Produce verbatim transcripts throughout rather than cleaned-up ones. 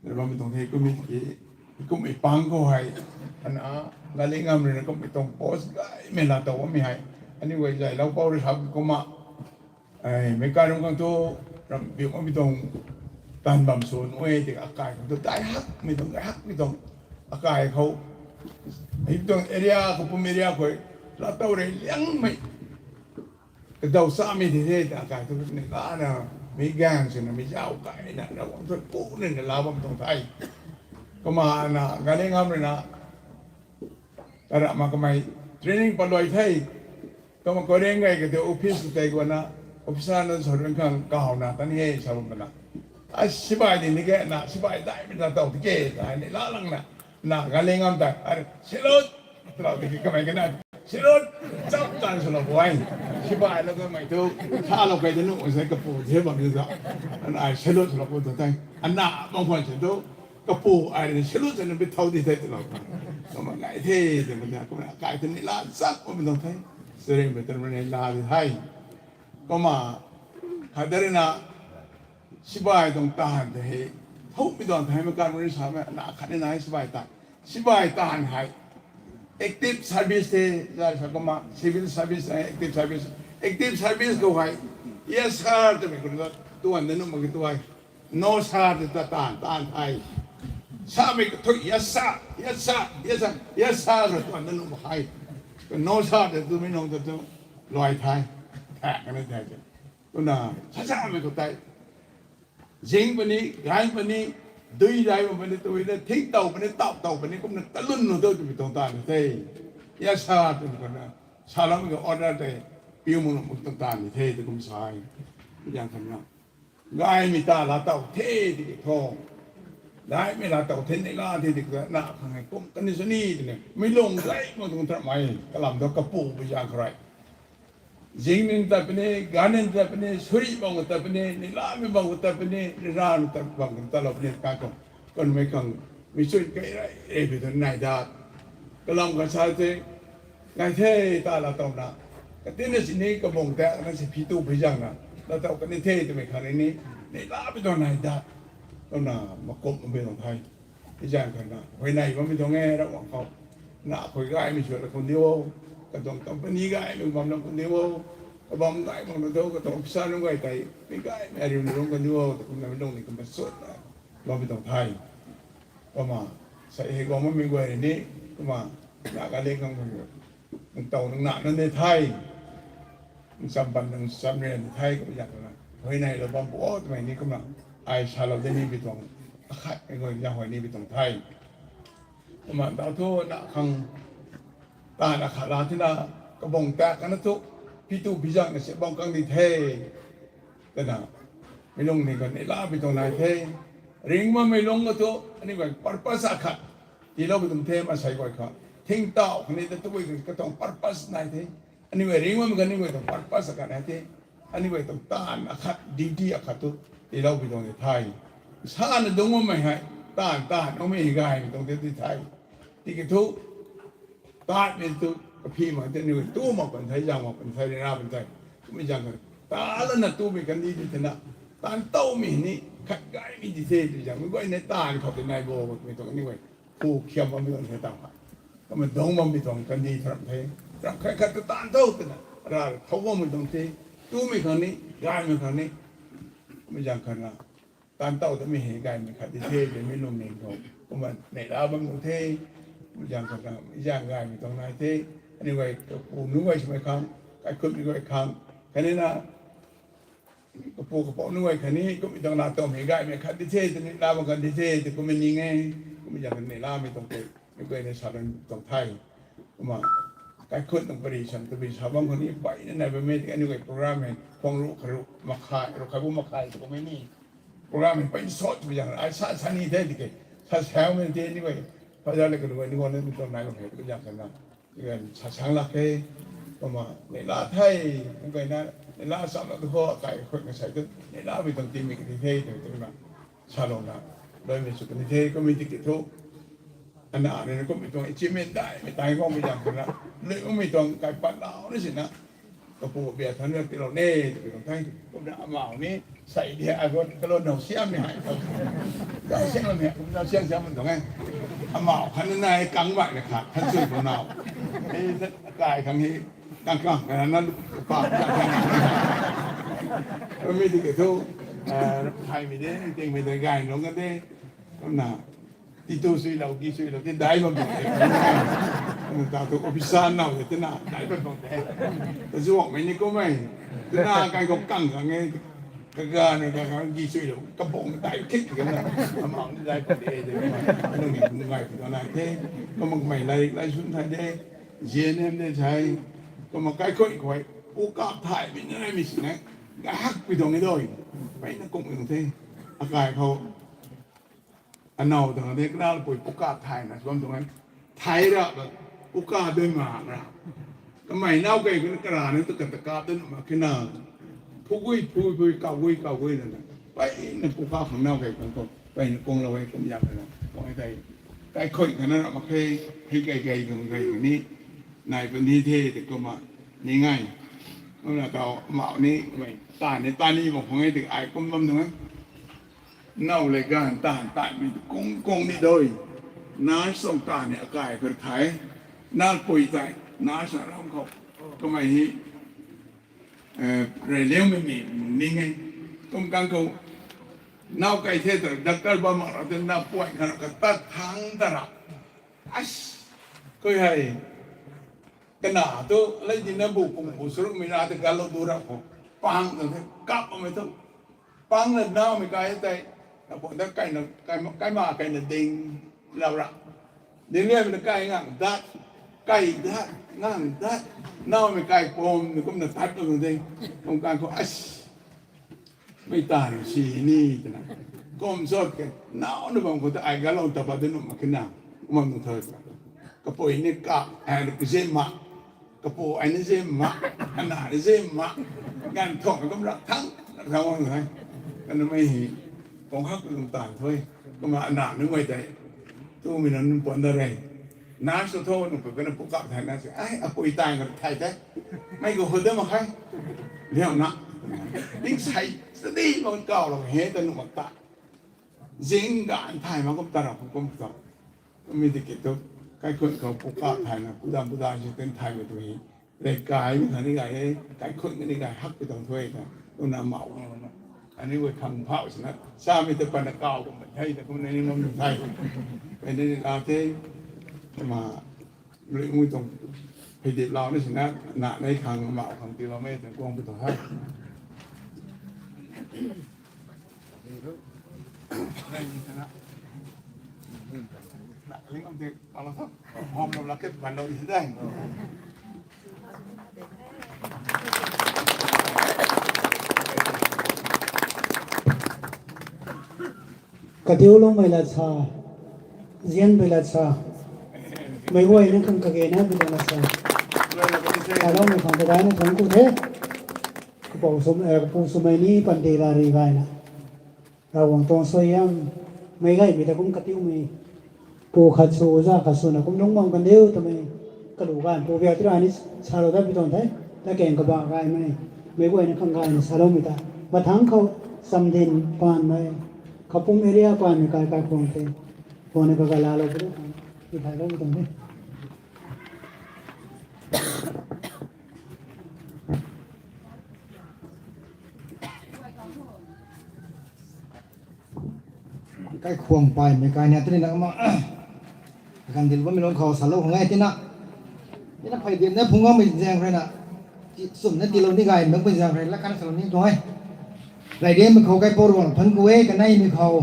Bammei tuang the kum ki, kummei pang khou hei, ana, Galing Ngam rui na kummei tuang post gaymei laa tow bammei hei, aniu guay zaylou pou rui sa kumna, meic kai rung khang thu, ramh biu bammei tuang taanv bam sw nuh e, tiki akai khou thu dai hakmei tuang, dai hakmei tuang, akai khou, hei tuang area khou, pum area khou, laa tow rui liangmei kadaw samei the the ta kai thu ni lana, mei gaeng swna mei zauc kaina Ravguangc thu pu nina laa bam tuang the. Kumna Galing Ngam rui na, tarama kamei training paluai the. Kumna Koireng gay kata office tei guana, officer nunc sa rui khang kahowna ta ni he sa bam pana, a sibai di ni ke na, sibai daimei ta tow tike ta ni laa langna, na Galing Ngam ta, are, salute! Twlou tiki kamei kana, salute! Chap tan swlou bu e. Sibai lou kamei thu, salou kei de nuh se kapu the bam de ta. Ana ai salute swlou pu tu the. Ana bam khwan se tu, kapu ai rui salute swna bi thau di the twlou. Kumna nai the, twmei ta, kumna kai thu ni laa chak bammei tuang the. Surimei ta ni laa di the. Kumna, khat da rui na, sibai tuang taanv tei hei, thumei tuang the, meic kai rui samei na khat ni nai sibai taanv. Sibai taanv hei, active service the, zai sa kumna, civil service, active service. Active service khou hei, yes sir twmei khou na tuan da nuh mak ki tu hei, no sir tei ta taanv, taanv the. Samei kathui, yes sir, yes sir, yes sir, yes sir, sa tuan da nuh mak hei. No sir tei tu mi nung ta tu, luai the. Thak kani the. Kumna, sa samei khou tei, zing puni, gay puni, dui dai puni, tui na, thingtow puni, tauhtow puni, kumna talun nu tu twmei tuang taanv the. Yes sir twmei kumna, saloumei khou order tei, piu mak nuh mak tuang taanv the, tu kum sa e. Zaeng khatna, gaymei ta laa tow the tiki thu, gaymei laa tow the, neihla the tiki thu, na khang hei kum kani sw ni twni, mei lung gay mak tuang tharamei, kalam thu kapu pui zaeng khou rui, zing nin tat puni, ganv nin tat puni, suri bam khou tat puni, neilamei bam khou tat puni, ryanramei tat bam khou tatlou puni, kan khou, kanmei khang, mei chun kei rey rey pui tu nai dat. Kalam khat sa the, nai the, ta laa towna, katina sini kabung ta na si phi tu pui zaengna, laa tow kani the twmei khang ni, neihlamei tuang nai dat. Kumna makumh mei tuang the. Zaeng khatna, huayney bammei tuang e, Ravguangc khou, na khui gaymei sw la khun di o, katuang company gaymei bam la khun di o, kabam gay bam la tu, katuang officer nunc guay tei, mei gaymei ariuna lung khun di o, ta kumna mei lung ni kumna sut na, bammei tuang the. Kumna, sa hei guang bammei guay rui ni, kumna, na Galing Ngam khang, nang tow nang na nunc ni the. Ncham pan nang cham rian the, kumna zaeng khatna, huayneylou bam pu o twmei ni kumna, ai salou de ni bi tuang, akhatmei guay zaeng huay ni bi tuang the. Kumna daw thu na khang, ta na khat la thina, kabung ta kana thu, pi tu pi zaeng na se bam kang di the. Twna, mei lung ni khou neihla bi tuang nai the. Ringc bammei lung khou thu, aniu guay purpose akhat tiilou bi tuang the, masei guay khou. Thingtow khatni ta tabui katuang purpose nai the. Aniu guay ringc bammei khatni guay tuang purpose akhat nai the. Aniu guay tuang taanv akhat, duty akhat thu tiilou bi tuang ni the. Sana dungc bammei hei, taanv taanv bammei hei gaymei tuang the ti the. Tiki thu, tatmei tu, kaphi mak the, aniu guay tu mak pan the, zaeng mak pan the, rina pan the. Kummei zaeng khat, ta lana tumei kandih di thena, taanv towmei ni, khat gaymei di the, ti zaeng, mei guay ni taanv khou tei nai bo, mei tuang aniu guay, khu khiam bammei tuang the ta ha. Kumna dungc bammei tuang kandih tharam the, ram khat khat ta taanv tow twna, ra thow bammei tuang the, tumei khang ni, gaymei khang ni, mei zaeng khatna, taanv tow tamei hei gaymei khat di the, twmei lungning khou, kumna neihla bam tuang the, mei zaeng khatna, mei zaeng gaymei tuang nai the, aniu guay, kapu nunc guay swmei khang, kaikhunmei guay khang, khatni na, kapu kapouc nunc guay khatni, kummei tuang na towmei gaymei khat di the, twni la bam khat di the, tw kummei ning e, kummei zaeng khatni lamei tuang the, mei guay ni sa bam tuang the. Kumna, kaikhunc tuang pary san tabui sa bam khou ni, mpeyna nai bammei tiki aniu guay program hei, khwang ruh khat ruh, makhai, ruh khat bu makhai tw kummei ni. Program hei mpeyna sot twmei zaeng, ai sa, sa ni the tiki, sa saumei the aniu guay, phaza le kanu guay ni guang na mi tuang nai bam hei, tw zaeng khatna, sa sang lak khe, kumna, neihla the, mei guayna, neihla sam lak tu khou, akai khut na sei tu, neihlamei tuang tingmei kati the, tw twna, salouna, loimei sw kani the, kummei tiki thu, ana rui na kummei tuang achievement daihmei tai guangmei zaeng khatna, lui ummei tuang kaipat lau na sina, kapu bia than na tiilou ne, tw tuang the, kumna amau ni, Sai di, ai khou kalou now siam ni hei. Kau siam lam hei, kum now siam siam man tuang e. Amau khan na nai kang bai na khat, khan sui khou now. Ei, kai khang hi, kang kang, kana na lu pa, kang kang. Kum mi di ke thu, eh, hai mi de, ting mi de, gai nung ka de. Kum na, ti tu sui lou, gi sui lou, ti dai bam tuang de. Kum na ta tu officer now de, ti na, dai bam tuang de. Ta zuak mei ni kum mei. Ti na, kai khou kang kang e. Kaga na kaga gi sui lou, kabong tai khit khit na, amang ni dai pun de, de, nung ni nung ngai pun na the, kumna kamei lai, lai sun thai de, G N M de thai, kumna kaikhoi khoi, u kap thai, mi na mi si na, gahak pi dong ni doi, pai na kung ni the, akai khou, Anow tang de kanal pui puka thay na, sw bam tuang e. Thay ra, puka dui ma ra. Kamei now kei kena kara ni tu kata kap dun ma kena. Phu gui, phu gui, kau gui, kau gui na. Pai na puka khang now kei kung kung. Pai na kung lou e, kum yam na. Kung e tai. Kai khoi kana ra ma khe, hei kai kai kung kai ni. Nai puni the, te kum ma. Ni ngai. Kum na tau, mau ni, mai. Ta ni, ta ni, bang khang e, te ai kum bam tuang e. Now le ganv taanv taanmei kung kung ni doi. Nurse tuang taanv ni akai khou thay. Nurse pui tei, nurse na ram khou. Kamei hi, eh, rey liangmei mi ning e. Kum kang khou, now kai the ta, doctor bam mak ra, na puai khat katat thang ta ra. As, koi hei. Kana tu, lei di na bu pung bu saruk mi na te galou du ra khou. Pang na te, kap mei tu. Pang na nau mi kai tei, na pun da kai na, kai ma, kai ma kai na ding lau ra. Ding liam na kai ngang dat, kai dat, ngang dat, nau mi kai pom, na kum na tat na ding. Kum kan khou, as, mei ta na si ni, tana. Kum sot ke, nau na bam khou ta ai galou ta pa de nu ma kena, ma nu thoi. Kapui ni kap, ai, zem ma. Kapu ai ni zem ma, ana ni zem ma, ganv thong kum rak thang, rak thang wang hai. Kana mei hi, kong hak lung tan thoi, kuma ana ni mei tei, tu mi nunc puan da rei. Nurse tho nung pu kana pu kap thai na se, ai, apui tai nga thai tei, mei khou hu de ma khai, liang na, ding sai, study ma kau lou he ta nu mak ta. Zing ganv thai ma kum ta ra kum ta. Mi di ki tu, kaikhun khou pu kap thai na, pu dam pu dam si ten thai mei tu hi. Lei kai mi thani gay e, kaikhun ni gay hak pi tang thuy ta. Tu na mau na na. Ani wei khang phau si na, sa mi te pan na kau kum thai ta kum na ni ngam thai. Kai ni la the, ma, lui mui tuang, hei dip lau ni si na, na nei khang mau khang ti lau mei tuang kuang pi tuang hai. Kadiu lungmei lat sa, zianmei lat sa, meic guay na khang kage na bi lat sa, kaloumei khang kage na thuanc ku the. Kapou sum, eh, kapu swmei ni panty la ri gayna. Ravguangc tuang suaihiam, meic gaymei ta kum katiumei. Pu khat sw, za khat swna kum lungc bam kan diu twmei. Kalu ganv pu biak tira ni salou dat pi tuang the. Latkaeng kabah gaymei. Meic guayna khang gayna saloumei ta. Mathangc khou Chamdin paanmei, Khapum area paanmei kai kai khwang the. Khwangna kagalaloupui de. Tithaylou pi tuang the. Kaikhwang paymei kaina tini na ma, kandil bammei lungc khou salou khang e tina. Tina phey dianna phung ngammei zaeng rui na, sumna tiilou ni gay makmei zaeng rui la kan salou ni tuang e. Raidianmei khou kaipouc Ravguangc thuanc ku e, kaneimei khou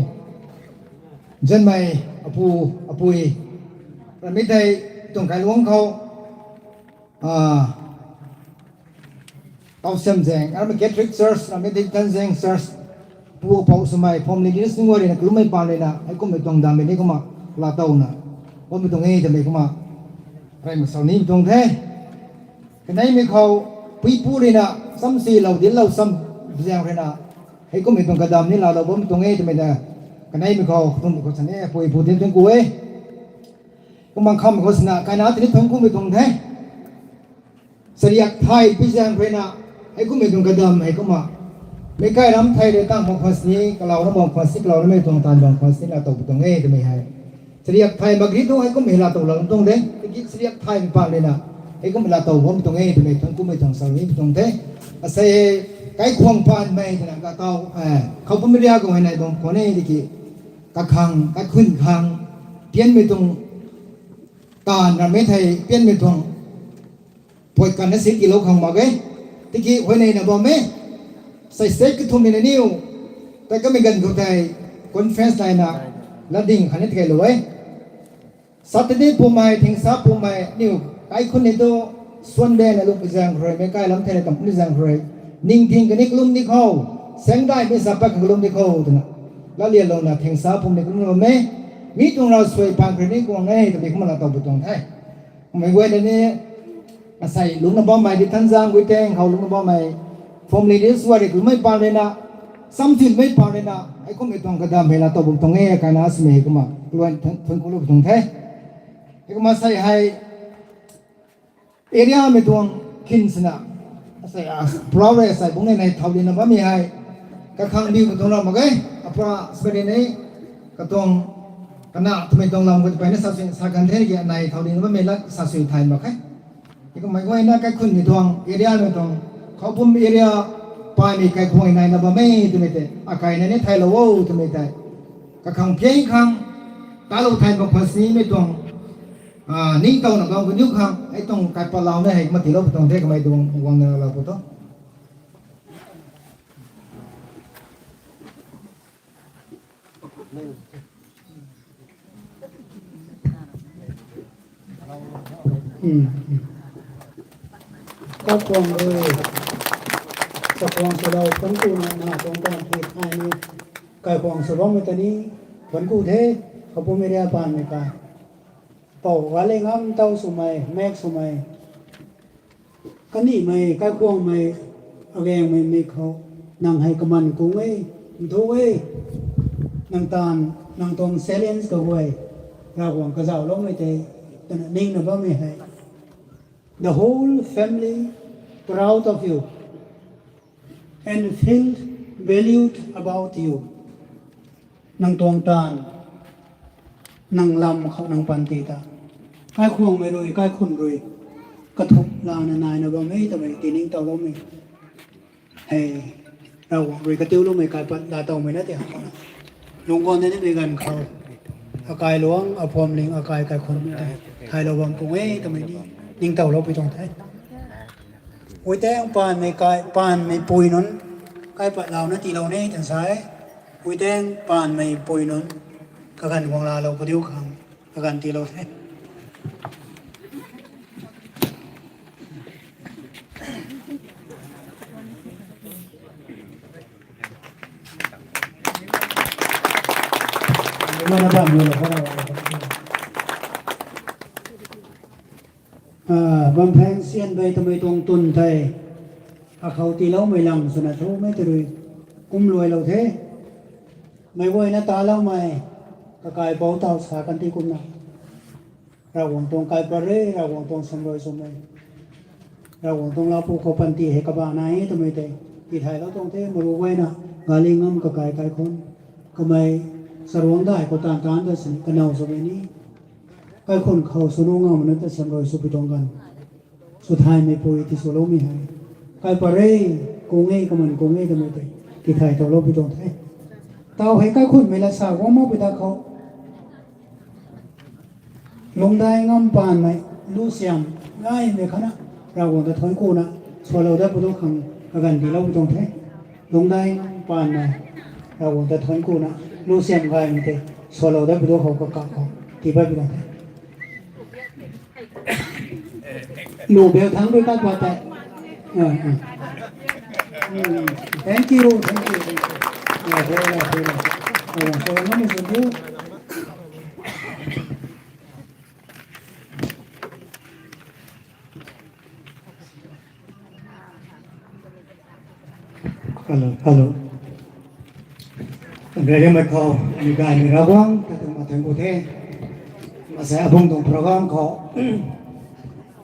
zanmei apu, apui, ramei tei tuang kailuangc khou, ah, Tausiam zaeng, armei Catholic Church, ramei tei Tanzaeng Church, pu apou swmei, family leaders nunc guay rui na, kalummei paan rui na, heikumhmei tuang dammei ni kumna, laa towna, bammei tuang e twmei kumna, rey mak sau ni tuang the. Kaneimei khou, puipu rui na, samsilou, dinclou, sam zaeng rui na, heikumhmei tuang kadam ni laalou bammei tuang e twmei na, kaneimei khou, kathumhmei khou sa ni, puipu din tuang ku e. Kumna khamhmei khou sina, kaina tini thuanc kumei tuang the. Sariak thay pi zaeng rui na, heikumhmei tuang kadam hei kumna, Meic kai ram thei rui tang bam khwan sini, kalauna bam khwan sini, kalauna mei tuang taanv bam khwan sini, laa tow pu tuang e twmei hei. Chariak thay mak ri tu hei kum hei laa tow lam tuang de. Tiki chariak thay mi pan rui na, hei kum hei laa tow bam tuang e twmei tuang kum hei tuang sa ni tuang the. Asei kaikhwang pan mei twna ka tau, eh, khou pum ria kum hei nai bam khwan e tiki. Kakhang, kaikhun khang, pianmei tuang, taanv ramei thei pianmei tuang. Poi kan na si kilou khang mak e. Tiki huayney na bam e. Sai state kathumh ni na niu. Tai kamei ganv khou tei conference nai na latding khatni tikeilou e. Saturday pumei, thingsa pumei, niu kaikhun ni tu, Sunday na lum zaeng rui, meic kai lam thei na kam puni zaeng rui. Ningting kani kalum ni khou, sengdai mei sa pat kalum ni khou, twna. Latlianlouna thingsa pum ni kalum ni bam e. Mi tuang ravsuai pan kri ni kuang e, twmei kumna laa tow pu tuang the. Mei guay na ni, asei lungna bammei di thanzang gui teng khou lungna bammei, family di suari kumei pan rui na, samthinmei pan rui na, hei kummei tuang kadam hei laa tow bam tuang e, kaina swmei hei kumna, luan thun, thun kulou tuang the. Hei kumna sei hei, area mei tuang khin sina, asei, a, prau rui asei bung nei nei thau dina bammei hei, kakhang biu mei tuang ram mak ge, apra swmei nei, katuang, kana twmei tuang lam khou peyna sa sui, sa kan the ki anei thau dina bammei lat sa sui thay mak khe. Hei kummei guayna kaikhunmei tuang, area mei tuang, khou pum area, paimei kaikhwang nai na bam e twmei tei, akaina ni thaylou o twmei tei. Kakhang piang khang, talou thay mak khwan sinimei tuang, a, ningtowna bam kaniw khang, hei tuang kaipalou na hei matiilou pu tuang the kamei tuang guang na lou pu tu. Hmm, hmm. Kakhwang rui, kakhwang swlou thuanc ku na, na tuang taanv phi thay ni, kaikhwang sw bammei ta ni, thuanc ku the, khou pum area panmei kai. Pou Galingam taw swmei, mek swmei. Kanihmei, kaikhwangmei, agangmei mei khou, nang hei kaman kung e, nthu e, nang taanv, nang tuang challenge kaguay, Ravguangc kazauhloumei tei, twna ningna bammei hei. The whole family proud of you and feel valued about you. Nang tuang taanv, nang lam khou nang panty ta. Kaikhwangmei rui, kaikhun rui, kathumh lana naina bam e twmei tiningtowloumei. Hei, Ravguangc rui katiuloumei kaipat laatowmei na ti hang khou na. Lungc guang de nimei ganv khou. Akai luang, aphuamling, akai kaikhun tei. Thaylou bam kung e twmei ni, ningtowlou pui tuang the. Uiteng paanmei kai, paanmei pui nunc, kaipat launa tiilou ni twna sa e. Uiteng paanmei pui nunc, kaganv guang laalou kadiu khang, kaganv tiilou the. Mana bam lo, mana bam lo. A, bam pheng sian bei twmei tuang twn thei, akhou tiiloumei lang swna thumei tei rui, kum luailou the. Meic guayna taloumei, kakaipouc taw sa kan ti kumna. Ravguangc tuang kaipat re, Ravguangc tuang samrui swmei. Ravguangc tuang lau pu khou panty hei kabah nai e twmei tei, tithaylou tuang the, maru guayna, Galingam kakai kaikhun. Kamei, charuangc dai khou taanv taanc ta sini, kanow swmei ni. Kaikhun khou swnu ngam na ta samrui sw pi tuang ganv. Swthaymei pui tiswloumei hei. Kaipat re, kung e, kaman kung e twmei tei, tithay towlou pi tuang the. Taw hei kaikhunmei lat sa guang mak pui ta khou. Lungdai ngam paanmei, lu siam, gaymei khana, Ravguangc ta thuanc kuna, swlou dat pu tu khang, kaganv tiilou pi tuang the. Lungdai ngam paanmei, Ravguangc ta thuanc kuna, lu siam gaymei tei, swlou dat pu tu khou kaka khou, tii pat pi tuang the. Lu beu thangc rui tat pat tei. Ah, ah. Mm, thank you, thank you, thank you. Yeah, very nice, very nice. Oh, so, let me show you. Hello, hello. Raremei khou, mi gaymei Ravguangc ta tuang mathen ku the. Masei abungc tuang program khou,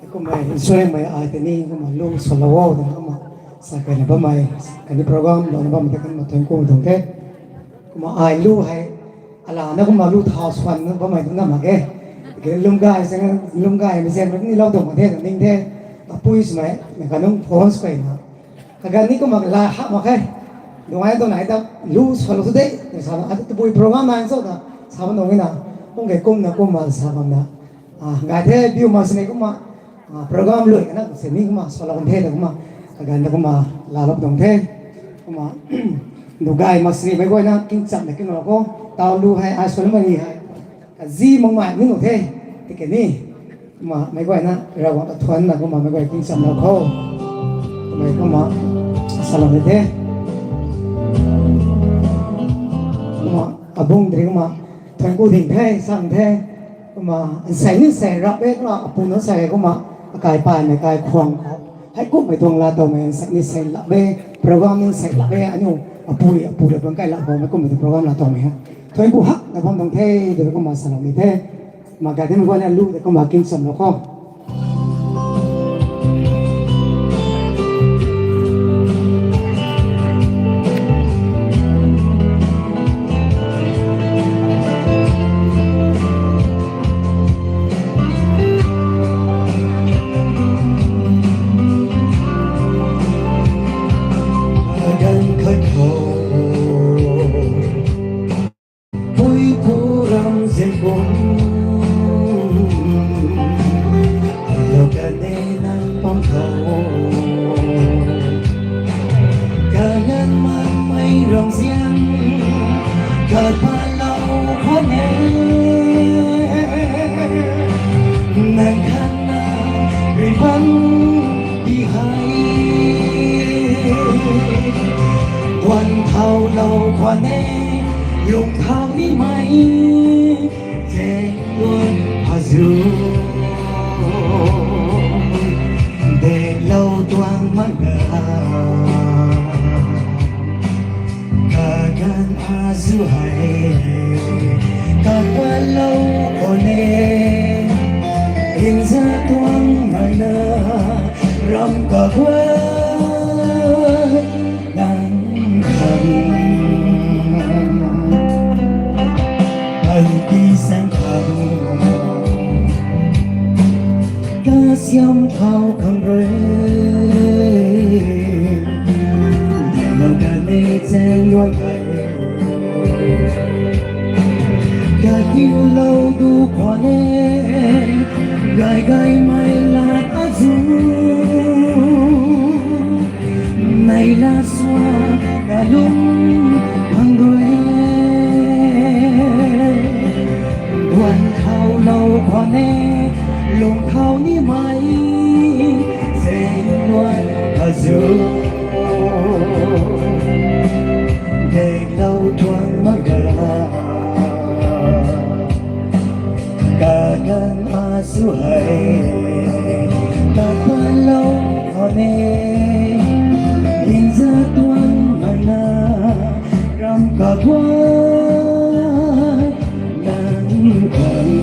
kummei nsuaimei ai tei ni kumna lu swlou o twna kumna Sa kaina bammei, kani program lana bammei ta kan ma thuan ku tuang the. Kumna ai lu hei, alana kumna lu thau swan bammei tu na mak ge. Ke lum gay se, lum gay mi se ni lou tuang the, ning the. Apui swmei, na kanung phone swmei na. Kagan ni kumna la ha mak khe. Dungai tuang nai ta lu swan lou tu de. Sa atu tabui program na so ta sa ban dong na. Kung ke kumna kumna sa bam na. Ah, gay the, biu ma sini kumna, ah, program lui kana sini kumna, solo kan the kumna, kagan ta kumna, lalok dong the, kumna, du gay ma sini mei guayna, king cham na king loko, tau lu hei, ai solo mani hei, kazi mang mai ni nu the, tiki ni, kumna, mei guayna, Ravguangc ta thuan na kumna, mei guay king cham loko, mei kumna, salo ni the, kumna, abung dri kumna, thuan ku ding the, sang the, kumna, nsei ni nsei rap e, kumna, apu na nsei kumna, akai pai mei kai khwang khou. Hei kumhmei tuang la tau mei, nsei ni nsei lap e, program ni nsei lap e, aniu, apui, apu la bang kai lap bam mei kumhmei tuang program la tau mei ha. Thuan ku hak, na bam tuang the, de kumna salou ni the. Ma gay the mei guayna lu, de kumna king cham loko. Kagan khat khou, pui pu ram zen bum, lo kane nang pam khou. Kagan makmei ram zian, kapat lou khwan e. Nang khat na rui bam di hei. Guan thau lou khwan e, lung thau ni mei. Zek luan azu, dek lou tuang mak ga. Kagan azu hei, kapat lou khwan e, nza tuang mana, ram kaguay, nang khang, ai ti sang khang. Kasiam thau khang rui, lou kane chang luan kai. Kakiu lou du khwan e, gay gaymei lat azu. Nei la sua kalum khang rui. Guan thau lou khwan e, lung thau ni mei, zeng luan azu. Dek lou tuang mak ga. Kagan azu hei, kapat lou khwan e, nza tuang mana, ram kaguay, nang khang.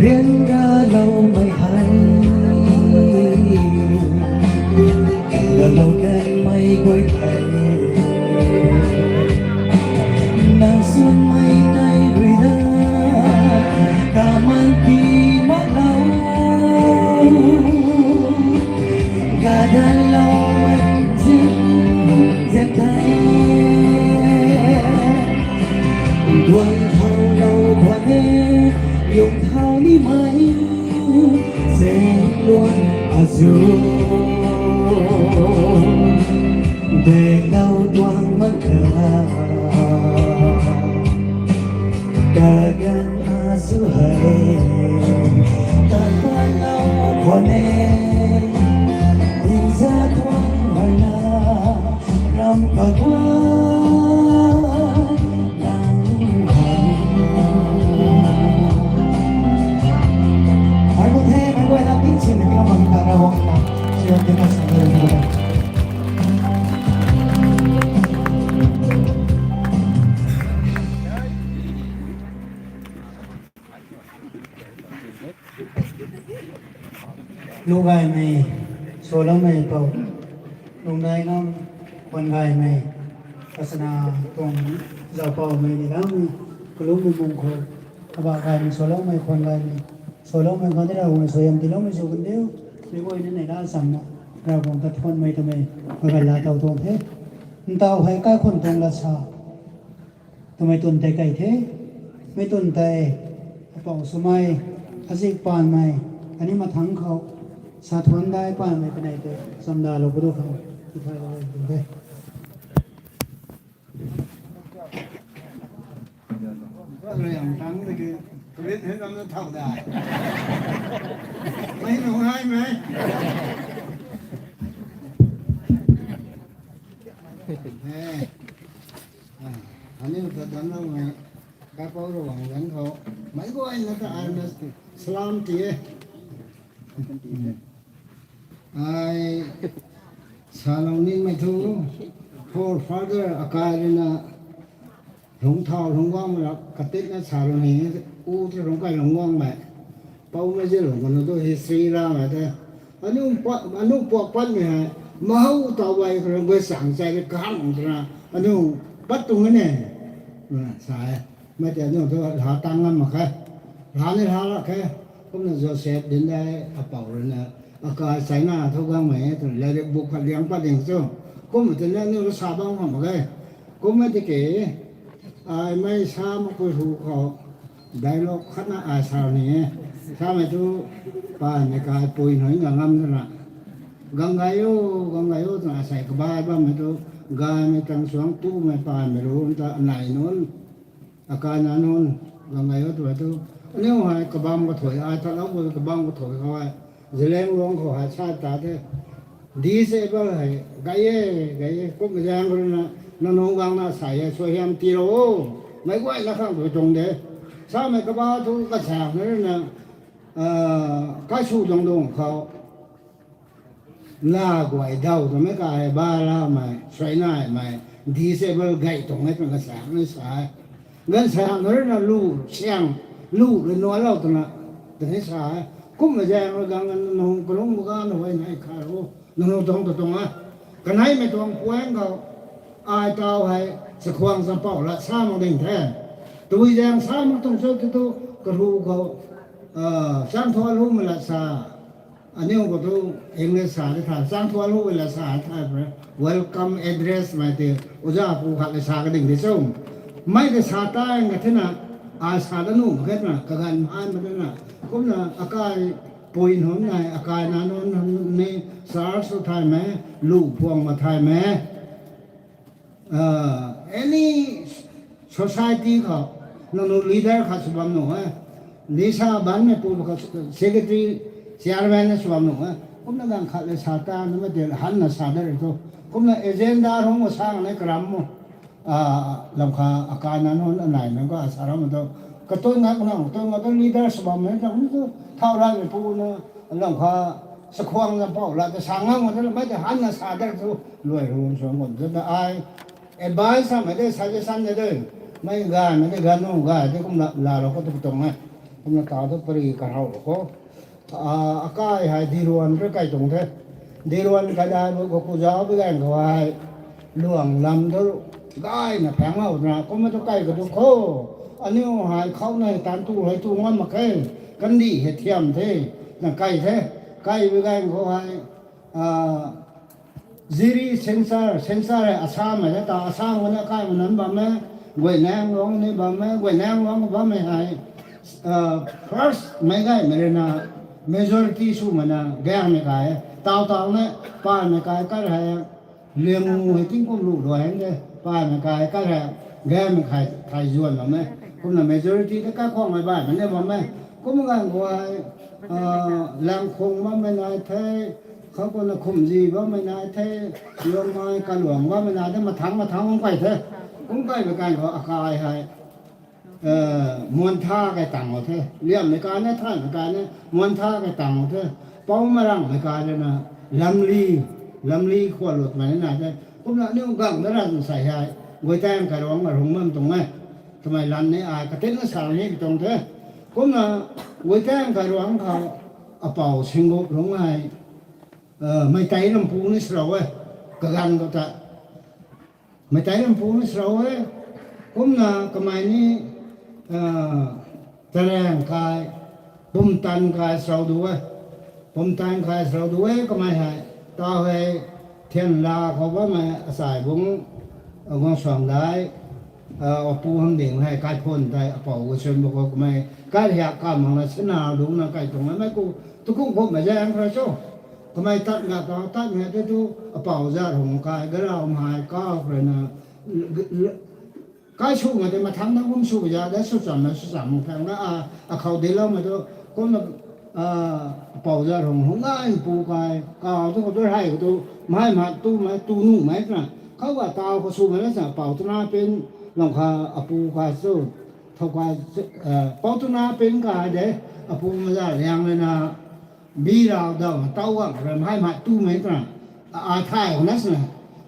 Rian raloumei hei, ralou kanmei guay hei. Nang swnmei nai rui na, kaman ti mak lou. Gadanlou zing zek tei. Duan thau lou khwan e, yung thau ni mei, zeng luan azu. Dek lou duang mak ga. Kagan azu hei, kapat lou khwan e, nza tuang mana, ram kaguay. Lu gaymei, saloumei pou, lungdai ngam khwan gaymei, kasana tuang zaupoumei ni lamei, kalumei mung khou, kabah gaymei, saloumei khwan gaymei, saloumei khwan de Ravguangc suaihiam tiiloumei sw kan diu, mei guayna neihla chamna, Ravguangc ta thuanmei twmei, kaganv laa tow tuang the. Ntaw hei kaikhun tuang lat sa twmei twn tei kei the. Mei twn tei, apou swmei, azik paanmei, khatni mathangc khou, sa thuan dai paanmei kanei tei, chamdalou pu du khang, tithaylou tw the. Rui ang tang de ki, Korin hei lam na thau dai. Mei nung hai mei. Aniu ta danloumei, kaipouc Ravguangc zanc khou, meic guayna ta ai na salam ti e. Ai salou nimei thu, forefather akai rui na, lungc thau lungc guangmei rap, katitna salou ni, u thu lungc kai lungc guangmei. Poumei zi lungc kanu tu history lamei the. Aniu puak patmei hei, mahow taw gay khou rui guay chang chai rui kahang twna, aniu pat tuang e ne. Sa e, mei tei aniu thu laa tang ngam mak khe. Laa ni laa lak khe. Kumna Joseph dinc dai apou rui na, akai China thu guangmei e twna, lairik buk khat liang pat ding cho. Kumna tei aniu sa bam khang mak khe. Kumna tiki, ai mei sa makpui hu khou, dialogue khatna ai sa ni e. Samei thu, paanmei kai pui nunc na ngam twna, gang gay o, gang gay o twna asei kabai bammei thu, gaymei tang suang tumei paanmei ru ta anei nunc, akai na nunc, gang gay o tw thu, aniu hei kabam kathuic, ai thalou bui kabam kathuic khou hei, Zeliangrong khou hei sa ta the. Disable hei, gay e, gay e, kumna zaeng rui na, nangniw guangna sa e, suaihiam tiilou o, meic guayna khang tu tuang de. Samei kaba thu kasaeng na rui na, kaisw dungdung khou, la guay daw twmei kai, ba lamei, suainaimei, disable gay tuang e twna kasaeng na sa e. Ganv saeng na rui na lu, siang, lu rui nuanclou twna, twna sa e. Kumna zaeng rui gang nangniw kalung bu ga na huay nai kha ro, nangniw tuang tu tuang a. Kaneimei tuang puang khou, ai taw hei, chakhwang champouh lat sa mak ding the. Tui zaeng sa mak tuang cho tu tu, karu khou, changthuan lumei lat sa, aniu khou tu English sa de tha, changthuan lumei lat sa tha, welcome address mei tei, oja pu khat le sa kading de cho. Mei tei sa tang ka thena, ai sa da nuh mak khe twna, kaganv han mak khe twna, kumna akai pui nunc nai, akai na nunc ni, church sw thaymei, lu phuang ma thaymei, any society khou, nangniw leader khat sw bam nuh e, ni sa banmei pu khou secretary, chairman na sw bam nuh e, kumna ganv khat le sa ta, namei tei hanna sa da ri thu, kumna agenda rung khou sa nai karam mo. Lam kha akai na nunc anei nunc khou sa ram tu, katun ngak nang, katun ngak tu leader sw bammei ta kum tu, thau ranmei pu na, lam kha, chakhwang champouh lat ta sa ngam tu, mei tei hanna sa da ri thu, luai ru suang kum tu na ai, advice samei de, suggestion de de, mei gaymei de, ganv nu gay de, kumna laalou khou tu tuang e, kumna ta tu pari karau lou khou. Akai hei Diruan rui kai tuang the. Diruan kaidai bu khou kuzauc bi ganv khou hei, luang lam tu gayna phaengclou twna, kumna tu kai katu khou, aniu hei khou nei tan tu hei tu ngam mak khe, kandih hei thiam the, na kai the. Kai bi ganv khou hei, Ziri census, census hei Assam hei ta, Assam khou na kai ma nunc bam e, Guaynang Luang ni bam e, Guaynang Luang bammei hei, first meic gaymei rui na, majority swmei na gaymei kai e. Taw taw na, paanmei kai kat hei, Liangmei hei tingkum lu luai hang de, paanmei kai kat hei, gaymei kai thay zuan bam e. Kumna majority ta kaikhwangmei baihmei ni bam e. Kum ganv khou hei, Langkhung bammei nai the, khou kumna Khumzi bammei nai the, Luangmei, Kaluang bammei nai the, mathangc mathangc kum kai the. Kum kaimei ganv khou akai hei, Muantha kai tang o the, liammei kai na, thaymei kai na, Muantha kai tang o the, Poumarangmei kai rui na, Lamli, Lamli khwan lutmei na nai the. Kumna aniu gang na ra tw sei hei, Guitaeng Kairuang na rung bam tuang e. Twmei lan ni ai katinna sa ni tuang the. Kumna, Guitang Kairuangc khou, apou Singup Lungc hei, Meitei rampu ni srou e, kaganv khou ta. Meitei rampu ni srou e, kumna kamei ni, Tarang kai, Pumtan kai srou du e. Pumtan kai srou du e, kamei hei, tau hei, Thianla khou bammei achai bungc, Guangsuang dai, apu Hamding hei, Kaikhun tei, apou Guchun bak khou kamei, kariak kam makna sina dungcna kai tuang e, mei ku, tukum kumhmei zaeng khou rui cho. Kamei tat nga tau, tat nga tei tu, apou Zathung kai, Garaumei, kau khou rui na, kai sw nga tei mathangc na kum sw za, da sw cham na sw cham mak phang na, akhou diloumei tu, kumna, apou Zathung hung nai pu kai, kau tu khou tu hei khou tu, mei mak tumei, tu nuhmei twna, khou ga tau khou swmei na sa, apou Tuna Pin, lang kha apu kai sw, thou kai, apou Tuna Pin kai de, apu Maza Liang rui na, bi rau daw, tau gang rui mei mak tumei twna, a thay khou na sina.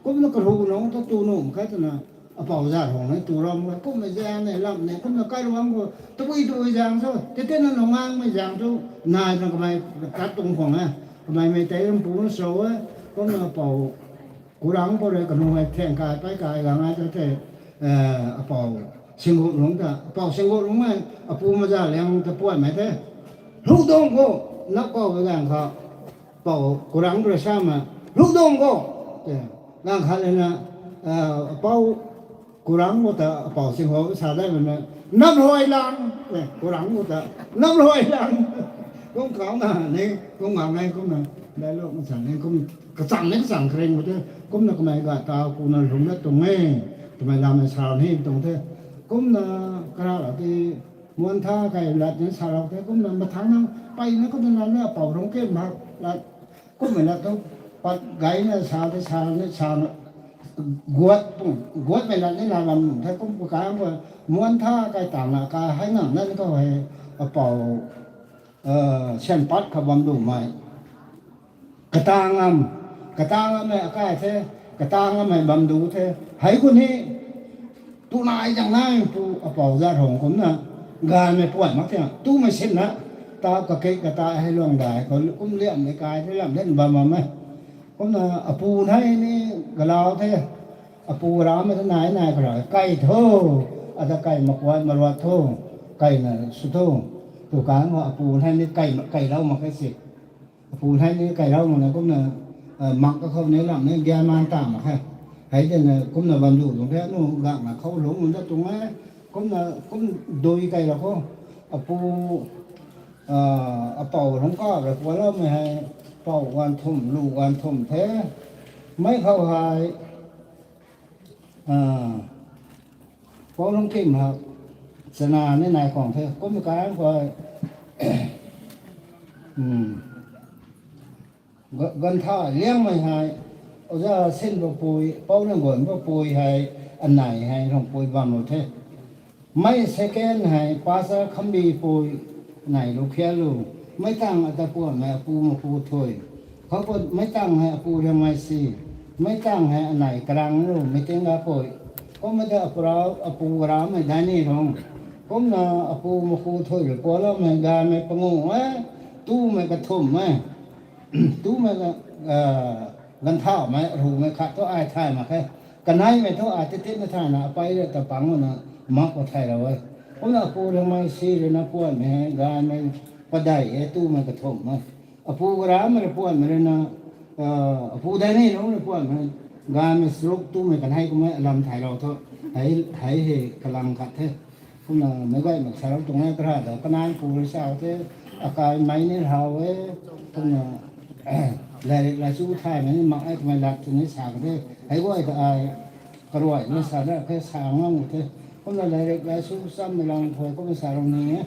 Kumna karu nunc ta tu nuh khe twna, apou Zathung ni tu ram e, kumna zaeng ni lam ni, kumna Kairuangc khou, tabui tabui zaeng sw, tei tei na nunc ngangmei zaeng tu, nai na kamei tat tuang khwang e, kamei Meitei rampu na srou e, kumna apou Kurangc khou rui kanu hei Thiang kai, Pei kai, Gang ai ta the, apou Singup Lungc ta, apou Singup Lungc e, apu Maza Liang ta puanmei the. Lukdong khou, nap khou ganv kha, apou Kurangc rui sa ma, lukdong khou, te, ganv khat lana, apou Kurangc khou ta, apou Singup sa dai bam na, nap rui lang, Kurangc khou ta, nap rui lang. Kum kau na ni, kum ngam e, kumna, dialogue na chang ni, kum kachang ni kachang karing khou te, kumna kamei ga tau kuna lungc na tuang e, kamei lam na sa ni tuang the, kumna, kara la ti, Muantha kai lat ni salou the, kumna mathangc na, peyna kumna na, apou Rungkimhak lat, kummei lat tu, pat gayna sa the, sa ni sa, guat, guatmei lat ni la bam the, kum pu kang khou, Muantha kai tang la ka hei nang na ni khou hei, apou, Sianpat khou bam dumei. Katang am, katang am hei akai the, katang am hei bam du the. Hei khou ni, tu nai zang nai pu apou Zathung kumna, gaymei puan mak the, tumei sinna, tau kake kata hei luang dai khou kum liammei kai the, lam den bam bam e. Kumna apu hei ni galau the, apu Ramei ta nai nai khou rui, kai tho, ata kai makuat maruat tho, kaina sw tho, tu kang khou apu hei ni kai, kailou mak khe si. Apu hei ni kailou makna kumna, mak kakhou ni lam ni gyan man ta mak khe. Hei tei na kumna bam du tuang the, nu gakna khou lungc mun ta tuang e, kumna kum dui kailou khou, apu, apou Rungkap rui pualoumei hei, pou ganv thumh, lu ganv thumh the, mei khou hei, pou Rungkimhak, chana ni nai khwang the, kum kang khou, Gantha Liangmei hei, oja Sinpapui, pou Nangguanpapui hei, anei hei Rungpui bam lou the. Mei second hei, Pastor Khambipui, anei Lukhialu, meic tang ata puanmei apu Makhu Thui, khou pu meic tang hei apu Riangmei Si, meic tang hei anei Karang Lu, meic ting ga pui, kumna ta apu Ramei Daini Rung, kumna apu Makhu Thui rui pualoumei gaymei pangu e, tumei kathumh e, tumei, ganthauhmei, rumei khat thu ai thay mak khe. Kaneimei thu ai tititna thayna apei rui ta pang na mak khou thaylou e. Kumna apu Riangmei Si rui na puanmei hei gaymei padeih e, tumei kathumh e. Apu Ramei rui puanmei rui na, apu Daini Rung rui puanmei, gaymei charuk, tumei kanei kummei alam thaylou thu, hei hei kalam khat the. Kumna meic guay mak salou tuang e, karana kanei pu rui sa the, akaimei ni how e, kumna lairik laisu thaymei ni mak e, kamei lat tini sa ka the, hei guay ta ai karuay ni sa da khe sa ngam the, kumna lairik laisu chammei lang khou kumna salou ni e.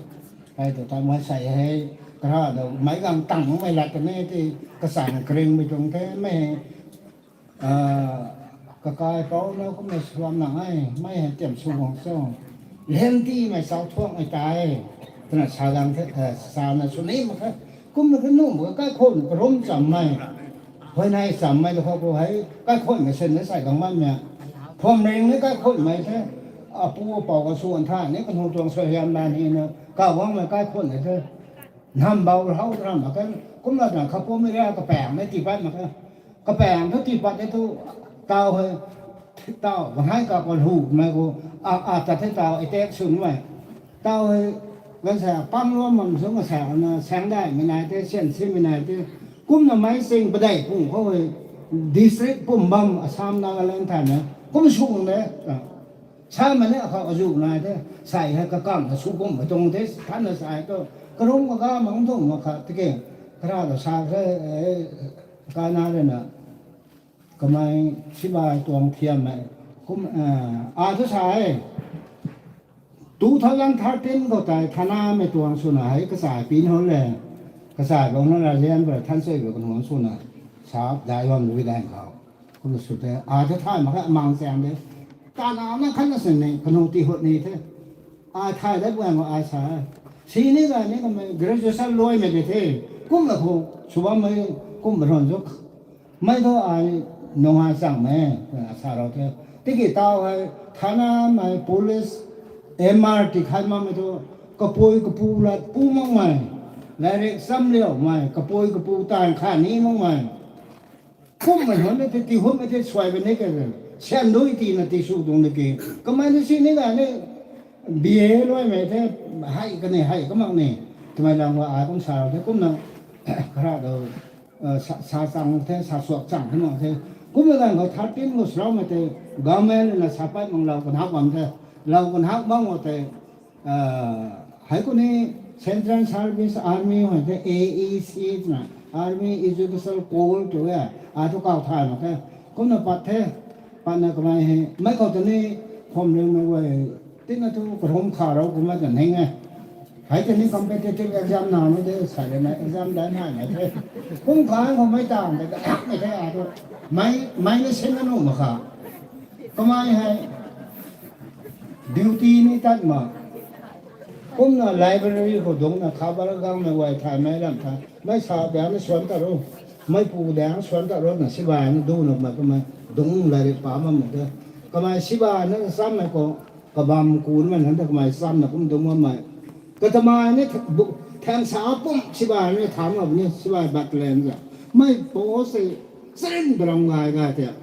Hei ta ta mei sei hei, karana meic gang tang makmei lat tini ti, kachang karingmei tuang the mei, kakaipouc na kumna suam nang e, mei hei tiam sw guang cho, lengtimei chauthuakmei tei, twna sa gang the, sana sw ni mak khe. Kumna khe nuh mak khe, kaikhunhmei karum chammei, huayney chammei ta khou khou hei kaikhunhmei sin na sei gang bammei, phuamring ni kaikhunhmei the, apu apou ka suan tha ni kanu tuang suaihiam lan hina, Kaguangmei kaikhunc hei the. Nham bau hou ram mak khe. Kumna twna khapummei ria kapaeng na tii pat mak khe. Kapaeng thu tii pat e thu, tau hei, tau kanhai kakhou hu mei khou, a, a tat the tau attack sw mei. Tau hei, gansa pang lua mam sw nga sa na, saengdaihmei nai the, sian simei nai the. Kumna mei sing padeih pung khou hei, district pum bam Assam, Nagaland thay na. Kum sw de. Sa mei ni akhou azu nai the, sai hei kakang na sw kum mei tuang the, than na sai tu. Karum kaga mang tuang mak kha, tiki, kara ta sa the, e, kana rui na. Kamei sibai tuang thiam mei. Kum, a, a thu sa e. Two thousand thirteen khou tei thanamei tuang swna hei kachai pin hou le. Kachai bang na Rajen ba than sui ba kanhun swna. Sa dai bam lui dai khou. Kumna sw the. A thu thay mak khe mang chaeng de. Kana na khat na sin ni, kanu tihut ni the. Ai thay dat guang khou ai sa. Sini gay ni kamei graduation luaimei de the. Kumna khou, sw bammei, kum ba ran zu. Mei thu ai nungai changmei, a sa rau the. Tiki tau hei, thanamei, police, M R ti khat makmei thu, kapui kapu lat pu makmei, lairik cham liaumei, kapui kapu tan kha ni makmei. Kummei hon ni the, tihutmei the, suai ba ni khe, sian dui tina ti sw tuang ni ki. Kamei ni sini gay ni, B A luaimei the, hei kani, hei kamak ni. Twmei lang khou ai kum sa rau the, kumna, kara tu, sa, sa chang the, sa suak chang the mak the. Kumna ganv khou thirteen khou sraumei tei, government na sa pat mang lou kanhak bam the. Lou kanhak bam khou tei, hei khou ni Central Service Army hei the, A E C twna, Army Educational Corps tw e, a thu kau thay mak khe. Kumna pat the, patna kamei hei, mei khou ta ni, khwam ringmei guay, tina thu kahum kha rou kumna ta ning e. Hei ta ni competitive exam na nu de, sa rui na exam dai nai nai the. Kum kang khou mei tang de, mei the a thu. Mei, mei na sin na nuh mak kha. Kamei hei, duty ni tat ma. Kumna library khou dungcna khabar gangmei guay thaymei lam tha. Mei sa biang ni suan ta ru. Meipu biang suan ta ru na sibai na duna ma kamei dungc lairik pa bam mak the. Kamei sibai na chammei khou kabam kunmei na ta kamei chamna kum dungc bammei. Katamei ni thaeng sa pum sibai ni thang mak ni sibai battalion za. Mei post se charin baram gay gay the.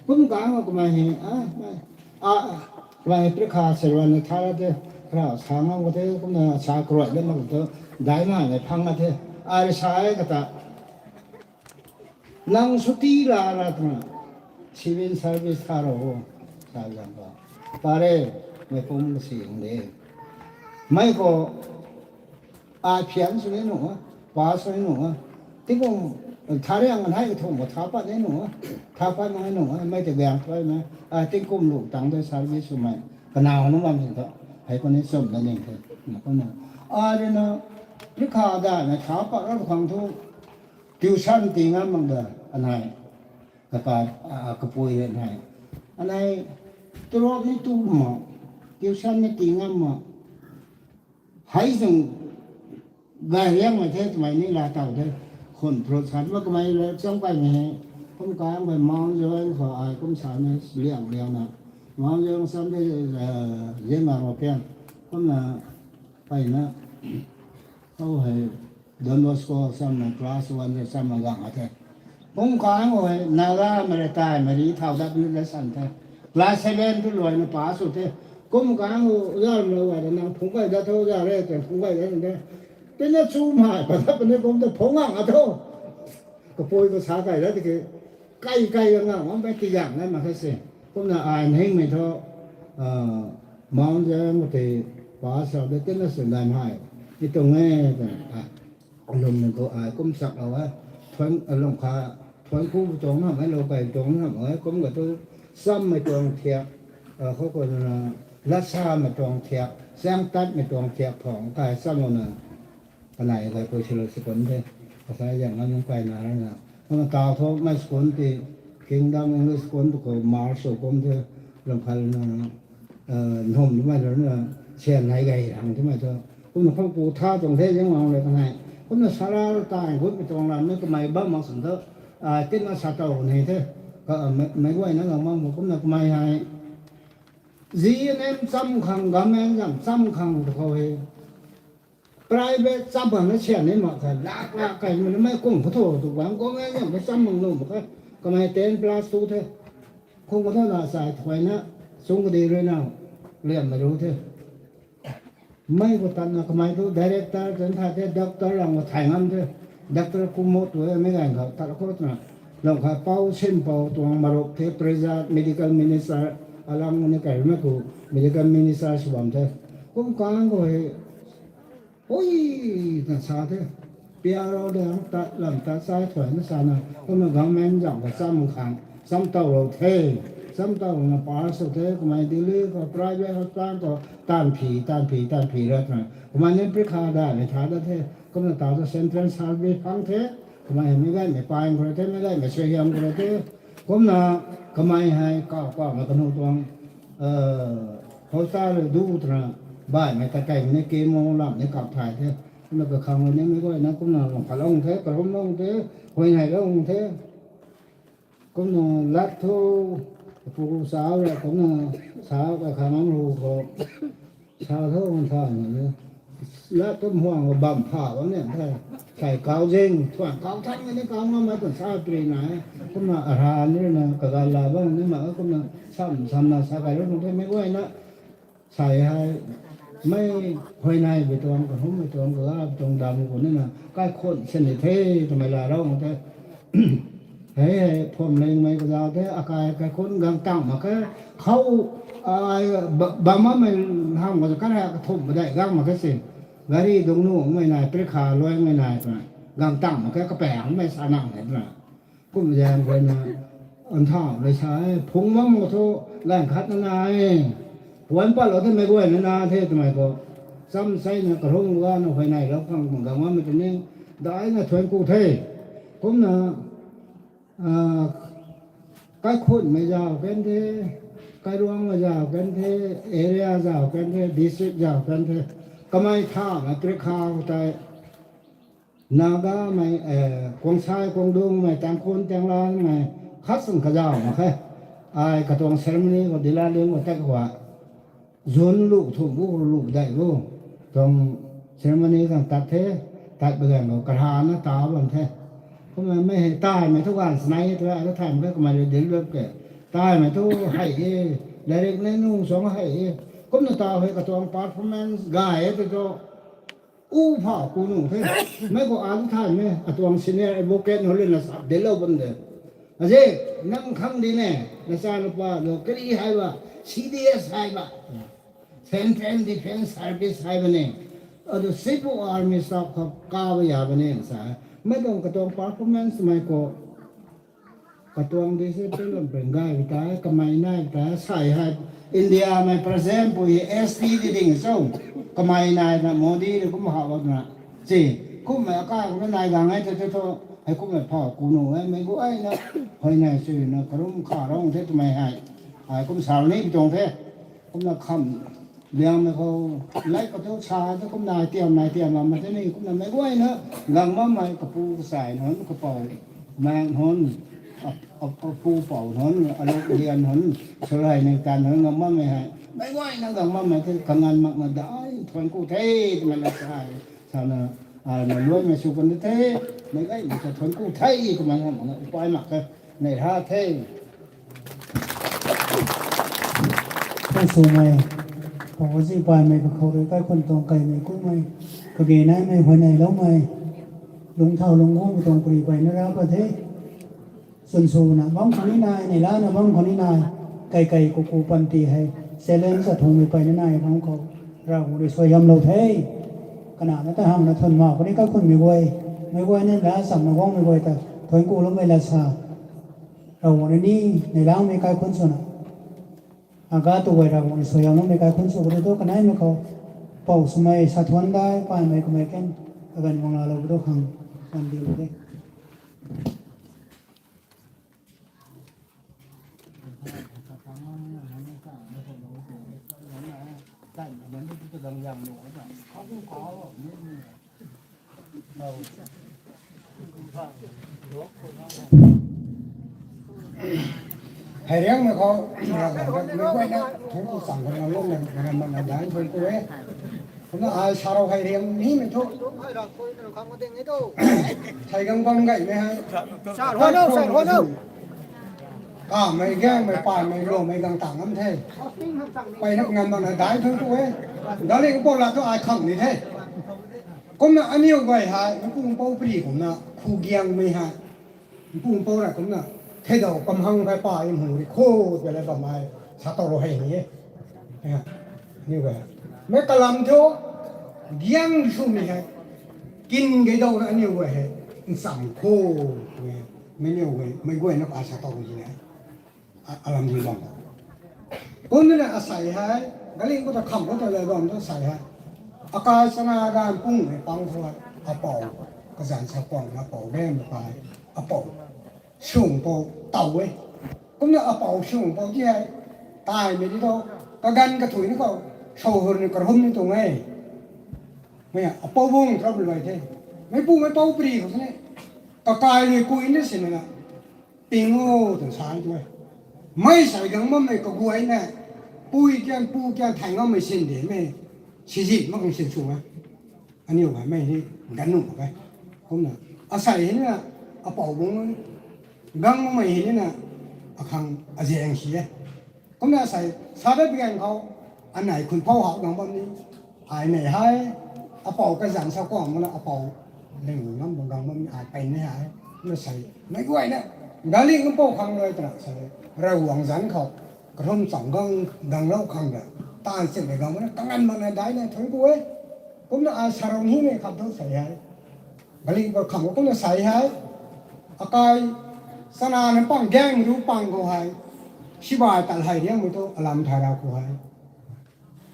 Kum kang khou kamei hei, a, mei, a, kamei prikha servan na tha ra the, kara sa ngam khou the, kumna sa karuai de mak thu, dai nai mei phang na the, ai rui sa e kata, nang chutti la ra twna, civil service tha rou o, sa zang ba. Pare, mei pum kasi ng de. Mei khou, ai phian sw ni nuh, pass sw ni nuh. Tingkum, thariang kan hei kathumh khou tha pat ni nuh, tha pat mak ni nuh, mei ta gaeng thuaimei, ai tingkum lu tang de service swmei, kanow na bam sin thu, hei khou ni chumna ning the, na kumna. Ai rui na, prikha daihmei tha pat ra khang thu, tuition tii ngam mak da, anei, kaka, a, kapui rui nei. Anei, tarot ni tu ma, tuition ni tii ngam ma. Hei zang gay riangmei the twmei ni la taw the. Khun prut sa ma kamei la chang kaimei hei. Kum kang khou Mount Zion khou ai kum sa ni liang liangna. Mount Zion sam the, ziangang ro pian. Kumna, mpeyna, khou hei, Don Bosco samna class one de samna gang a the. Kum kang khou hei, Naga mei rui taimei ri thau dat ni de san the. Class seven tu luaina pass sw the. Kum kang khou, oja lou gay de nang phungc gay dat tho, oja rui tei phungc gay dat de. Tina chu mei, pa dat puni kum ta phungc gang a tho. Kapui khou sa kay dat tiki, kai kai gang a, ngam bai ti gang na mak khe se. Kumna ai nhingmei thu, Mount Zion khou tei pass sw de tina sw dai mei. I tuang e, twna, a, alum nang khou ai kum sak lou e. Thuan, alum kha, thuan ku tuang na mei, lou kai tuang na mei, kum ka tu, chammei tuang thiak, a, khou khou na, latsamei tuang thiak, chaeng tatmei tuang thiak phang kai cham lou na. Kanei kaipui silou school the. Kasai zang nunc kaina rana. Kumna taw thu mei school ti Kingdom English School tu khou March sw kum the. Lam khat na, nhum twmei lana, sian nei gay hang twmei thu. Kumna khou pu tha tuang the zang lang le kanei. Kumna sara tai gutmei tuang lam ni kamei bam mak swn thu, tina sa tow nei the. Ka, mei guayna gang bam khou kumna kamei hei. G N M cham khang, government zam cham khang tu khou hei. private cham bang na sian ni mak kha, lak lak kai nu mei kum khou thu tu bang government ni mei cham bang nu mak kha, kamei ten plus two the. Kum khou thu na sai thuai na, sung kadi rui na, liam mei ru the. Mei khou tat na kamei tu director tan thay the, doctor lang khou thay ngam the. Doctor Kumo tu e mei ganv khou tat khou twna. Lang kha Pou Sin Pou tuang maruk the, present medical minister, alang ni kai mei khou medical minister sw bam the. Kum kang khou hei, ui, na sa the. P R O de ang tat lam tat sai thuai na sa na, kumna government zang khou cham khang, cham taw lou the, cham taw na pass sw the, kamei Delhi khou private hospital khou taanv phi, taanv phi, taanv phi ra twna. Kamei ni prikha daihmei tha dat the, kumna ta tu central service phang the, kamei hei mei gaymei paeng khou rui the, mei gaymei suaihiam khou rui the, kumna kamei hei kaw kaw na kanu tuang, hospital rui du twna, baihmei ta kaimei ni chemo lam ni kap thay the, kumna kakhang rui ni mei guayna kumna lung khat lou the, karum lou the, huayney lou the. Kumna lat thu, pu sa rui kumna sa kakhang ang ru khou, sa thu kan tha na ni. Lat thu mhuang khou bam pha bam ni the. Sai kau zing, thuan kau thang ni kau ngam mei twn sa pri na e. Kumna arhan rui na kagal la bam ni ma kumna sam, sam na sa kai lou the mei guayna. Sai hei, mei huayney bei tuang, kahum bei tuang, kaga bei tuang dam khou ni na, kaikhun sin ni the, twmei la rou the. Hei hei, phwamlingmei kazau the, akai kaikhun gang tang mak khe, khou, ai, ba-, bam makmei ham khou khat hei kathumh padeih gang mak khe si. Gari dungc nuhmei nai, prikha luaimei nai twna, gang tang mak khe, kapaengmei sa nang the twna. Kum zaeng guayna, an thau rui sa e, phung bam khou thu, ganv khat na na e. Puan patlou the mei guayna na the twmei khou. Cham seina karung gana huayneylou khang kum gang bammei tei ni, daina thuanc ku the. Kumna, kaikhunmei zau kan the, kairuangmei zau kan the, area zau kan the, district zau kan the. Kamei thamei prikha khou tei, Nagamei, Kuangsai, Kuangdungmei, Tangkhul, Tanglanmei, khat swn kazauh mak khe. Ai katuang ceremony khou Dilaling khou tat khou, zun lu thumh bu lu dei bu, tuang ceremony khang tat the, tat ba ganv khou karana ta bam the. Kumna mei hei taimei thu ganv snei e tu, ai thu thay mak khe kamei rui dil lup ke. Taimei thu hei e, direct nei nung suang hei e. Kumna ta hei katuang performance gay e tu thu, u phau ku nuh the. Mei khou a thu thaymei, atuang senior advocate nunc rui na sap dinclou bam de. Aze, nang khang di ne, na cha na pa, lo kari hei ba, C D S hei ba, Central Defence Service hei ba ne, adu sipu army staff khou ka ba ya ba ne sa. Mei tuang katuang performance mei khou, katuang discipline lam peng gay ta, kamei nai ta, sai hei, Indiamei president pui S T di ding cho, kamei nai na Modi rui kum hau na, si, kummei akai khou na nai gang e te te thu, hei kummei phau ku nuh e, mei guayna, huayney swna karum kha rong the twmei hei, ai kum sal ni bi tuang the, kumna kham, liangmei khou, lei khou thu sa thu kum nai tiam, nai tiam bam ma the ni, kumna mei guayna, gang bammei kapu kasai nunc, kapou, maek nunc, ap-, ap-, apu pou nunc, aluk lian nunc, swlai ningtan nunc gang bammei hei, mei guayna gang bammei the, kanganv makna dai thuanc ku the, twmei la sa, sana, ai na luaimei sw kan the, mei guayna sa thuanc ku the, twmei hamh na upai mak khe, nei ra the. Kum swmei, pou kazi paymei kakhou rui kaikhun tuang kaimei kummei, kage naimei huayneyloumei, lungcthau lungc guangmei tuang pari peyna ra pat the. Chwn swna bam khou ni nai, neih lana bam khou ni nai, kai kai ku ku panty hei, challenge athungmei peyna nai bam khou, Ravguangc rui suaihiamlou the. Kanana ta hamhna thun ma khou ni kaikhunmei guay, meic guay ni la chamna guangmei guay ta, thuanc kuloumei lat sa, Ravguangc rui ni, neih laumei kaikhun swna, aga tu guay Ravguangc rui suaihiamloumei kaikhun sw khou rui thu kaneimei khou, pou swmei sa thuanc dai, paymei kamei kan, aganv guang laalou khou thu khang, kan diu the. Hei riangmei khou, mei guayna, thuanc ku chang khou na lum na, na, na, na, dan thuanc ku e. Kumna ai sarou hei riang nimei thu. Thei gang bam gaymei hei. Sa huan o, sa huan o. Kamei, gaengmei, paimei, luamei gang tang ngam the. Peyna ngan bam na dai thu tu e. Dali pou la thu ai khang ni the. Kumna aniu guay hei, meipu pou pri kumna, khu giangmei hei. Meipu pou ra kumna, thei dou kam hang kai pa in hung ri kho, tei la bam ai, sa tau ro hei ni e. Aniu guay. Mei kalam thu, giang sw mi hei. Kin gei dou na aniu guay hei. Nsam kho, mei niu guay, mei guay na pa sa tau ro ni e. A, alam ni bam. Kumna asei hei, galing khou ta kham khou ta le bam tu asei hei. Akai sana gan pung hei pang khou hei, apou, kazan sa pang, apou, rem, akai, apou, sung pou, tau e. Kumna apou, sung pou ti hei, taimei di tu, kaganv kathui ni khou, sou hur ni karhum ni tuang e. Mei apou bung, trouble bai the. Meipu mei pou pri khou sini. Kakai ni kui ni sini na. Ping o, twna sa tu e. Mei sei gang bammei kaguay na, pui kian, pu kian thei ngammei sin de mei, sizit mak khang sin sw e. Aniu hei mei ni, gan nuh mak e. Kumna, asei hei na, apou bung, gang bammei hei na, akhang azaeng si e. Kumna asei, sa dat bi gan khou, anei khun pou hak gang bam ni, ai nei hei, apou kazan sa kuang mana apou, ling ngam bam gang bam ni ai pey ni hei, kumna sei, mei guay na, galing ngam pou khang rui twna sei, Ravguangc zanc khou, karhum cham gang, ganglou khang ra, taanv simei gang mana, kangan mana dai na thuy bu e. Kumna ai sarou himei kham thu sei hei. Galing khou kham kumna sei hei. Akai, sana na pang gaeng ru pang khou hei. Sibai tal hei riangmei tu alam thay ra khou hei.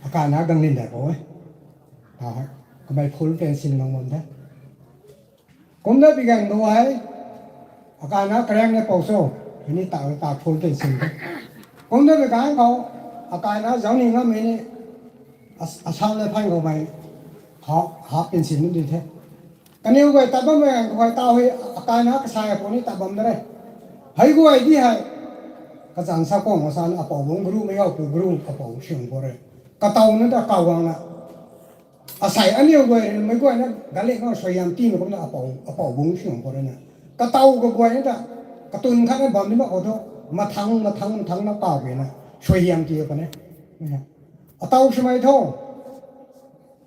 Akai na ganglin dai pou e. Ta hei. Kamei full tension lang bam the. Kumna bi gan khou hei. Akai na karang na pou cho. Hei ni ta, ta full tension the. Kumna bi gan khou. Akai na zauc ni ngammei ni. As-, asam le phan khou mei. Ha, ha tension ni di the. Kaniw guay tat bammei ganv khou hei tau hei, akai na kasai apou ni tat bam da re. Hei guay di hei. Kazan sa kuang sa na apou bung guru mei hou pu guru apou sung pou re. Katow na ta kaw guang na. Asei aniu guay, mei guay na galing na suaihiam ti na kumna apou, apou bung sung pou re na. Katow kaguay na ta, katun khat na bam ni mak khou thu, mathang, mathang, mathang na kaw guay na. Suaihiam ti khou ne. Atau swmei tho.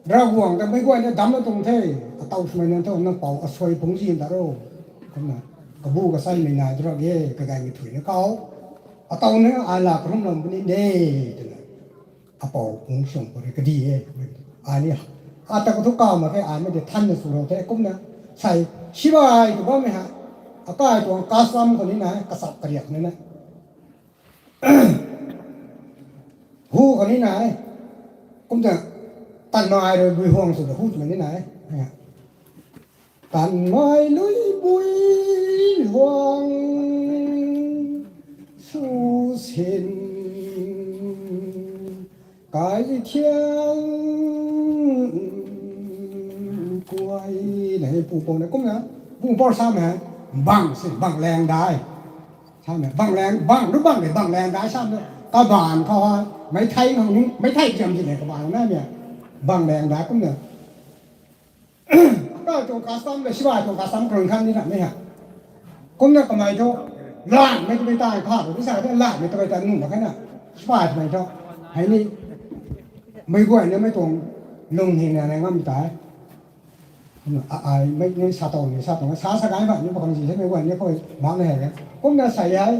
Ravguangc ta mei guay na dam na tuang the. Atau swmei na tho, nang pou asuai phungc zin ta ro. Kumna, kabu kasaimei nai tu ra ge, kagaymei thuy na kaw. Atau na ai la karhum lam puni de, twna. Apou phungc sung pou re kadi e. Ai ni, ata kathu kaw mak khe, ai mei de than na sw ro the, kumna. Sei, sibai tu bammei hei. Akai tuang kasam khou ni na, kasap kariak ni na. Hu khou ni na e. Kumta, tanmei rui bui huang sw ta hu twmei ni na e. Tanmei lui bui huang sw sin kai thiang kuay na e pu pou na kumna. Pu pou sam hei, bang sin, bang lang dai. Samei, bang lang, bang, lu bang de, bang lang dai samei, kabaanv khou hei, mei thei khang ni, mei thei kiam ti le kabaanv na mei, bang lang dai kumna. Akai tuang custom le, sibai tuang custom karun khan ni na mei ha. Kumna kamei thu, lanmei twmei ta kha, tu sa ta lanmei twmei ta nuh mak khe na, sibai twmei thu, hei ni, mei guay na mei tuang lung hing na na ngam ta. Kumna, a, ai, mei ni sa tau ni, sa tau, sa sa gay ma, ni pa khang zi se mei guay ni khou, bang na hei. Kumna sei hei,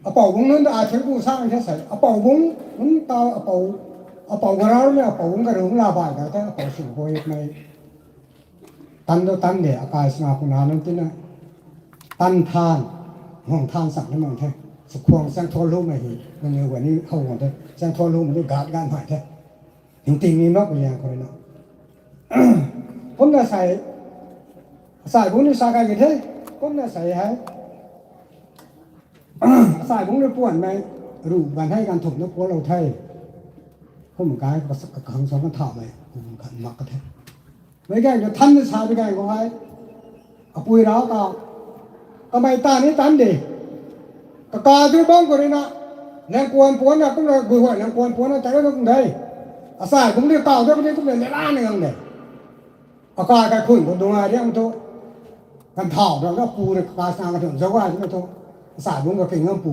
apou bung nunc ta ai thuy bu sa ni the sei, apou bung, nunc tau, apou, apou garar mei, apou bung garar la bai ta, apou sing khou hei mei. Tan do tan de, akai sna khou na nunc tina. Tan than, hung than sak ni mang the. Sukhuang chang thua lu mei hi, nang ni guay ni khou guang the, chang thua lu mei ni gat gat mai the. Hing ting ni mak liang khou rui na. Kumna sei, asei bung ni sa kai ni the, kumna sei hei. Asei bung ni puan mei, ru gan hei gan thum na puan lou the. Kum kai, ka, ka, ka khang sa kan thau mei, kum kan mak ka the. Mei gan khou than na sa bi gan khou hei. Apui rau ta. Kamei ta ni tan de. Kaka tu bang khou rui na. Lang kuan puan na, kumna gui huay lang kuan puan na, ta na kum de. Asai bung ni taw de, kani kum le la ni gang de. Akai kaikhun khou nungai riang thu, kan thau da na pu rui ka sa ka thu zauc a na thu. Asai bung ka king ngam pu,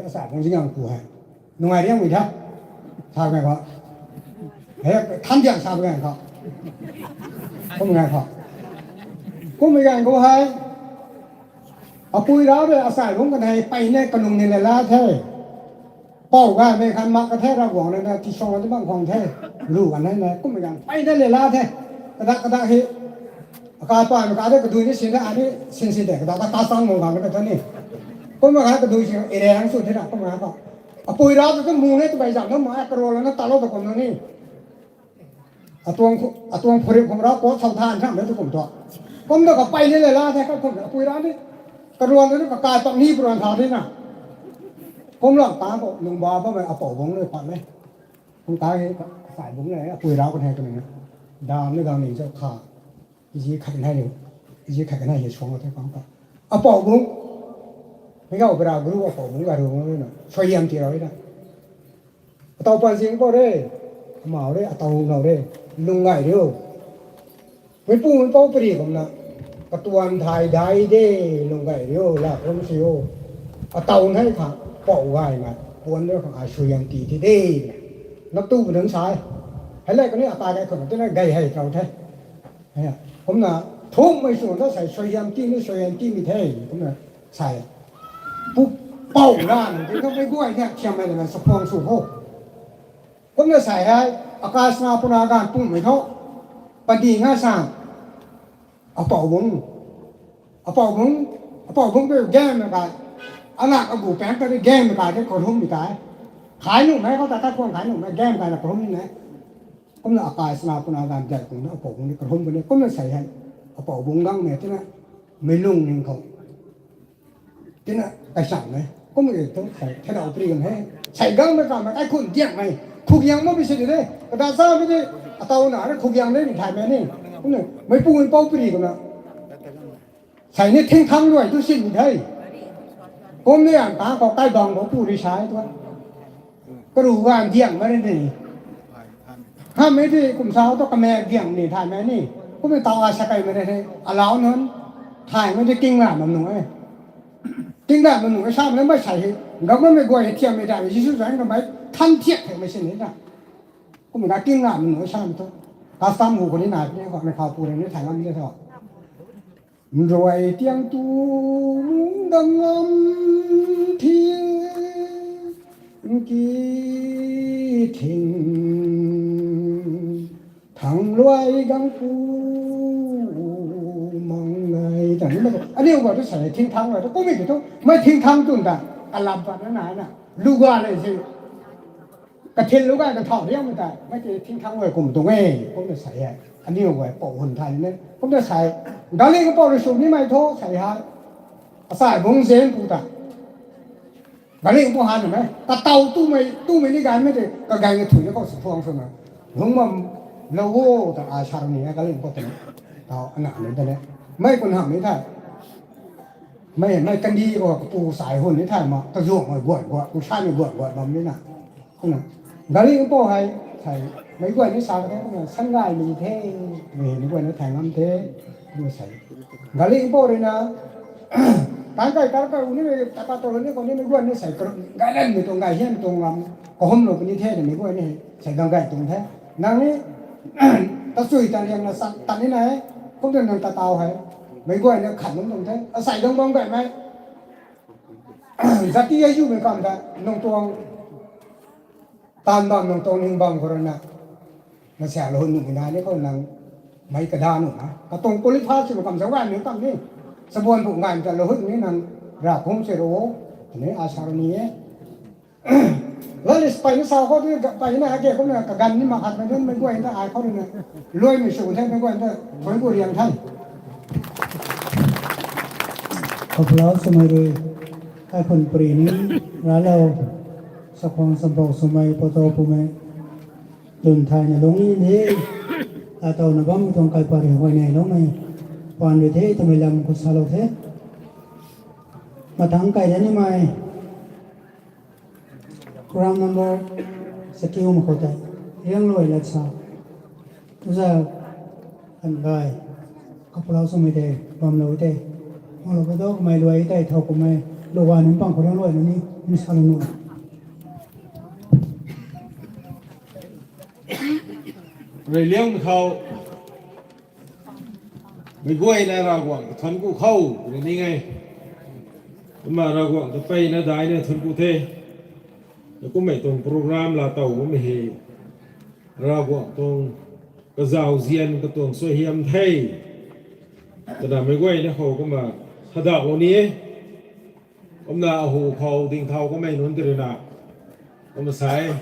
asai bung zing ngam pu hei. Nungai riang mi tha. Sa ngai kho. He, than diang sa ngai kho. Kum ngai kho. Kum mi gang khou hei, apui rau rui asai bung kan hei peyna kalung ni le la the. Pou gaymei khan mak ka the, Ravguangc rui na tisuang na bang khwang the. Lu kan hei na, kum mi gang peyna le la the. Kadak kadak hei. Akai paan ka de kadui ni sin de, ani sin sin de, kadak ta ka sang mung gang de ta ni. Kum mi kha kadui sin, area ang su the na, kum mi kha. Apui rau tu tu mung ne tu bai zam na ma, karol na ta lou ta kum na ni. Atuang khu-, atuang phurip khum rau ko sau than sam le tu kum tu. Kum da ka peyna le la the, ka kum apui rau ni. Karol na ka kai pak ni puran thau de na. Kum lam ta ko, nung ba ba mei apou bung le pat le. Kum ta he, asai bung le, apui rau kan hei tu ni na. Dam ni gang ni zauc kha. Zi khat nai ni, zi khat nai ni suang the kang ta. Apou bung. Mei gau bra guru apou bung ga ru na. Suaihiam ti rau na. Atau pan zing pou re. Amau re, atau nau re. Lung gay riu. Meipu meipu pari kum na. Katuan thai dai de, lung gay riu, la kum siu. Atau nai kha, pou gay na. Puan riu kha, ai suaihiam ti ti de. Na tu bu nang sai. Hei le kani akai kaikhun tu na gay hei kau the. Kumna, thumei sw ta sei, suaihiam ti ni, suaihiam ti mi the, kumna sei. Pu pou la ni, ti kha mei guay ni, thiam mei le na, sa phuang sw ho. Kumna sei hei, akai sna puna ganv pumei tho. Padi nga sa, apou bung. Apou bung, apou bung tu game na kai. Ana agu pang ta di game na kai, di khou hum mi tai. Khai nu mei, khou ta ta khwang khai nu mei, game kai na khou hum ni mei. Kumna akai sna puna ganv jai kung na apou bung ni karhum bam ni, kumna sei hei. Apou bung gang mei, tina mei lung ning khou. Tina kai sang mei. Kumna e tu sei, thadau pri gang hei. Sei gang mei ka mei, kaikhun diang mei. Khugiang ma bi si di de. Kada sa mi di, atau na, re khugiang de ni thay mei ni. Kumna, meipu meipu pri kum na. Sei ni thingthang luai tu sin the. Kum ni ang ta khou kai bang bo pu ri sai tu. Karu gan diang ma ri ni. Hamei di kum sa tu kamek diang ni thay mei ni. Kum ni tau a sa kai mei ni. Alau nunc. Thay mei di king ram nunc e. King ram nunc e sa mei mei sei he. Gam mei guay thiam mei dai Jisu zang kamei than thiak thei mei sin ni na. Kum ni king ram nunc e sa mei tu. Custom hu khou ni nai ni khou mei khou pu ri ni thay ngam ni tho. Nruai tiang tu lungdam ngam thi, nki thing thang luai gang pu mang nai ta ni ma tu. Aniu guay tu sa thingthang luai tu, kum ni tu, mei thingthang tun ta, kalap pat na nai na, lu ga le si. Kathil lu gay kathau riang mei tei, mei tei thingthang guay kum tuang e, kumna sei e. Aniu guay pou hun thay ni, kumna sei. Galing pou rui sw nimei thu sei hei. Asai bung zen pu ta. Galing pou han mei, katau tumei, tumei ni gay mei tei, kagay ni thui ni khou sw thuang sw na. Lungc bam lou o ta ai sa ni, galing pou ta ni. Tau, ana ni ta ni. Mei kun ham ni the. Mei, mei kandih khou kapu sai hun ni thay ma, kazuang mei guat guat, pu sai mei guat guat bam ni na. Kumna, galing pou hei, sei, meic guay ni sa ka the, kumna, san gaymei the, mei ni guay na thay ngam the, kumna sei. Galing pou rui na, tan kai, tan kai, uni mei, tapa to ni, kou ni meic guay ni sei, gay lanmei tuang, gay hianmei tuang lam, kahumlou puni the, meic guay ni, sei gang gay tuang the. Nang ni, tachui ta liang na sa, tan ni na e, kum tuang nang tatau hei, meic guay na khat lum tuang the, asei dang bam gaymei. Zati azuhmei kam ta, nang tuang, taanv bam nang tuang ning bam khou rui na, na sialou hun nuh nai ni khou nang, mei kada nuh na. Katuang qualify swmei kam zauc gaymei kam ni. Sabuan bu gaymei ta lou hun ni nang, rav kum se ro, ni a sa ro ni e. Lalisei peyna sa khou tu, peyna hake kumna kaganv ni mak khat mei nunc meic guay ta ai khou rui na, luaimei sw the meic guay ta, thuanc ku riang the. Kapulou swmei rui, kaikhun pari ni, raclou, sakhwang sampou swmei, poutou pumei, tun thayna lungc ni the, atow na bammei tuang kaipat rui huayney lungcmei, paan rui the twmei lam khou salou the. Mathangc kai da nimei, program number sakiu mak khou tei. Riang luai lat sa. Tuza kan gai. Kapulou swmei tei, bamlou tei. Malou pa do kamei luai tei thau kumei. Luai nunc pang khou riang luai na ni, ni sa lou nu. Rui liang khou. Mei guayna Ravguangc thun ku khou, rui ni ngai. Kumna Ravguangc ta peyna daina thun ku the. Na kummei tuang program laa tow bammei hei. Ravguangc tuang kazauzian katuang suaihiam the. Twna mei guayna khou kumna thadak lou ni e. Kumna ahu khou ding thau kamei nunc tei rui na. Kumna sai.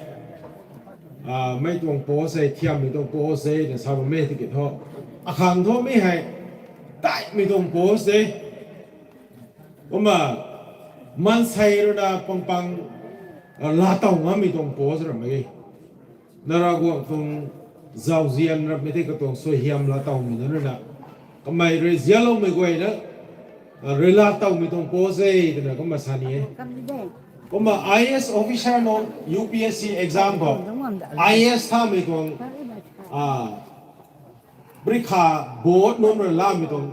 Ah, mei tuang post e, thiammei tuang post e, na sa bammei tiki thu. Akhang thu mi hei. Taimei tuang post e. Kumna mansei rui na pang pang, ah, laa tow ngammei tuang post ra mei. Na Ravguangc tuang zauzian rapmei tei katuang suaihiam laa towmei nunc rui na. Kamei rui zialoumei guayna, ah, rui laa towmei tuang post e, twna kumna sa ni e. Kumna I A S officer nunc U P S C exam khou I A S thamei tuang, ah, parikha board nunc rui laamei tuang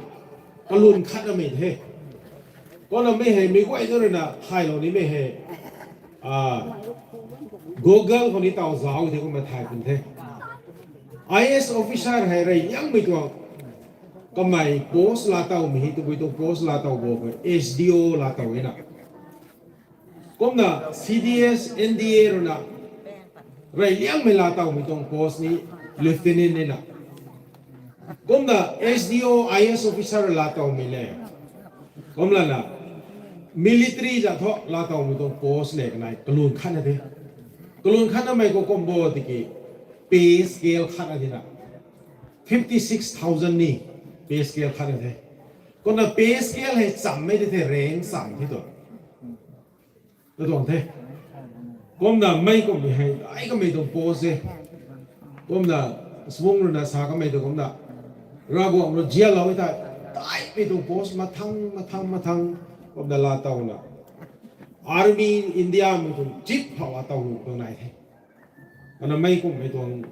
kalun khatnamei the. Kumna mei hei, mei guayna rui na thaylou nimei hei. Ah, Google khou ni taw zauc the kumna thay pun the. I A S officer hei reyliangmei tuang kamei post laa towmei hei, tabui tuang post laa tow bo khou S D O laa tow e na. Kumna C D S, N D A rui na reyliangmei laa towmei tuang post ni lieutenant e na. Kumna S D O, I A S officer laa towmei le. Kumlana military za thu laa towmei tuang post le kanei kalun khatna the. Kalun khatnamei khou kum bo tiki pay scale khatna thena. Fifty six thousand ni pay scale khatna the. Kumna pay scale hei chammei di the, rank cham the tu. Katuang the. Kumna mei kummei hei, ai kamei tuang post e. Kumna, swung rui na sa kamei tu kumna. Ravguangc rui zialou e thei, taimei tuang post mathang, mathang, mathang. Kumna laa towna. Army India mei tuang chief phou laa tow tuang nai the. Kumna mei kummei tuang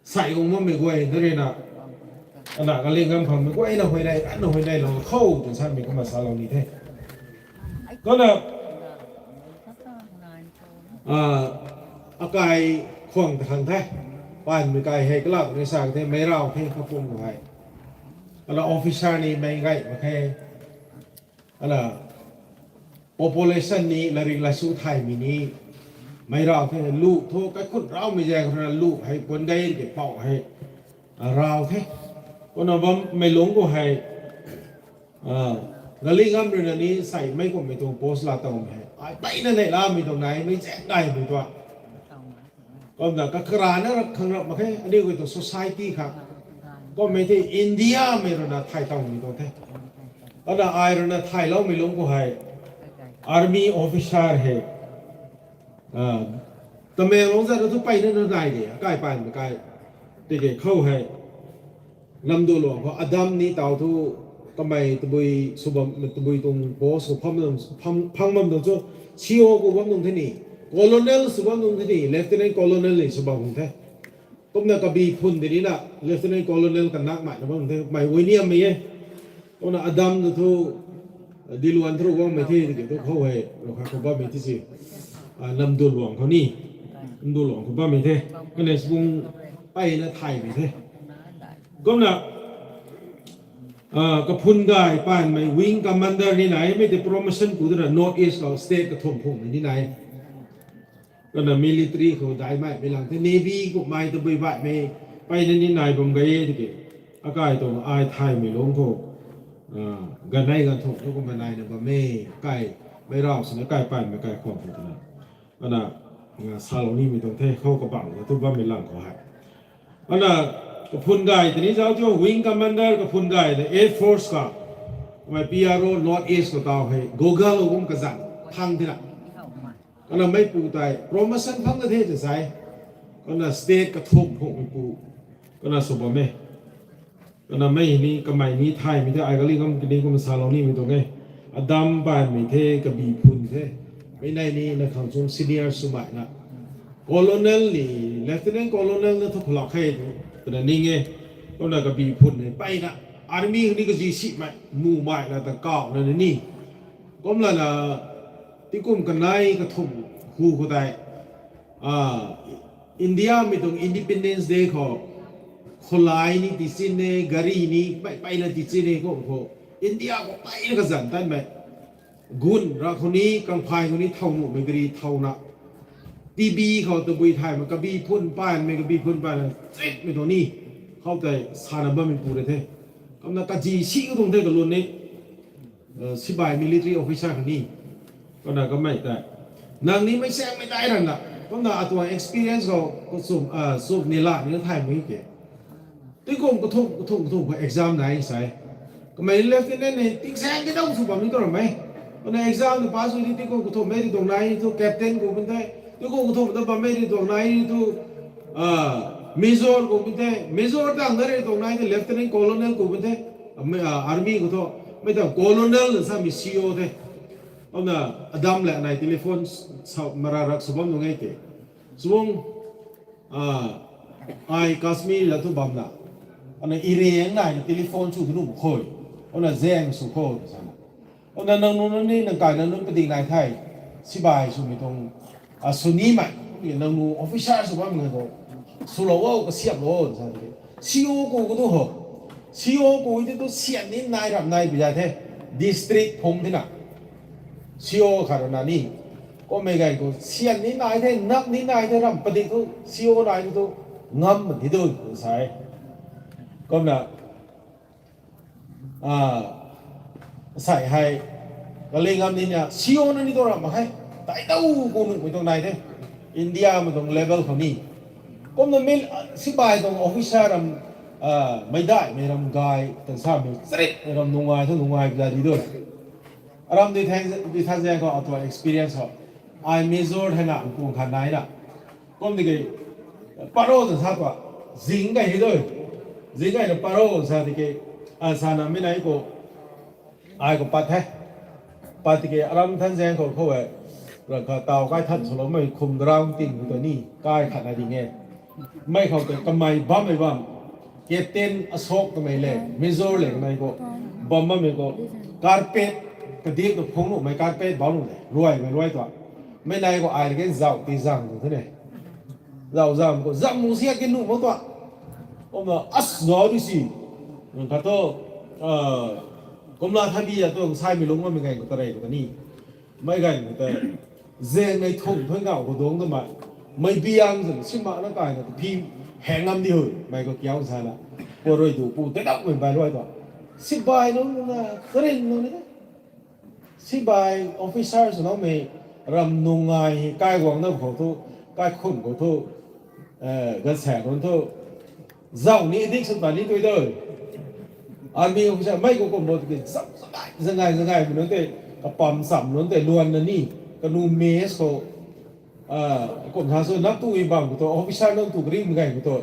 sai guang bammei guay na rui na, ana kaling gam khang mei guayna huayney, ana huayneylou khou twna samei kumna salou ni the. Kumna, ah, akai khwang ta khang the, paanmei kai hei kalak ni sa the, meic rau the, kapum khou hei. Ana officer ni mei gay mak khe. Ana population ni, lairik laisu thaymei ni, meic rau the, lu thu, kaikhunc raumei zaeng khou rui na lu hei, puan gay rui kipouc hei, ah, rau the. Kumna bammei lungc khou hei, ah, gali ngam rui na ni sei mei kummei tuang post laa towmei hei, ai peyna neihlamei tuang nai, mei zaeng gaymei tuang. Kumna kakarana rap khang rap mak khe, aniu guay tuang society khang. Kummei the India mei rui na thay towmei tuang the. Kumna ai rui na thayloumei lungc khou hei, army officer hei, ah, Tamenglong zat thu peyna na nai de, akai paanmei kai. Tiki khou hei, Namdu luang khou Adam ni taw thu kamei tabui sw bam, tabui tuang post khou phang, phang bam tuang chu, C O khou bam tuang the ni, Colonel sw bam tuang the ni, Lieutenant Colonel ni sw bam tuang the. Kumna kabi phun tei ni na, Lieutenant Colonel kanakmei na bam tuang the, mei uiniammei e. Kumna Adam tu thu, Diluan thu rui guangmei the, tiki thu khou hei, rui kha khou bammei the si. Ah, Namdu luang khou ni, Namdu luang khou bammei the. Kaniw sw bung peyna thaymei the. Kumna, ah, kaphun gay paanmei wing commander ni nai, mei tei promotion ku twna North East khou state kathumh phungmei ni nai. Kumna military khou daihmei mei lang the, navy kummei tabui baihmei peyna ni nai bam gay e tiki. Akai tuang ai thaymei lungc khou, ah, ganei ganthumh thu kumna naina bam e, kai, meic rau swna kai paanmei kai khwang khou twna. Ana, ah, salou nimei tuang the, khou kabangc na thu bammei lang khou hei. Ana, kaphun gay tei ni zauc thu wing commander kaphun gay na Air Force khou, mei P R O North East khou taw hei, Google khou kum kazanc thang thena. Kumna meipu tei promotion phang na the tw sa e. Kumna state kathumh phungmeipu. Kumna sw bam e. Kumna mei ni kamei ni thaymei the, ai gali ngam kani kumna salou nimei tuang e. Adam paanmei the, kabi phun the. Mei nei ni na khang chung senior swmei na. Colonel ni, Lieutenant Colonel na thu khulak khe tu, twna ning e. Kumna kabi phun ni, mpeyna, army ni kazi simei, mumei na ta kau na ni. Kumlana, tingkum kanei kathumh hu khou tei, ah, India mei tuang Independence Day khou, kholai ni tichin e, gari ni, mpey, mpeyna tichin e, kum khou, India khou mpeyna kazanc tanmei. Gun ra khou ni, kangphay khou ni, thow nuhmei gari thow na. T B khou tabui thaymei, kabi phun paymei, kabi phun paymei, tritmei tuang ni. Khou tei sana bammei pu re the. Kumna kazi si khou tuang the kalun ni. Eh, sibai military officer khou ni. Kumna kamei tei. Nang ni mei sangmei tei rana. Kumna atuang experience khou, khou sum, ah, sum ni la ni thaymei ke. Tingkum kathumh, kathumh, kathumh khou exam nai sa e. Kamei lieutenant ni tingsaeng ki dau sw bam ni tu ram e. Kumna exam ni pass sw ni tingkum kathumh mei ri tuang nai tu captain khou bun the. Tingkum kathumh ta bam mei ri tuang nai tu, ah, major khou bun the. Major tang da ri tuang nai tu lieutenant colonel khou bun the. Ah, mei, ah, army khou thu. Mei ta colonel na samei C O the. Kumna adam le nai telephone sa mara rak sw bam nung e ke. Sw bam Ah, ai Kashmir la thu bamna. Ana iriang nai na telephone sw kanu khou. Ana zang sw khou sana. Ana nang nunc ni nang kai nang nunc padik nai the. Sibai swmei tuang, ah, sw nimei. Nang nunc officer sw bam ngai khou. Swlou o, kasiamlou o sa tiki. C O khou katu ho. C O khou ti tu sian ni nai ram nai pi za the. District phung tina. C O khat rana ni. Kummei ganv khou sian ni nai the, nap ni nai the, ram padik thu, C O nai thu, ngam ni tu, sa e. Kumna, ah, sai hei, kaling ngam ni na, C O na ni tu ram mak khe, tai dau khou nuhmei tuang nai the. India mei tuang level khou ni. Kumna mei, sibai tuang officer ram, ah, meicdaihmei ram gay, tan samei, charitmei ram nungai thu nungai pi za di tu. Aram di thang, di thang zaeng khou atuang experience khou. Ai major thena nkuang khat nai na. Kum tiki, paro ta sa tua. Zing kai hei dui. Zing kai na paro sa tiki, a sa na mei nai khou, ai khou pat the. Pat tiki aram thang zaeng khou khou e. Ram kha taw kai than swloumei khum ground ting khou ta ni, kai khat na ding e. Mei khou tei kamei bammei bam. Captain Ashok twmei le, major le kamei khou. Bam bammei khou. Carpet, kadip tu phung nuhmei carpet bam nuh le. Ruaimei ruai tua. Mei nai khou ai rui kan zauh ti zang tu the ne. Zauh zang khou, zang mu siak ki nuh mo tua. Kumna, as zauh di si. Khat thu, ah, kumla thabi ya tu, saimei lung bammei ganv khou ta rey khou ta ni. Mei ganv khou tei, zaeng nei thumh thuan gauh khou duangc twmei, mei biang zan, simna kaina ta phi, heng ngam di hui, mei khou kiau sana, khou rui tu pu, tei dakmei bai luai tua. Sibai nunc na, karin nunc ni, sibai officer swloumei, ram nungai, kai guang na khou thu, kai khun khou thu, eh, ganvsaekc nunc thu, zauh ni addiction ta ni tui dui. Army officer mei khou kum bo tiki zauh zangai, zangai, zangaimei nunc tei, kapam cham nunc tei luan na ni, kanu mess khou, ah, kum sa sw nap tu i bam khou tu, officer nunc tu karimei gay khou tu.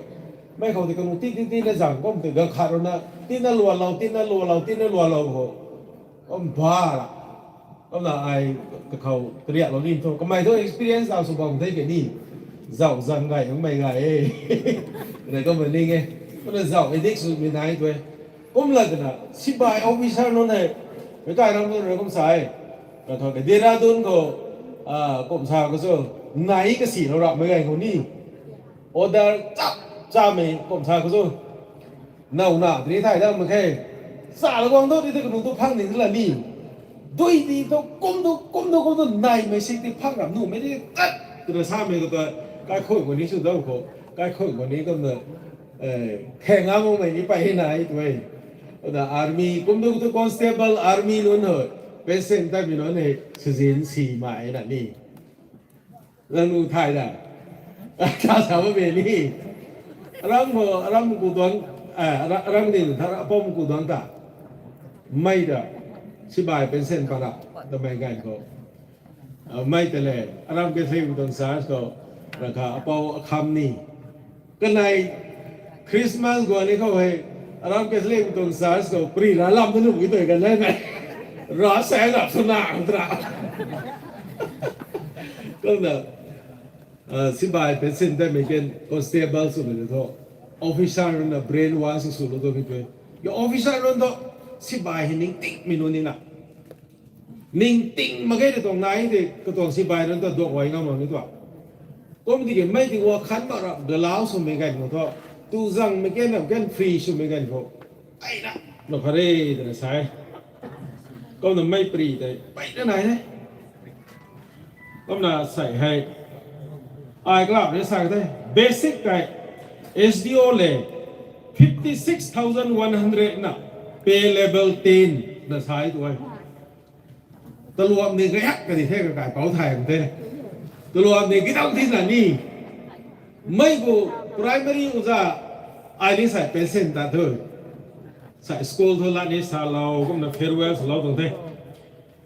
Mei khou tei kanu ti, ti, ti na zang kum tei, ga khat rui na, tina luanlou, tina luanlou, tina luanlou khou. Kum ba la. Kumna ai kakhou kariaklou ni thu, kamei thu experience tau sw bam the ke ni. Zauh zang gay, nungmei gay e. Rei kum ning e. Kumna zauh addict swmei nai tu e. Kumla twna, sibai officer nunc hei, meic kai ram nunc rui kum sa e. Kathau ke Dehradun khou, ah, kum sa khou sw, nai kasilou rapmei gay khou ni. Order chap chamei kum sa khou sw. Now na, tini thay dam mak khe. Sa la guang thu, ti tu kanu tu phang ni la ni. Dui ti tu, kum tu, kum tu, kum tu, naimei sik ti phang ram nuhmei ti tat. Twna samei khou ta, kaikhun khou ni sw dau khou. Kaikhun khou ni kumna, eh, kheng a mumei ni pai na e tu e. Kumna army, kum tu tu constable, army nunc hei. Pension taimei nunc hei, sizin si mai na ni. Nang nu thay da. Tha sa bammei ni. Aram khou, aram ku tuang, eh, ara-, aram ni, thara apou ku tuang ta. Mei ta. Sibai pension pa ra. Twmei ganv khou. Ah, mei ta le. Aram Catholic tuang church khou. Rakha apou akham ni. Kanei Christmas guang ni khou hei, aram Catholic tuang church khou pri ra lam tu nuh ki tui kan le mei. Ra sa ra sw na tra. Kumna, Sibai pension tei mei kan constable swmei tei thu, officer na brainwash swlou tu ki pe. Ki officer nunc thu sibai hei ningtingmei nunc ni na. Ningting mak ge tei tuang nai tei katuang sibai nunc thu duak uai ngam mak ni tua. Kum tiki mei ti wa khan mak rap galau swmei ganv khou thu, tu zangmei kan na kan free swmei ganv khou, ai na, na phare twna sa e. Kumna mei pri tei peyna nai e. Kumna sei hei, ai kalap ni sa the, basic tei S D O le fifty six thousand one hundred na, pay level ten na sa e tu e. Taluap ni gaiak kadi the, kakaipouc thay ang the. Taluap ni gidau thina ni. Mei khou primary uza ai ni sei pension ta thu, sei school thu lat ni salou kumna farewell swlou tuang the.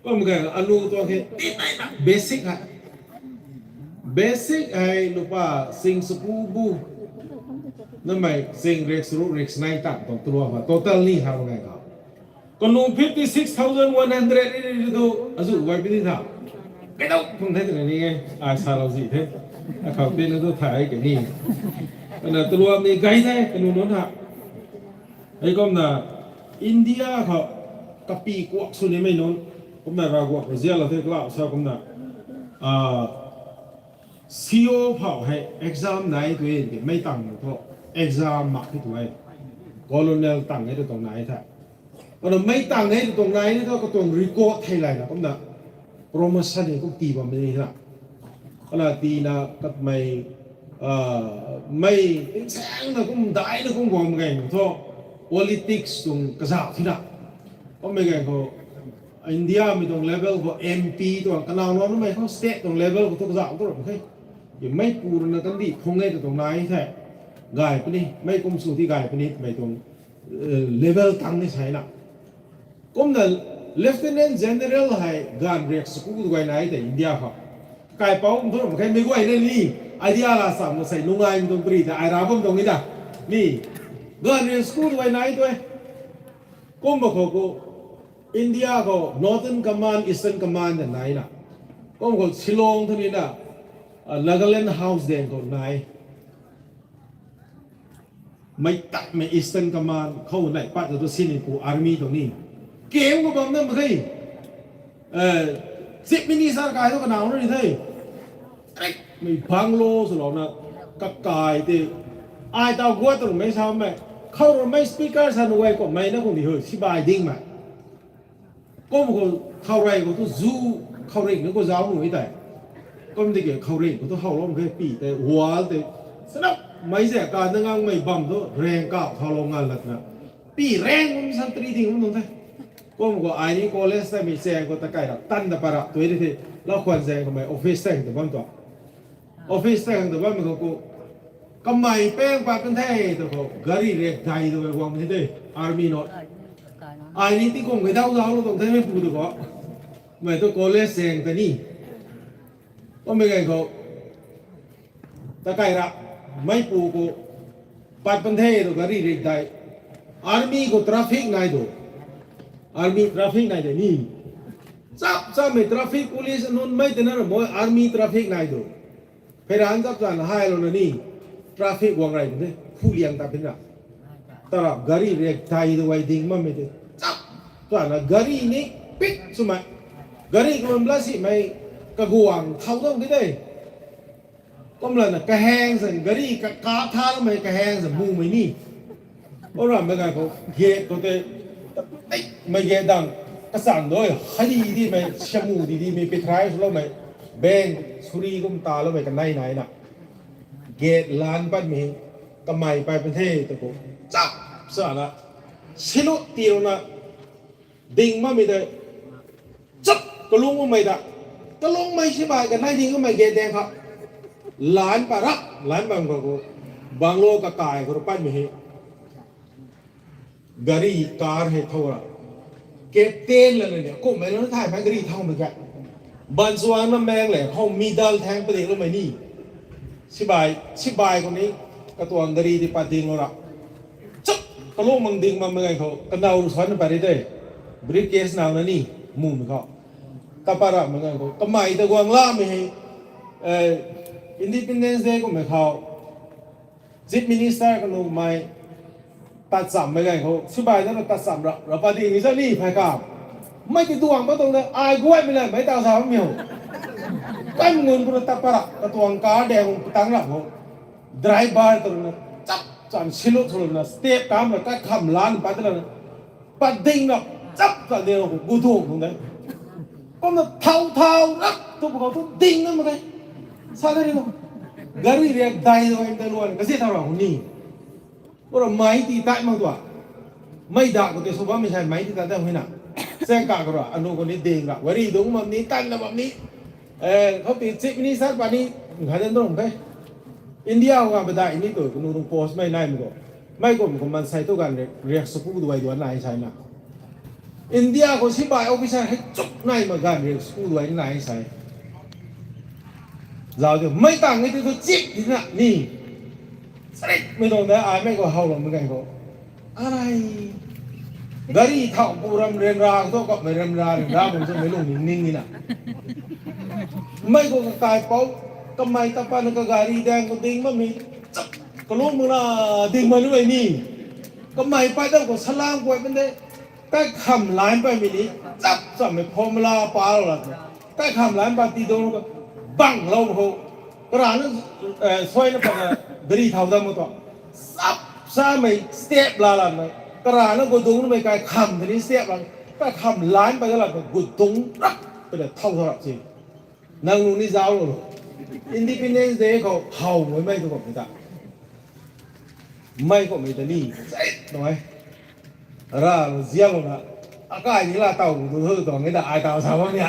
Kum khe anu tuang khe, basic hei, basic hei lupa sing saku bu, namei sing rek saruk rek snai tang tuang taluap ha, total ni ha ngai khou. Kanu fifty six thousand one hundred ri ri tu azu guay pini tha. Kaidau phung the twna ni e, ai salou zi the. Akhou tei na tu thay ke ni. Ana taluap ni gay the kanu nunc ha. Hei kumna India khou kapi kuak sw nimei nunc, kumna Ravguangc rui zianlou the kalou sa kumna, C O phou hei exam nai tu e, mei tang thu exam mak khe tu e. Colonel tang e tu tuang nai the. Kumna mei tang e tu tuang nai ni thu katuang record thei layna kumna promotion ni kum tii bammei na. Kumna tiina katmei, mei tingsaengna kum daina kum guang ganv thu politics tuang kazauh thina. Kummei ganv khou India mei tuang level khou M P tuang kanaw naw namei khou state tuang level khou thu kazauh tu ram khe. Meipu rui na kandih phung e tu tuang nai the. Gay puni, mei kum sw ti gay puni twmei tuang level tang ni sa na. Kumna Lieutenant General hei ganv riak saku tu guay nai tei India khou. Kaipouc kum thu ram khe mei guay na ni, idea la sam na sei nungaimei tuang pri tei ai ra bam tuang ni ta. Ni, ganv riak saku tu guay nai tu e. Kumna khou khou India khou Northern Command, Eastern Command ta nai na. Kum khou Shillong thu ni na, Nagaland House deng khou nai. Mei tatmei Eastern Command khou nai pat tu sinpu army tuang ni. Camp khou bam na mak khe. Chief Minister kai thu kanaw na ni the. Mei bungalow swlouna kakai tei. Ai tau guat tu mei samei. Khou rui mei speaker sa nu guay kummei na kum di hu, sibai dingmei. Kum khou khou rui khou tu zu, khou ring na khou zauc nu e tei. Kum tiki khou ring khou tu howlou khe pi tei, wall tei. Sanap mei ze ka na ngang mei bam tu rang kau thaulou ngan latna. Pi rang kum santri ding kum nung the. Kum khou ai ni college tei mei chaeng khou ta kai rap, tan ta pa rap tu e di the. Lau khwan zaeng khou mei office tei ta bam tu. Office tei khang ta bammei khou khou, kamei pang pat kan the tu khou, gari rek dai tu guang the de, army nunc. Ai ni ti kum kei dau zauclou tuang the meipu tu khou. Mei tu college zaeng ta ni. Kummei ganv khou, ta kai ra, meipu khou, pat pan the tu gari rek dai. Army khou traffic nai tu. Army traffic nai de ni. Chap chamei traffic police nunc mei tei na ra mo army traffic nai tu. Pheiranc chap chana hailouna ni, traffic guang rei tu the, phu liang ta pin ra. Tarap gari rek dai tu guay ding bammei tei. Chap chana gari ni pik swmei. Gari khou lam la simei kaguang thau dau ki de. Kumlana kahang san gari kaka thaloumei kahang san mumei ni. Kum rammei ganv khou gate khou tei, mei gate dang, kachan dui, hari dimei, samu di dimei, pitrai swloumei, bang, suri kum taloumei kanei nai na. Gate lan patmei, kamei pai pan the tu khou, chap sana, salute tiilouna, ding bammei tei, chap kalung bammei ta, kalungmei sibai kanei ding bammei gate daeng kha, lan pat ra, lan bam khou khou, bungalow kakai khou rui patmei hei, gari car hei thow ra, captain lana ni kummei lana thay phan gari thowmei khe. Baanchwan na meng le khou middle thaeng padikloumei ni. Sibai, sibai khou ni katuang gari ti pat dinglou ra. Chap, kalung mang ding bammei ganv khou, kanow rui suan pat ri de. Briefcase naw na ni, mumei khou. Ta pat ramei ganv khou, kamei ta guang lamei hei, Independence Day kummei khou Chief Minister kanumei tatchammei ganv khou sibai na tatcham ra, rapa di ni zani phai ka. Mei ti duang pa tuang na ai guaymei la mei ta sa mi ho. Kan ngun pura tapara katuang car de hung patang ra ho. Driver tu na chap cham silut thu na step kam na kat kham lan pa ta na. Pat ding na chap ta de ho gu duang tuang de. Kum na thau thau rap tu pa khou tu ding na ma de. Sa de ri ho. Gari riak dai lo em ta luan kasi thau ra ho ni. Ura mei ti tai mang tua. Mei da ko te su bam mi sai mei ti tai ta hui na. Seng ka ko ra anu ko ni ding ra. Wari dung bam ni tan na bam ni. Eh, khou ti Chief Minister pa ni ngai den dong pe. India ho nga badai ni tu kanu dung post mei nai mi ko. Mei kum ko man sai tu gan riak, riak saku duai duan nai sai na. India khou sibai officer hei chuk nai ma gan riak saku duai nai sai. Zau tu mei tang ni tu tu chip di na ni. Sarik mei dong da ai mei ko hau lou mei gan ko. Arai. Gari thau pu ram ren ra tu kap mei ram ra ren ra bam tu mei lung ning ning ni na. Mei ko kakai pou kamei tapa na ka gari dang ko ding ma mi. Chap kalung muna ding ma lu mei ni. Kamei pai dau ko salam kuai pen de. Kai kham line pai mi ni chap cham mei formula pa lo la. Kai kham line pa ti dong ka bang lou ho. Kara na, eh, soi na pa na gari thau dam mo to. Sap sa mei step la la mei. Kara na gu dung mei kai kham de ni step la. Kai kham line pa la ka gu dung rap pa da thau thau rap si. Nang nu ni zau lo. Independence Day khou hau mei mei tu ko mei ta. Mei ko mei ta ni. Sai no ai. Ra lo zia lo na. Akai ni la tau du thu tuang ni da ai tau sa bam ya.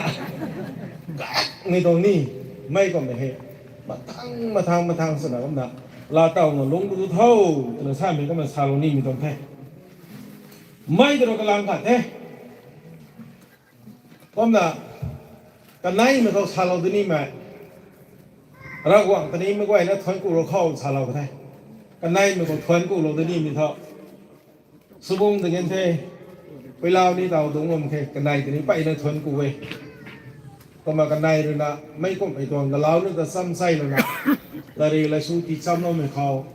Kak ni tuang ni. Mei ko mei he. Mathang, mathang, mathang sa na kum na. La tau na lung du thu. Tana sa mei kum na sa lo ni mi tuang the. Mei tu ro kalang khat the. Kum na. Kanei mei khou sa lo du ni mei. Ravguangc ta ni mei guay na thuan ku lo khou sa lo ka the. Kanei mei khou thuan ku lo du ni mi tho. Subung ta ngen the, puilau ni tau dungc bam khe, kanei ta ni peyna thuan ku e. Kumna kanei rui na, mei kum ei tuang galau nu ta cham sei lana, lari la su ti cham loumei khou.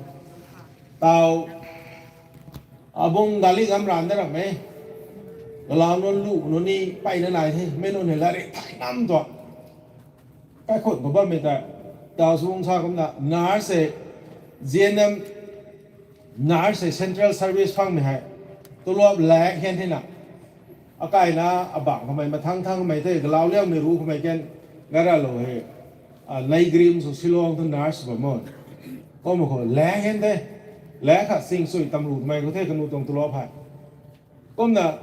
Tau, abung gali gam ran da ram e. Galau nunc lu nunc ni peyna nai the, mei nunc hei lari thai nam tuang. Kaikhut khou bammei ta, tau sung sa kumna, nurse se, G N M, nurse se central service phangmei hei, tulop lak hian thena. Akaina, abang kamei, mathang thang kamei the, galau liangmei ru kamei kan, gara lo he, a, Naigrim sw Shillong tu nurse bam o. Kum khou lak hian the, lak khat sing sui tamru kamei khou the kanu tuang tulop hei. Kumna,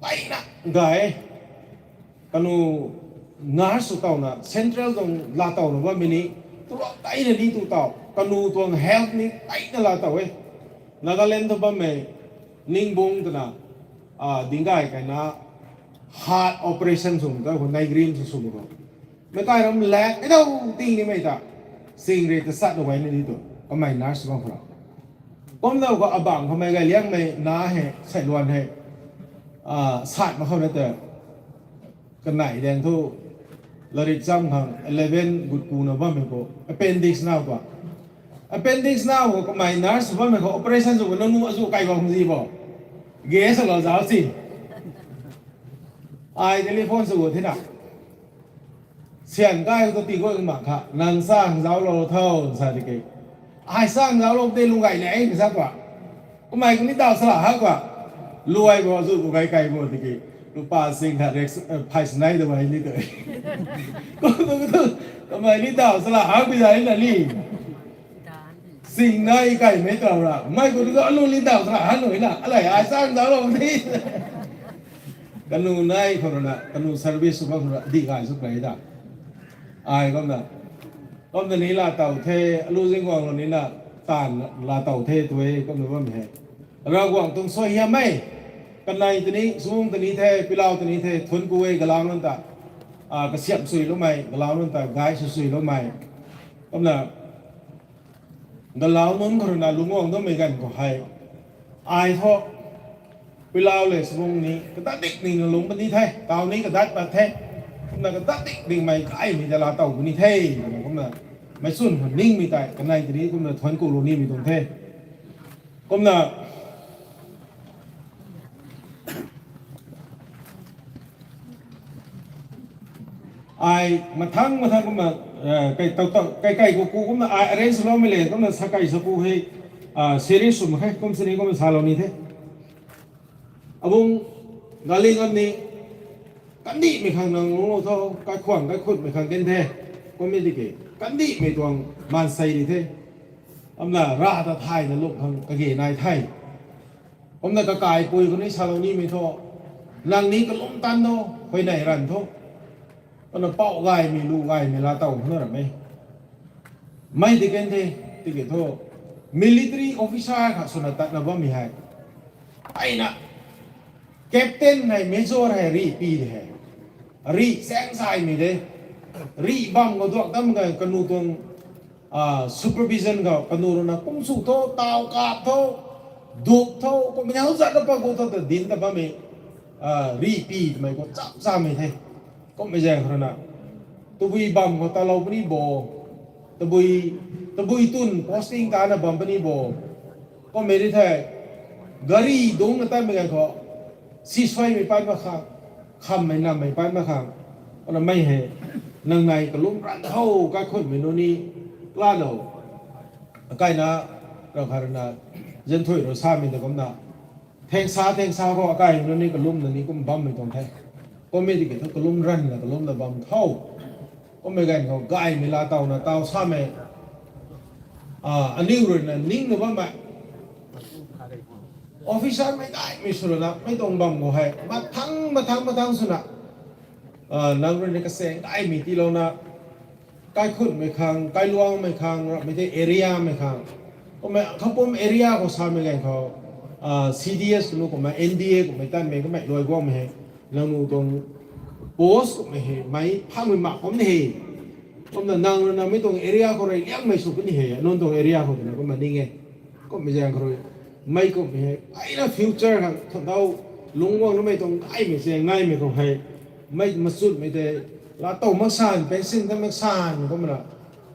peyna, gay, kanu nurse sw tauna, central tuang laa tauna bammei ni, tulop tei na ni tu tau, kanu tuang health ni peyna laa tau e. Nagaland tu bammei, Ningbung twna, a, Dinggai kaina, heart operation sw ta khou Naigrim sw sw khou. Meic kai ram lak, ei dau ting nimei ta, sing rui ta sat na guay na ni tu, kamei nurse bam khou ra. Kumna khou abang kamei gay liangmei na he, sailuan he, a, sat mak khou na ta, kanei daeng thu, larik cham khang eleven gut ku na bammei khou, appendix nau tua. Appendix nau khou kamei nurse bammei khou operation sw khou nanu azu kai bam zi bo. Ge sa lou zauc si. Ai telephone sw thena. Syan kai tu ti guay mak kha, nang sa hang zauclou tho, sa tiki. Ai sa hang zauclou de lung gay le, sa tua. Kamei kuni daw sala ha tua. Luai bo, zu bu gay kai bo tiki. Lupa sing khat rek, eh, phai sinai tu ai ni tu. Kum tu tu, kamei ni daw sala ha bi zai na ni. Sing nai kaimei tau ra. Mei khou tu anu li daw sala ha nu na. Alai ai sa hang zauclou ni. Kanu nai khou rui na, kanu service sw khou rui na, di gay sw kai da. Ai kumna. Kumna ni laa taw the, alu zing guang lou ni na, taanv laa taw the tu e, kumna bam he. Ravguangc tuang suaihiam e. Kanei ta ni, sung ta ni the, pilau ta ni the, thuanc ku e, galau nunc ta. A, kasiamh sui loumei, galau nunc ta, gay sw sui loumei. Kumna, galau nunc khou rui na lungc guang dammei ganv khou hei. Ai thu, pilau le sung ni, kadat dik ning na lungc puni the, tau ni kadat pat the. Kumna kadat dik dingmei kaimei ta laa taw puni the, kumna kumna. meic chwn khang ningmei tei kanei tini kumna thuanc ku lou nimei tuang the. Kumna ai mathang mathang kumna, eh, kai tau tau, kai kai ku ku kumna ai arrange loumei le, kumna sa kai sa ku hei, ah, series sw mak khe, kum sini kumna salou ni the. Abung gali ngam ni, kandihmei khang nang lungclou tho, kaikhwang kaikhutmei khang ken the, kummei tiki, kandihmei tuang maansei di the. Kumna ra ta thayna lung khang kage nai the. Kumna kakaipui khou ni salou nimei thu, nang ni kalum tan tho, huayney ranv tho. Kumna pou gaymei, lu gaymei laa tow khou na ram e. Mei di ken the, tiki thu, military officer khat swna tatna bammei hei, aina, captain hei, major hei, rih pi de hei. Rih chaeng saimei de. Rih bam khou duak tam ka kanu tuang, ah, supervision khou kanu rui na kum sw tho, taw kap tho, duk tho, kummei hau zat na pa gu tho ta dinc ta bammei, ah, rih pi twmei khou cham chamei the. Kummei zaeng khou rui na, tabui bam khou talou puni bo, tabui, tabui tun posting tana bam puni bo, kummei ri the, gari dungc na tatmei ganv khou, sisuaimei pat mak khang, khammei nammei pat mak khang, kumna mei hei, nang nai kalum ranv tho, kaikhutmei nunc ni, laalou, akaina, ram khat rui na, zanthuih rui samei ta kumna, thengsa, thengsa khou akai nunc ni kalumna ni kum bammei tuang the. Kummei tiki thu kalum ranvna kalumna bam tho. Kummei ganv khou gaymei laa towna taw samei, ah, aniw rui na ningna bammei, officer mei gaymei sw rui na mei tuang bam khou hei mathang mathang mathang swna, ah, nang rui ni kasaeng gaymei tiilouna, kaikhutmei khang, kailuangmei khang, ramhmei tei area mei khang, kummei khapum area khou samei ganv khou, ah, C D S kanu kummei N D A kummei tanmei kummei luai guangmei hei, nangniw tuang post kummei hei mei phangmei mak kum ni he. Kumna nang rui na mei tuang area khou rui liangmei sw puni he, nunc tuang area khou twna kumna ning e. Kummei zaeng khou rui, mei kummei hei aina future khang thantau, lungc guang namei tuang gaymei zaeng naimei khou hei, mei machutmei tei, laa tow mak san, pension ta mak san kumna,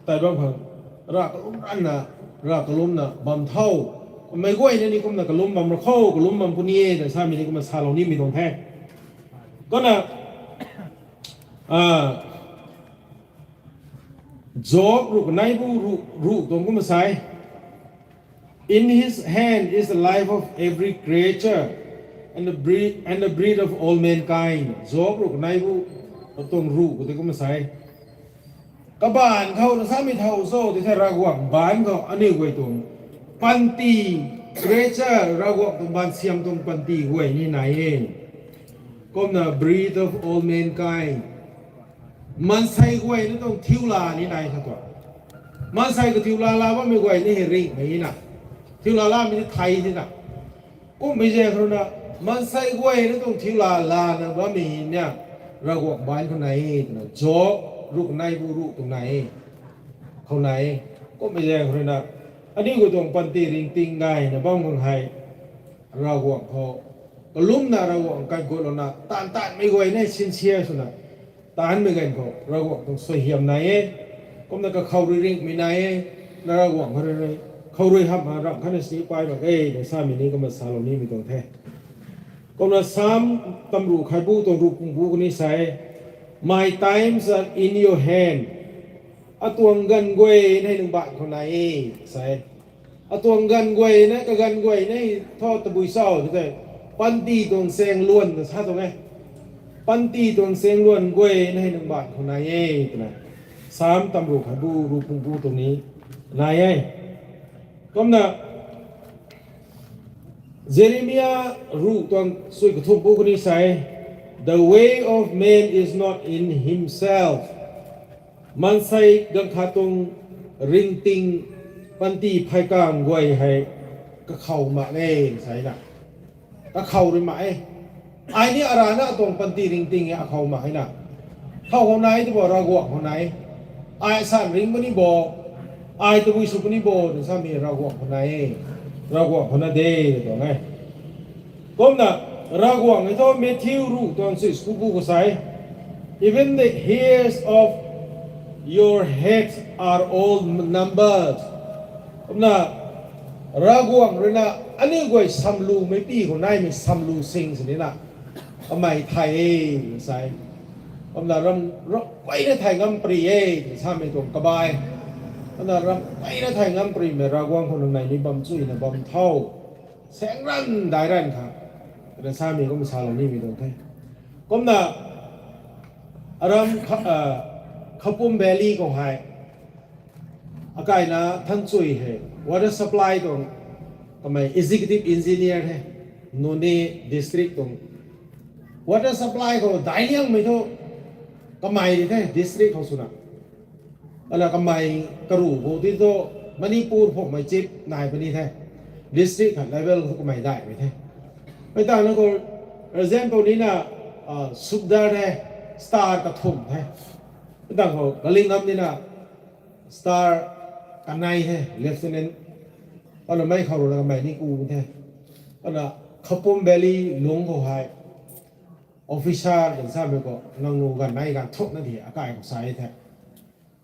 tai bam khang, ra kalum ranvna, ra kalumna bam tho. Mei guayna ni kumna kalum bam ra khou, kalum bam puni e ta samei ni kumna salou nimei tuang the. Kumna, ah, Job ruh kanei bu ruh, ruh tuang kumna sa e. In his hand is the life of every creature and the breath, and the breath of all mankind. Job ruh kanei bu tuang ruh khou tei kumna sa e. Kabaanc khou na samei thau cho ti the, Ravguangc baanc khou aniw guay tuang panty, creature, Ravguangc tuang baansiam tuang panty guay ni nai e. Kumna breath of all mankind. Maansei guayna tuang thiu laa ni nai kha tuang. Maansei kathiu laa laa bammei guay ni hei ringhmei na. Thiu laa laamei ni thei tina. Kummei zaeng khou rui na, maansei guayna tuang thiu laa laana bammei ni, Ravguangc baanc khou nai e twna, Job ruh kanei bu ruh tuang nai e. Khou nai e. Kummei zaeng khou rui na, aniw guay tuang panty ringting gayna bam khang hei, Ravguangc khou kalumna, Ravguangc kai gutlouna, taanv taanmei guayna sincere swna, taanmei ganv khou Ravguangc tuang suaihiam nai e. Kumna kakhou rui ringhmei nai e. Na Ravguangc khou rui, khou rui hamhna ramh khatna sini pay mak e na samei ni kumna salou nimei tuang the. Kumna Psalm tamruh khaibu tuang ruh pungbu khou ni sa e, My times are in your hand. Atuang ganv guay na hei nang baanc khou nai e, sa e. Atuang ganv guay na, kaganv guay na hei thu tabui cho ti tei, panty tuang chaeng luan na sa tuang e. Panty tuang chaeng luan guay na hei nang baanc khou nai e twna, Psalm tamruh khaibu ruh pungbu tuang ni nai e. Kumna Jeremia ruh tuang sui kathumh bu khou ni sa e, The way of man is not in himself. Maansei ganv khat tuang ringting panty pheykamv guay hei kakhou mak e, sa e na. Kakhou rui mak e. Ai ni arana atuang panty ringting e akhou mak e na. Thow khou nai tw bo, Ravguangc khou nai. Ai san ring puni bo, ai tabui sw puni bo twna samei Ravguangc khou nai e. Ravguangc khou na de tuang e. Kumna Ravguangc e thu Matthew ruh tuang sui sku bu khou sa e, Even the hairs of Your heads are all numbered. Kumna Ravguangc ruina aniu guay samlu mei pi khou naimei samlu sing sini na kamei thay e, sa e. Kumna ram, ram guayna thay ngam pary e, samei tuang kabai. Kumna ram guayna thay ngam parymei Ravguangc khou nang nei ni bam chuina bam tho. Saeng ran dai ran kha. Kumna samei kum salou nimei tuang the. Kumna aram kha, ah, Khapum Valley khou hei akaina Thangchui hei water supply tuang kamei executive engineer the, Noney district tuang water supply khou daic liangmei thu kamei di the district khou swna. Kumna kamei karuh khou ti thu Manipur phungmei chief nai puni the, district khat level khou kamei daihmei the. Mei tangv na khou Rajen pou nina, ah, Sukdar the, star kathumh the. Mei tangv khou Kalingam nina star kanei the, lieutenant. Kumna mei khou ruina kamei ni ku the. Kumna Khapum Valley lungc khou hei officer kan samei khou nangniw ganv nei ganv thukna di akai khou sa e the.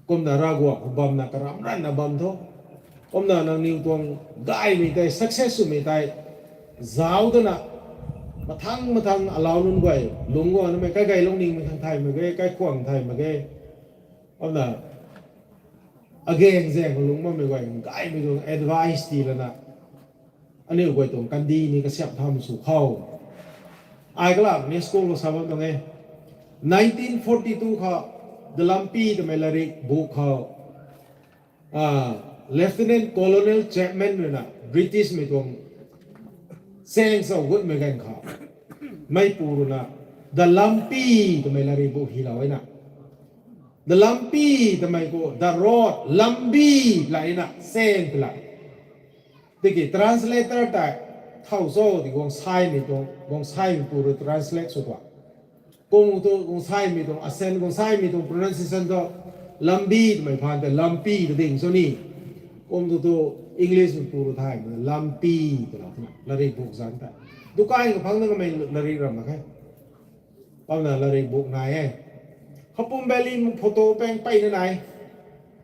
Kumna Ravguangc khou bamna karam ranna bam tho. Kumna nangniw tuang gaymei tei, success swmei tei zauc twna mathang mathang alau nunc guay lungc guangnamei, kaigay lungning mei khang thay mak ge, kaikhwang thay mak ge. Kumna agaeng zaeng khou lungc bammei guay gaymei tuang advice tii lana aniu guay tuang kandih ni kasiamh thamei sw khou. Ai kalak ni school khou sa bam tuang e. Nineteen forty-two khou The Lampi twmei latrik buk khou, ah, Lieutenant Colonel Chapman ruina British mei tuang chaeng chau gutmei ganv khou, meipu ruina The Lampi twmei latrik buk hylou e na. The Lampi twmei khou the road, lambi la e na, chaeng pla. Tiki translator tei thow cho ti guang saimei tuang, guang saimei pu rui translate sw tuang. Kum tu guang saimei tuang accent, guang saimei tuang pronunciation tu lambi twmei phaan tei lampi ta ding cho ni. Kum tu tu English mei pu rui thay mei lampi twlou twna latrik buk zanc tei. Dukan kaphang na kamei latrik ram mak khe. Kumna latrik buk nai e. Khapum Valley photo peng peyna nai.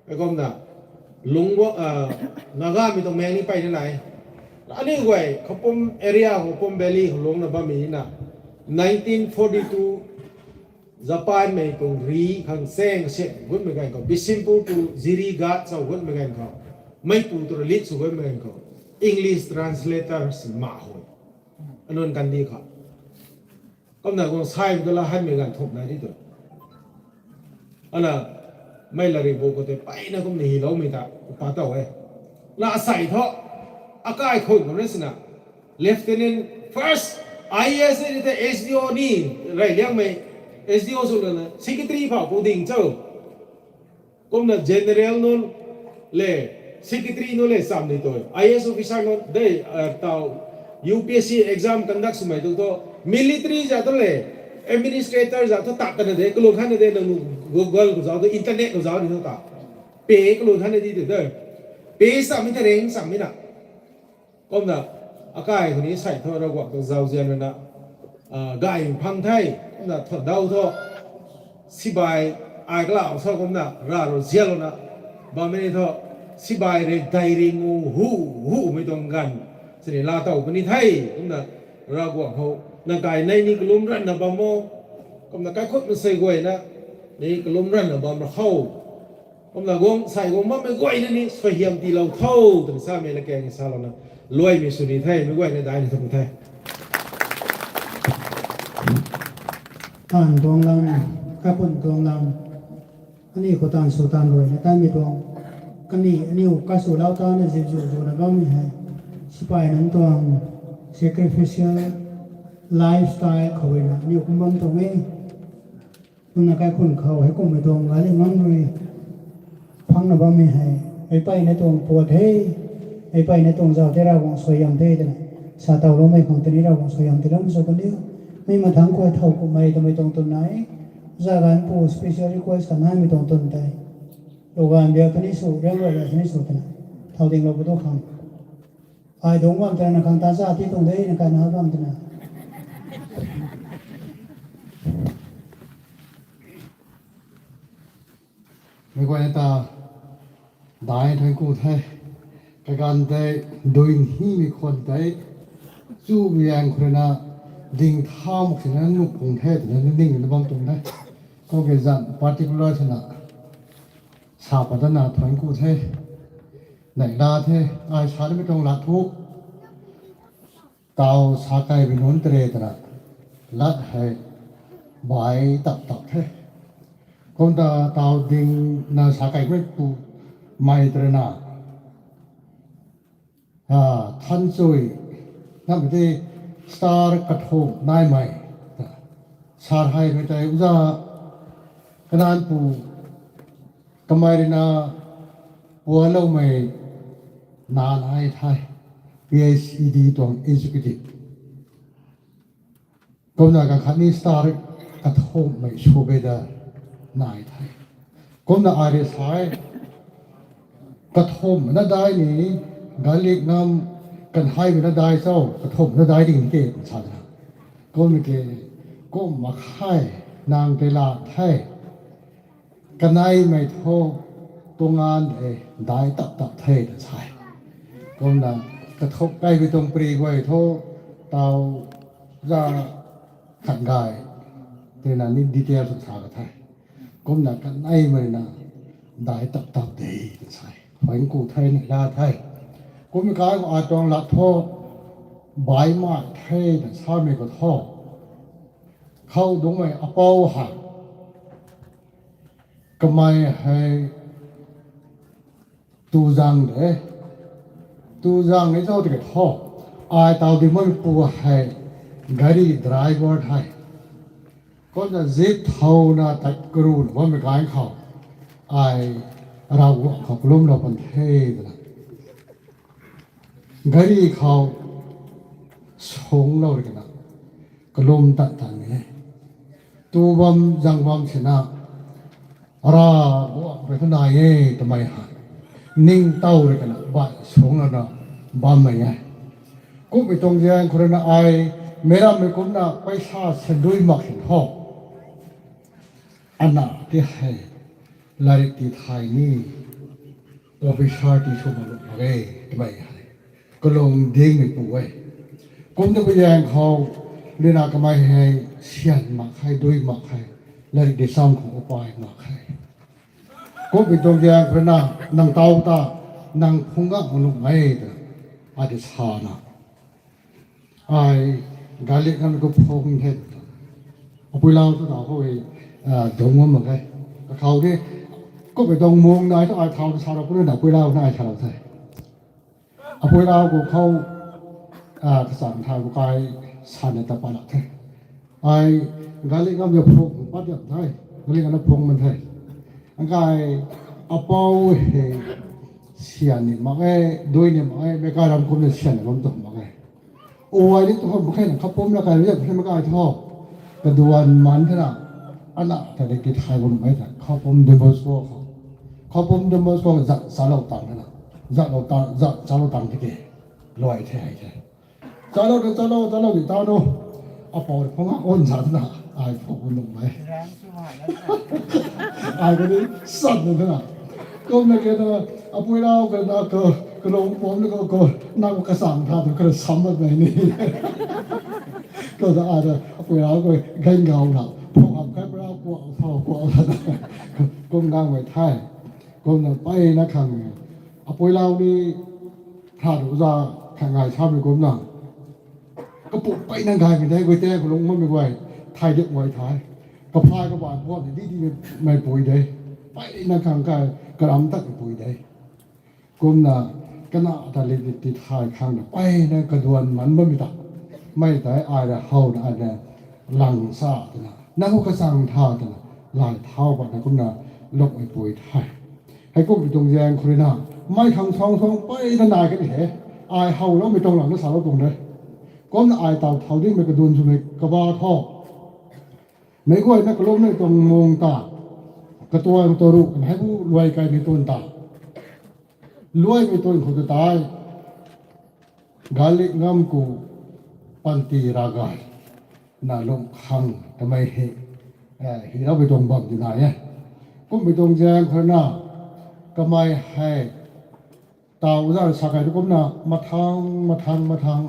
Kumna lungc, ah, Nagamei tuang meng ni peyna nai. Aniu guay Khapum area, Khapum Valley khou lungcna bammei na nineteen forty-two Japanmei tuang ri khang chaeng kasiamh gutmei ganv khou, Bishnupur to Jirighat chau gutmei ganv khou, meipu tu rui lead sw gutmei ganv khou, English translator si ma hoi. Anunc kandih khou. Kumna guang saimei tu la hanmei ganv thumh nai di tu. Ana, mei latrik buk khou tei peyna kumna hyloumei ta pa tow e. Na asei thu, akai khun khou na sina, Lieutenant First, I A S ni tei S D O ni, rey liangmei, S D O sw lana, secretary phou pu ding cho. Kumna general nunc le, secretary nunc le cham ni tu, I A S officer nunc de, ah, taw, U P S C exam conduct swmei tu thu, military zat thu le, administrator zat thu tat kana de, kalung khatna de, nang Google khou zauc tu, internet khou zauc ni thu ta. Pe kalung khatna di tu de. Pe chammei ta reng chammei na. Kumna, akai khou ni sei thu Ravguangc tuang zauzian ruina, ah, gay phang the, kumna thuan dau thu, sibai ai kalau sa kumna, ra ru zianlouna, bammei ni thu, sibai rui dai ri ngu hu, humei tuang ganv, sini laa tow puni the, kumna, Ravguangc khou, nang kai nei ni kalum ranna bam o, kumna kaikhut masei guayna, ni kalum ranna bam ra khou, kumna guang, sei guang bammei guayna ni suaihiam tiilou tho, twna samei lakaeng salouna, luaimei sw ni the, meic guayna daina thumh the. Taanv tuang lam, kapun tuang lam, aniu khou taanv sw taanv ruina tatmei tuang, kaniw, aniu kaswlou tana zip zu zuna bammei hei, sipai nunc tuang sacrificial lifestyle khou ruina aniu kum bam tuang e. Kumna kaikhun khou hei kummei tuang gari mang rui phangna bammei hei, meic peyna tuang puat the, meic peyna tuang zauc the, Ravguangc suaihiam the twna, sa towloumei khang tini Ravguangc suaihiam tiiloumei sw kandiu. Mi mathangc khou thow kummei twmei tuang twn nai, zaganc pu special request kanaimei tuang twn tei, luganv biak tini sw, riang rui biak tini sw twna, thow dinglou pu tu khang. Ai dungc bam twna khang ta za ti tuang de na kana bam twna. Mei guayna ta, dai thuanc ku the. Kaganv tei, dui himei khwan tei, chu biang khou rui na, ding thamh sina nuh pung the twna ning na bam tuang the. Kum ke zan particular swna, sa pat dana thuanc ku the. Neihla the, ai sa nimei tuang lat thu, taw sa kai bi nunc tare twna, lat hei, bai tap tap the. Kum ta taw ding na sa kai mei pu mei tare na, a, than chui, namei tei star kathumh naimei, sa hei mei tei uza, kanan pu, kamei rui na, pualoumei, na nai the, P H E D tuang executive. Kumna kakhatni star kathumhmei sw be da nai the. Kumna ai rui sa e, kathumhmei na dai ni, Galit Ngam kanheimei na dai cho, kathumhmei na dai ding ke sa da. Kum ke, kum mak khe, nang tei la the. Kaneimei thu, tuang an de, dai tap tap the ta sa e. Kumna, kathumh kai bi tuang pri guay thu, taw za khat gay, twna ni detail sw sa ka the. Kumna kaneimei na, dai tap tap de ta sa e. Thuanc ku the, neihla the. Kum kai khou ai tuang lat thu, bai mai the ta samei khou thu, khou dungcmei apou ha. Kamei hei tu zang de. Tu zang ni cho tiki thu, ai taw ding bammei pu hei gari driver the. Kumna jeep thowna tat karuna bammei ganv khou, ai Ravguangc khou kalumlou pan the twna, gari khou sunglou rui kana, kalum tan tan e. Tu bam zang bam sina, Ravguangc rui thu nai e twmei hei, ningtow rui kana bai sunglouna bammei e. Kummei tuang zaeng khou rui na ai, meic rammei kumcna paisa sandui mak sin tho, ana ti hei, lairik ti thay ni, officer ti sw mak nuh mak e twmei hei, kalung dingmei pu e. Kum ta pu zaeng khou, rui na kamei hei syan mak khe, dui mak khe, lairik di sam khou upai mak khe. Kummei tuang zaeng khou rui na, nang taw ta, nang phungc gak mak nuh mak e twna, ai ti sana, ai Galit Ngam khou phungc the. Apui lau tu taw khou e, dungc bam mak khe. Kakhou de, kummei tuang mung nai thu ai thau ta sa rou puni na, apui lau na ai sa rou the. Apui lau khou khou, kachang thau khou kai, sana ta pat lak the. Ai Galit Ngam ta phungc pat diam the. Galit Ngam na phungc man the. Akai apou hei syan ni mak e, dui ni mak e, meic kai ram kumna syan ni bam tu mak e. Uai ni tu khou mak khe na, khou pum na kai riak the mak kai thu, kaduan man thena, ana ta de ki thay bam nuh mak e ta, khou pum Don Bosco khou. Khou pum Don Bosco zat chalou tang thena, zatlou ta, zat chalou tang tiki, luai the hei the. Chalou ta, chalou, chalou di ta nu. Apou phungc gak on sa thena, ai phungc nuh mak e. Ai kani, san nu thena. Kumna ke na, apui lau ka na ka, kalung pum na ka, ka, na ka kachang tha tu ka sam mak mei ni. Kou ta ai ta, apui lau ka, gan gau na, phungc gak kai pui lau kuak, phungc kuak na. Kum gangmei the. Kumna mpeyna khang, apui lau ni, tha tu za, kha ngai samei kumna, kapumc mpeyna gaymei de, guay tei kalung bammei guay, thay dip guay the. Kaphay kabaanc puan di di mei pui de. Mpeyna khang kai, karam tatmei pui de. Kumna, kana ta lip ti thay khang na, mpeyna kaduan man bammei ta. Mei tei ai rui howna ai rui lang sa twna, nang khou kachang tha twna, lay thau patna kumna, lukmei pui the. Heikumhmei tuang zaeng khou rui na, mei khang suang suang mpeyna nai kan he. Ai howloumei tuang lang na salou tuang de. Kumna ai taw thau dingmei kadun swmei kaba thu, meic guayna kalumnei tuang mung ta, katuang ta ruh kan hei bu luai kaimei tun ta, luaimei tun khou ta tei, Galit Ngam khou panty ravgay na lung khang kamei hei, hiloumei tuang bam di nai e. Kummei tuang zaeng khou na, kamei hei, tau zan sa kai tu kumna, mathang, mathang, mathang,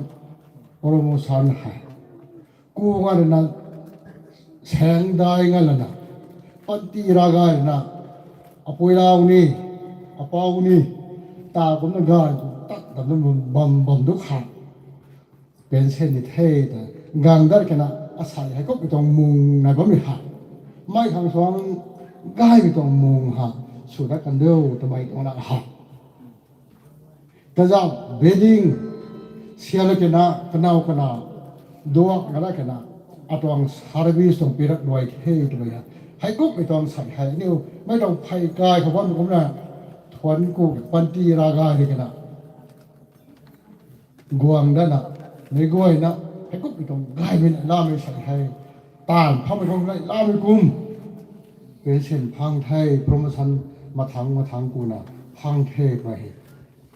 promotion hei. Ku nga rui na, saeng dai nga lana, panty ravgay rui na, apui rau ni, apau ni, ta kumna gay, tat, tat, bam, bam, bam du kha. Pension ni the ta, gang dat kena, asei hei kummei tuang mung nai bammei ha. Mei khang suang gaymei tuang mung ha, sw dat kan diu, twmei tuang na ha. Kazauh, bedding, siala kena, kanau kana, duak na la kena, atuang service tuang pirak luai the twmei ha. Hei kummei tuang sei hei, niu, mei tuang phey kai khou bam kumna, thuan ku, panty ravgay ni kena. Guang dana, meic guayna, hei kummei tuang gaymei na lamei sei hei, taanv phammei khang lai lamei kum. Pension phang the, promotion mathang mathang kuna phang the twmei hei.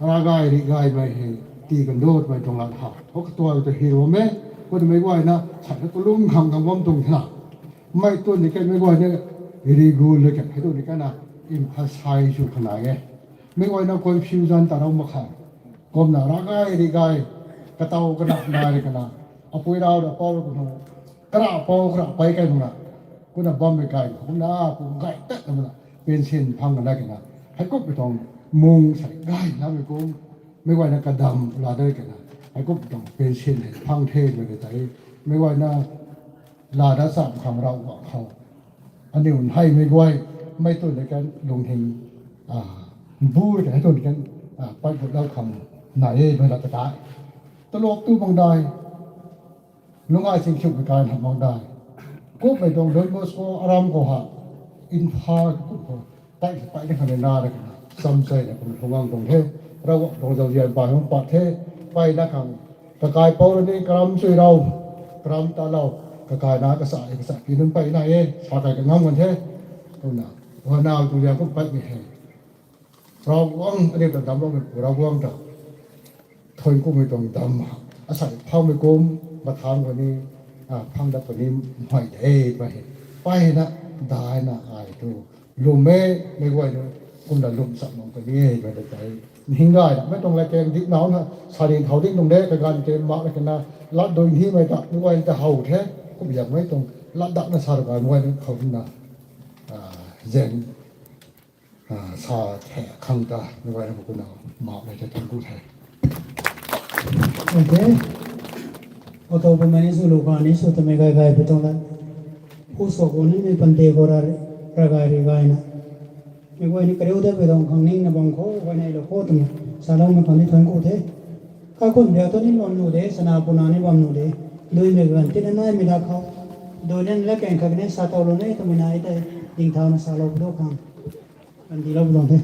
Ravgay ri gaymei hei, tii kan du twmei tuang lat ha. Hou katuai tu hi rom e, kou twmei guayna, sa na kalum khang khang bam tuang thena. Mei tu ni kan meic guayna, ri gu le kan, hei tu ni kan na, emphasize sw khana e. Meic guayna confusion ta rau mak khang. Kumna ravgay ri gay, katau kana, nai ri kana, apui rau da pau rau kanu, kara pau kara pei kai muna, kuna bammei kai, kumna, kum gay tat na muna, pension phang na kena, hei kummei tuang mung sei gay lamei kum, meic guayna kadam la dai kena, hei kummei tuang pension hei phang the twmei tei, meic guayna, lada cham khang rau guang khou. Aniu nheimei guay, mei tu ni kan lungning, bu rui kan hei tu ni kan, pat gut lou khang, nai e twmei la ta tei. Talop tu bang dai, lungc ai chingkhiuhmei kai na bang dai. Kummei tuang Don Bosco aram khou ha, Imphal kum khou, tei se peyna khang na ra kena, chamchei na kum lungc ang tuang the, Ravguangc tuang zauzian bai hung pat the, peyna khang, kakaipouc rui ni karam chui rau, karam ta lou, kakaina kasa, kasa pi nunc peyna e, sa kai kangam kan the, kumna, huanau tuang liang kum peymei hei. Ravguangc, aniu ta damcloumei pu Ravguangc ta, thuan kummei tuang dam, asei phaumei kum, mathang khou ni, phang dat khou ni, mei de, pey hei. Peyna, daina ai tu, lwm e, meic guay nu, kumna lwm cham mak kan ni e, twmei ta tei. Hing gay na, mei tuang lat keng dip nau na, sa ring thau dip nung de, kaganv keng mak na kena, lat dui himei ta, meic guay ta how the, kum ziangmei tuang, lat dak na sa rui kai, meic guay nu khou na, zaeng, sa the khang ta, meic guay na kumna, mak na the, thuan ku the. Okay. Auto pumei ni sw lu kani sw twmei gay gay pi tuang la. Hu sw ku nimei panty khou ra, ravgay ri gayna. Meic guay ni kariu de pi tuang khang ningna bam khou, guay nei lou khou twmei. Saloumei khang ni thuan ku the. Kaikhunc biak tu ni bam nu de, sana puna ni bam nu de. Duimei ganv tina naimei da khou. Dui nin la keng khat ni sa tow lou ni twmei nai tei. Dingthauna salou pu tu khang. Kan tiilou pu tuang the.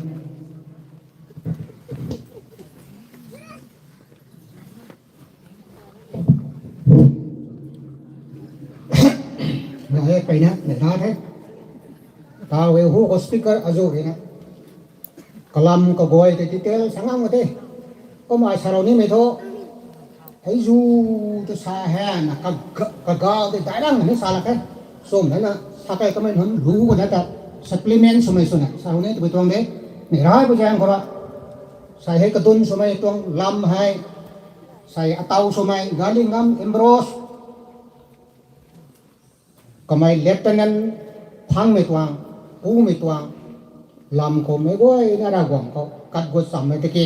Nang e peyna, nai na the. Taw e hu khou speaker azu rui na. Kalam kaguay tei detail sa ngam ka the. Kumna ai sa rou nimei thu. Hei zu tu sa hei na, ka, ka, kagau tei dairang ni sa lak khe. Sum na na, sa kai kamei nunc lu ko na ta, supplement swmei swna, sa rou ni twmei tuang de. Mei rai pu zaeng khou ra. Sei hei kadun swmei tuang lam hei. Sei ataw swmei, Galingam Ambrose. Kamei lieutenant phangmei tuang, pumei tuang, lam khou meic guayna Ravguangc khou kat gut chammei tiki.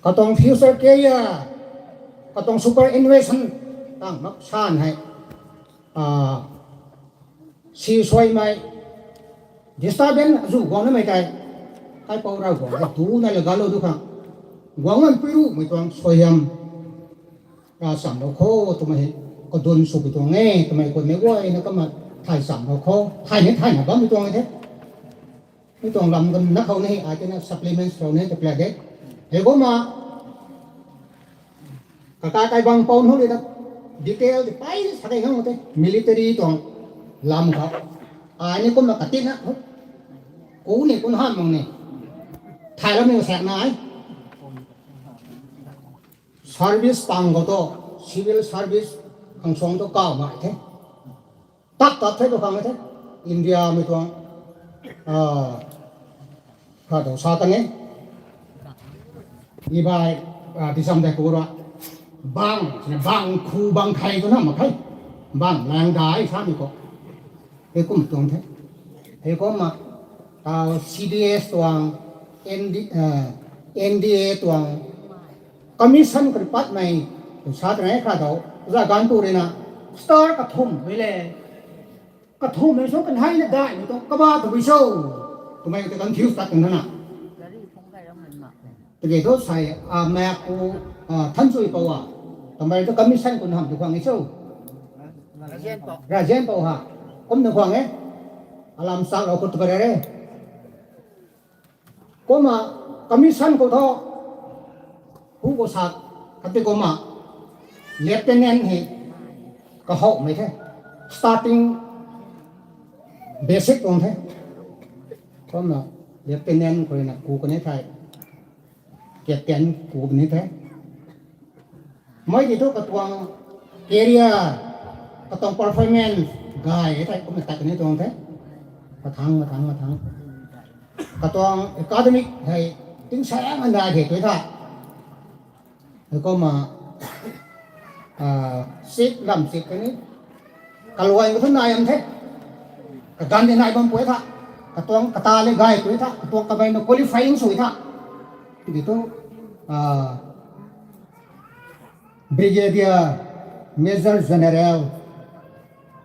Katuang future career, katuang superannuation, tang mak san hei. Si suaimei, disturbance azu guang namei tei, kaipouc Ravguangc hei tu na le galou du khang. Guang lan pui rumei tuang suaihiam, ravchamlou khou twmei hei, kadun sw pi tuang e, twmei khou meic guayna kumna thay chamlou khou, thay ni thayna bammei tuang e the. Mi tuang lam kan na khou ni, ai tina supplements khou ni ta play de. Hei kumna, kakai kaibang pou nu rui na, detail ti pey sa kei ngam te, military tuang lam khou. Ai ni kumna katina, ku ni kun han mang ni. Thai lam ni saekna e. Service pang khou tu, civil service khang suang tu kaw mai the. Tat tat the tu khang the. Indiamei tuang. Ah, kha dou sa tang e. Ni bai, ah, disam dai kura. Bang, bang khu bang khai tu na ma khai. Bang lang dai sa ni ko. Hei kum tuang the. Hei kum ma, tau C D S tuang, N D, ah, N D A tuang, commission kan patmei, sa tang e kha dou. Za gan tu rui na, star kathum mei le. Kathum mei so kan hai na dai mei tuang kaba tu bi so. Tumei tu confuse tat kan na. Tiki tu sai, ah, mak ku, ah, than sui pou a. Tumei tu commission kun ham tu khwang e so. Rajen pou ha. Kum na khwang e. Alam sak lou khut tu ka re. Kumna commission khou thu, hu khou sa, kati kumna lieutenant hei kahawmei the, starting basic tuang the. Kumna lieutenant khou rui na ku kani thei, captain ku kani the. Mei ti thu katuang career, katuang performance gay e thei kumna tat kani tuang the. Mathang, mathang, mathang. Katuang academic hei tingsaeng ana hei tui tha. Hei kumna, ah, sik lam sik kani. Kaluai ka thu nai am the. Kaganv di nai bam pui tha. Katuang kata le gay pui tha. Katuang kabai na qualifying sui tha. Tiki tu, ah, Brigadier, Major General,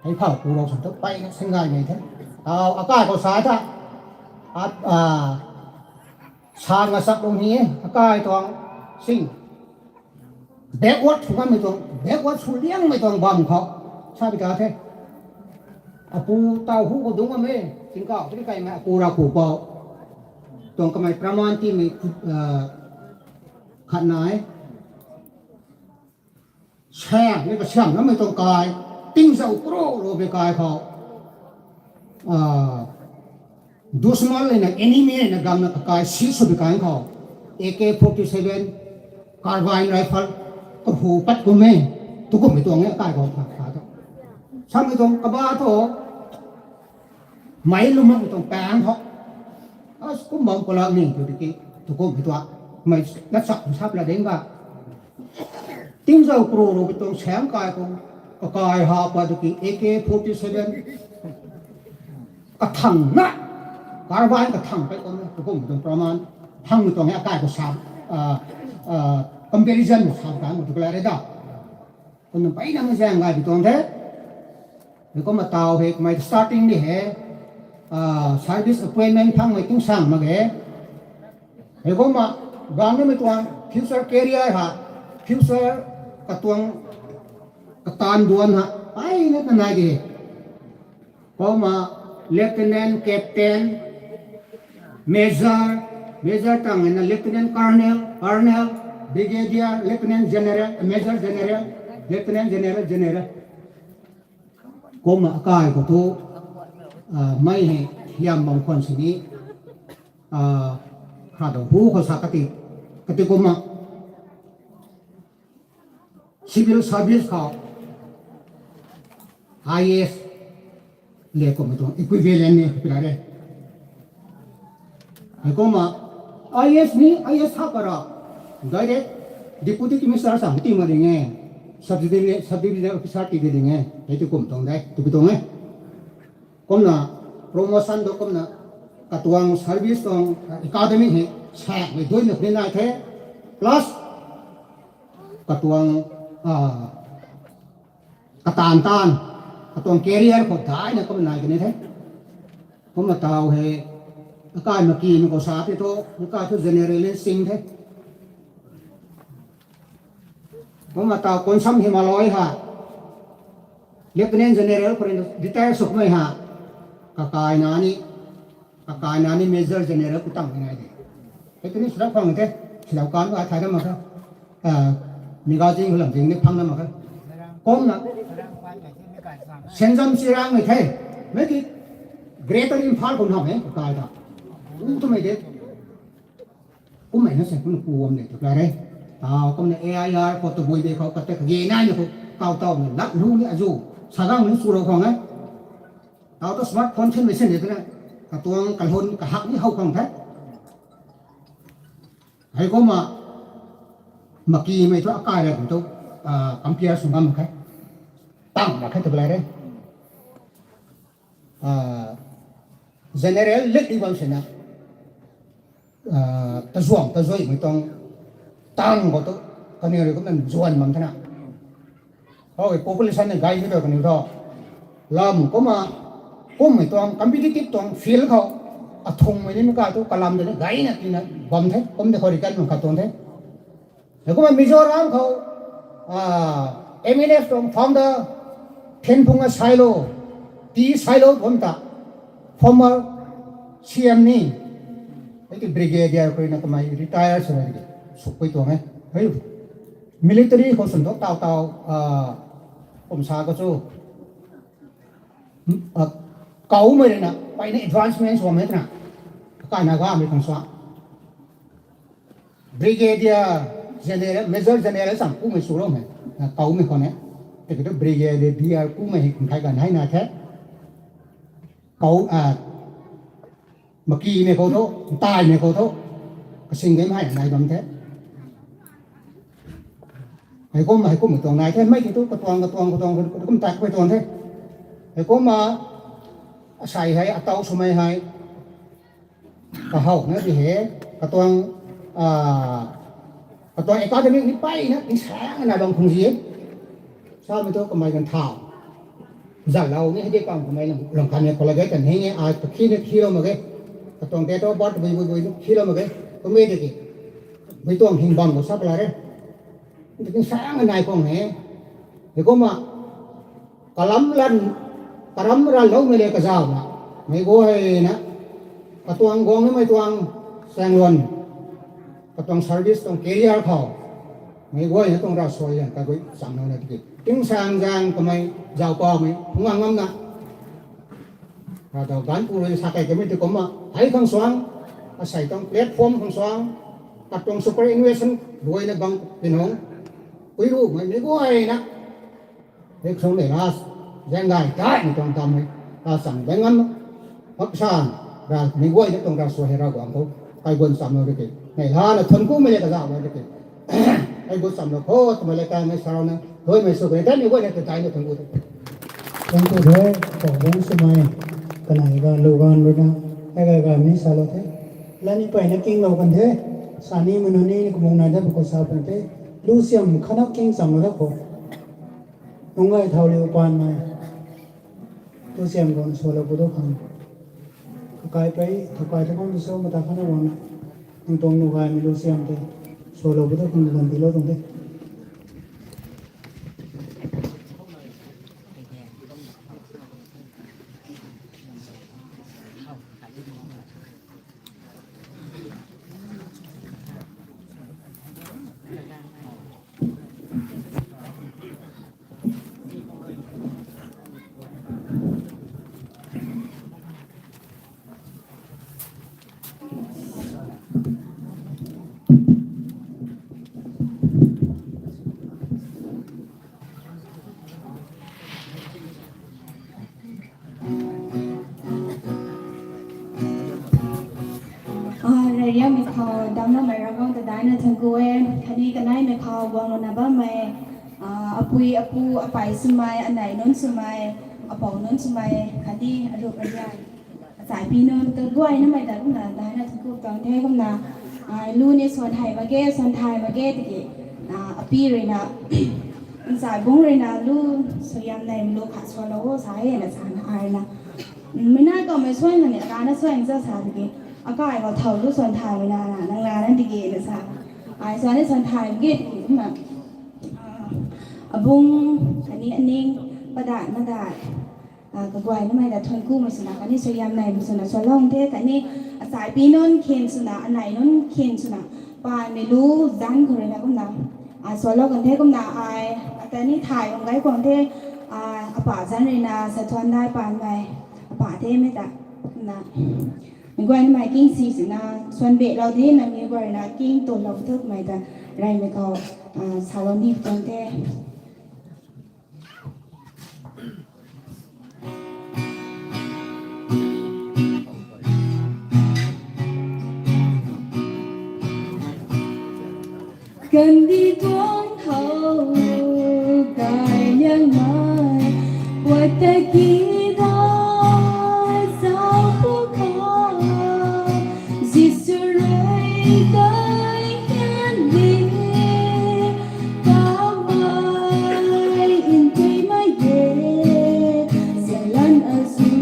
hei khou ku rou san tu pai na singgaymei the. Tau akai khou sa tha. At, ah, sa nga sak lung hi, akai tuang sing. Backward sw kanmei tuang, backward sw liangmei tuang bam khou. Sa bi ka the. Apu tau hu khou dungc am e, singkau tiki kaimei apu ra ku pou. Tuang kamei praman timei, ah, khat nai. Siam, ni kasiam namei tuang kai, tingzau kro ro bi kai khou. Ah, dushman le na enemy le na gam na kakai si sw bi kai khou. A K forty seven, carbine rifle, kahu pat kum e, tu kummei tuang e, kai khou kha kha tu. Samei tuang kaba tu, mei lum makmei tuang pang khou. As kum bam kola ni tu tiki, tu kummei tuang. Mei na sak sap la ding ga. Tingzau kro ro bi tuang siam kai khou, kakai ha pa tiki A K forty seven. Kathang na, carbine kathang pai kum, tu kum tuang praman, thang mi tuang e akai khou sa, ah, ah, comparison sa kan tu kala re da. Kum pai na mei zaeng gay bi tuang the. Hei kumna tau hei, kamei starting ni hei, ah, service appointment phangmei tingsaeng mak ge. Hei kumna, gang namei tuang future career ha, future katuang katan duan ha, pai na kanai di. Kumna, Lieutenant, Captain, Major, Major tang na Lieutenant Colonel, Colonel, Brigadier, Lieutenant General, Major General, Lieutenant General, General. Kumna akai khou tu, ah, mei hei hiam bam khwan sini, ah, kha dou hu khou sa kati, kati kumna. Civil service khou I A S le kumna tuang equivalent ni pila re. Hei kumna I A S ni, I A S ha para direct Deputy Commissioner sa ti ma ding e, subdivision, subdivision officer ti ding e, hei tu kum tuang de, tu bi tuang e. Kumna promotion do kumna katuang service tuang academy hei sak mei dui na puni nai the, plus katuang, ah, katan tan, katuang career khou dai na kumna nai kani the. Kumna tau hei, akai maki na khou sa ti tu, akai tu general sing the. Kumna tau Konsam Himaloi ha, Lieutenant General khou rui retire sw mei ha, kakai na ni, kakai na ni Major General ku tang mei nai de. Hei tu ni sila phang the, sila kan a thai na mak kha. Ah, Migajing lam jing ni phang na mak kha. Kumna, Senzam Chirang mei the, mei ki Greater Imphal khou na mei, kakai ta. U tu mei de. Kummei na se kumna kuam le tu kla re. Tau kumna A I R khou tabui de khou kate kage nai ni khou tau tau na lak lu ni azu. Sagang lu su rou khang e. Tau tu smartphone thin mei sin de tu na. Katuang kalhun kahak ni how khang the. Heikumna makimei thu akai ra kum tu, ah, compare sw ngam khe. Tang ra khe tu lai re. Ah, general lit ni bam sina. Ah, tazuang tazuimei tuang tang khou tu kaniw rui kumna zuan bam thena. Hoi, population ni gai ni tu kaniw thu. Lam kumna, kummei tuang competitive tuang field khou, athungmei ni mi ka tu kalam de ni gai na tina bam the, kum de khou ri kan bam khat tuang the. Heikumna Mizoram khou, ah, M N F tuang founder, Thenphung a Sailo, T Sailo bam ta, former C M ni, hei ti brigadier khou na kamei retire sw na di, sukpui tuang e. Hei, military khou swn tu tau tau, ah, kum sa ka chu, ah, kaumei rui na, pai ni advancement sw mei twna, kai na gamei khang swa. Brigadier General, Major General cham kumei swlou mei, ah, kaumei khou ne. Tiki tu Brigadier D R kumei hei kum khai gan hei na the. Kau, ah, makimei khou thu, ntaimei khou thu, kasing game hei nai bam the. Heikum, heikum tuang nai the, mei ki tu katuang, katuang, katuang, kum tak katuang the. Heikumna, asei hei, atau swmei hei, kahow na di he, katuang, ah, katuang academic ni pai na, ni sang na bang khung zi e. Samei thu kamei kan thau. Zalou ni hei di pang kamei lang, lang kan ni college kan hei nge, ai pakhi ni khilou mak ge. Katuang date of birth bui, bui, bui, khilou mak ge. Kummei de ki. Bui tuang hing bam khou sa pala re. Ni sang nai khang he. Heikumna, kalam lan, karam ran loumei le kazau na. Mei guay na, katuang guang ni mei tuang, sang luan. Katuang service tuang career khou. Mei guay na tuang ravsuai lan, kagui cham lou na tiki. Ting sang zang kamei, zau pa mei, phung ang ngam na. Rav daw ganv pu rui sa kai kamei ti kumna, hei khang suang, asei tuang platform khang suang, katuang superannuation ruina bang pinung, pui ru mei mei guay na, hei khang nei ras, zang gay tai ni tuang tam hei, ta sang bang ngam, hak san, ra mei guay na tuang ravsuai hei Ravguangc khou, kai guan cham lou de ki, nei la na thuan ku mei le kazau lou de ki, kai guan cham lou khou, twmei le kai mei sa rau na, Hoi mei sw kei, tei ni guay na tei tei na thuan ku the. Thuan ku the, kau bang swmei, kanei ga lu gan rui na, ai ga ga ni salou the. Lani peyna kinglou kan the, sa ni manu ni ni kumung nai da bu khou sa pan the, lu siam khanak king cham lou da khou. Nunc gay thau liu pan mei. Lu siam guang swlou pu tu khang. Kakai pei, kakai tu khang tu so mata khana guang na. Nang tuang lu gaymei lu siam tei. Swlou pu tu khang kan tilou tuang tei. Ah, reyriamei khou damcloumei Ravguangc ta daina thuan ku e, khatni kaneimei khou guanglouna bammei, ah, apui, apu, apei swmei, anei nunc swmei, apou nunc swmei, khatni arup arian, achaipi nunc, kaguay namei ta kumna daina thuan ku tuang the kumna, ah, lu ni swan thay mak ge, swan thay mak ge tiki, ah, api rui na, nchai bungc rui na lu suaihiam nei lu khat swlou o sa e na sa na ai na. Mei nai kamei suan kani, akana suan sa sa tiki, akai khou thau lu swan thay mei na na, nang la na tiki na sa. Ai swan ni swan thay mak ge tiki kumna, ah, abungc, khatni aning, padat, madat, ah, kaguay namei ta thuan kumei swna, khatni suaihiam neimei swna, swlou the, khatni achaipi nunc khin swna, anei nunc khin swna, paanmei lu zanc khou rui na kumna, ai swlou kan the kumna, ai, ata ni thay bam gay kuang the, ah, apa zanc rui na, sa thuan dai paanmei, apa the mei ta, kumna. Mei guay namei king si swna, swan belou di na, mei guay rui na, king tulou thukmei ta, reymei khou, ah, salou ni tuang the. Kandih tuang khou kai liangmei, puat ta ki ra zau phu khou, Jisu rui kai kan ni, kamei ntuimei e, salan azu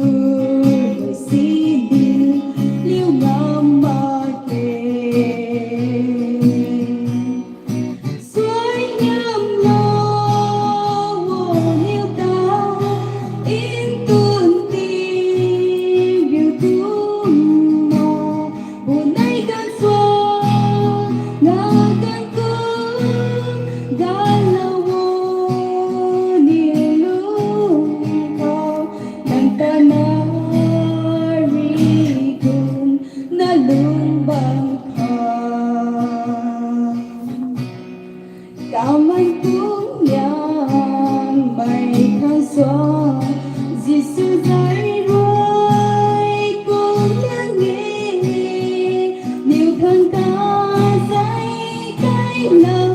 rui si di liu ngam mak e. Suaihiamlou o niw ta, ntun ti riu kumna, bunei ganv suang na ganv kum, ganlou o niw lung khou, nang ta na ri kum na lung bam kha. Kamei kum liangmei khang suang, Jisu zai rui kum liang e, niw khang ta zai kailou,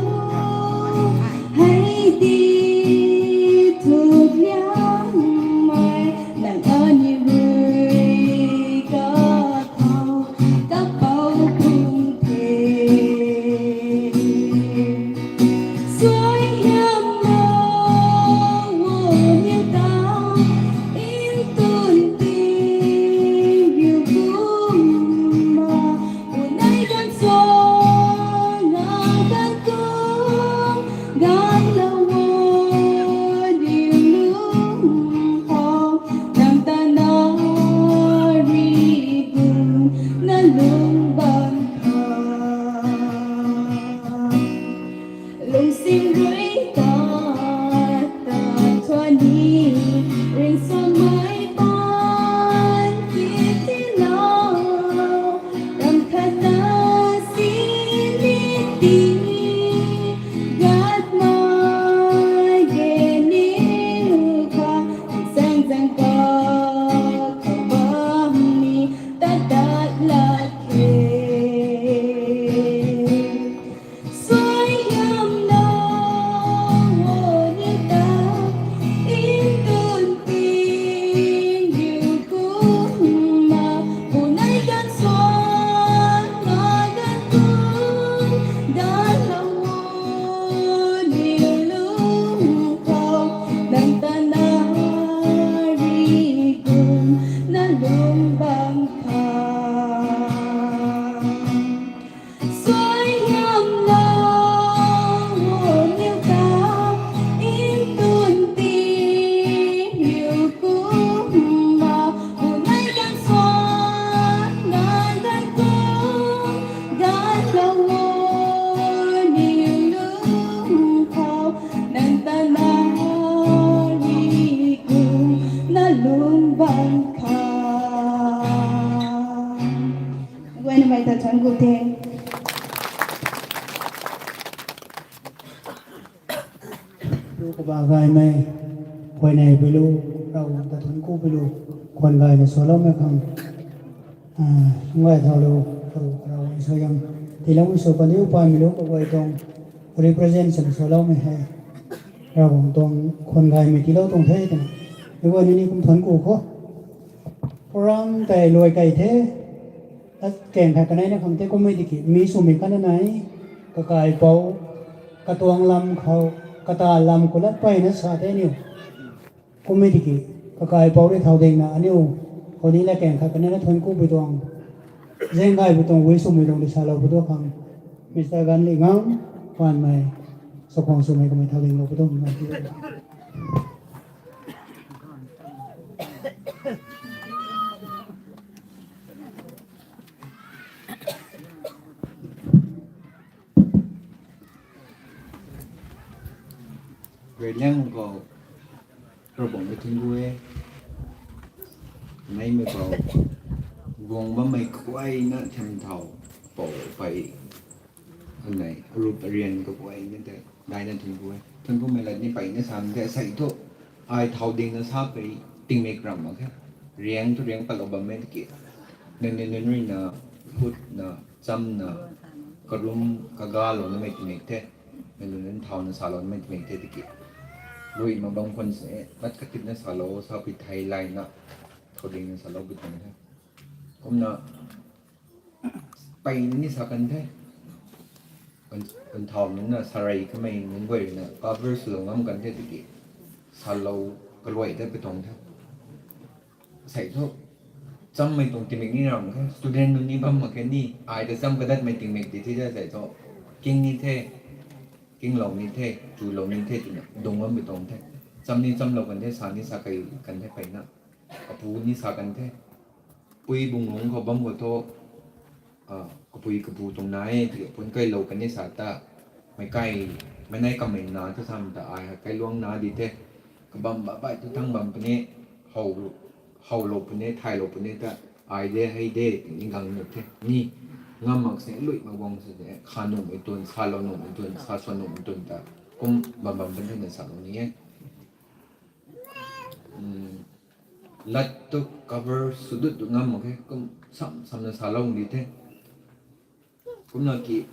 hei di thuk liangmei, nang aniw rui kathau, kapou kum the. Suaihiamlou o niw ta, ntun ti riu kumna, bunei ganv suang na ganv kum, ganlou o niw lung khou, nang ta na ri kum na lung bam kha. Lungsin rui ta, ta thuan ni, ringsamei paan ki tilou, ram khat na si ni ti, gatmei ge niw khang, zaeng zaeng pa, kabam ni, tat tat lak khe. Suaihiamlou o niw ta, ntun ti riu kumna, bunei ganv suang na ganv kum, ganlou o niw lung khou, nang ta na ri kum na lung bam kha. Suaihiamlou o niw ta, ntun ti riu kumna, bunei ganv suang na ganv kum, ganlou o niw lung khou, nang ta na ri kum na lung bam kha. Guaynamei ta thuanc ku the. Lu kaba gaymei, guaynei pui lu, Ravguangc ta thuanc ku pui lu, khwan gaymei swloumei khang, a, ngai thau lu, Ravguangc suaihiam tiiloumei sw kaniw paymei lu kaguay tuang represent swna swloumei hei Ravguangc tuang khwan gaymei tiilou tuang the twna, mi guay ni ni kum thuanc ku kho. Program tei luai kei the. Lat kaeng khat kanei na khang the kummei tiki mi swmei khatna nai, kakaipouc katuang lam khou, kata lam khou lat peyna sa the aniu. Kummei tiki kakaipouc rui thau dingna aniu khou ni lat kaeng khat kanei na thuanc ku pui tuang, zaeng gay pui tuang, wish swmei tuang di salou pui tuang khang, Mister Ganli Ngang, panmei, sakhwang swmei kamei thau dinglou pui tuang. Rui liang khou, Ravguangc ta thuanc ku e. Neimei pou, guang bammei kaguayna thiam thau, pou pei, anei arup arian kaguayna tei daina thuanc ku e. Thuanc kumei lat ni peyna sam the, asei thu ai thau dingna sa pei tingmik ram mak khe. Riang thu riang patlou bammei tiki, nunc ni nunc ruina, khutna, chamna, Karum kaga lou namei tingmik the. Nunc nunc thau na salou namei tingmik the tiki. Lui ma bam khwan se, mat katip na salou, sa pi thai lai na. Thau ding na salou pi thai the. Kumna, pei ni sa kan the. Kan, kan thau nunc na sarai kamei nunc guay na, cover swlou ngam kan the tiki. Salou kaluai the pi tuang the. Sei thu, chammei tuang tingmik ni ram khe, student nunc ni bam mak khe ni, ai ta cham kadatmei tingmik ti thi da sei thu, king ni the, kinglou ni the, chulou ni the, tina, dung bammei tuang the. Cham ni chamlou kan the, sa ni sa kai kan the, peyna. Apu ni sa kan the. Pui bung lung khou bam khou thu, ah, kapui kapu tuang na e, ti pun kailou kan ni sa ta, mei kai, mei nai kamei na thu sam ta, ai kailuang na di the. Kabam ba bai thu thang bam puni, how, howlou puni, thaylou puni ta, ai de, hei de, ti ni gang nu the. Ni, ngam mak se, lui mak guang se de, kha nuhmei tun, salou nuhmei tun, sa swan nuhmei tun ta, kum bam bam puni na salou ni e. Lat tu cover sw dut tu ngam mak khe, kum sam, sam na salou di the. Kumna ki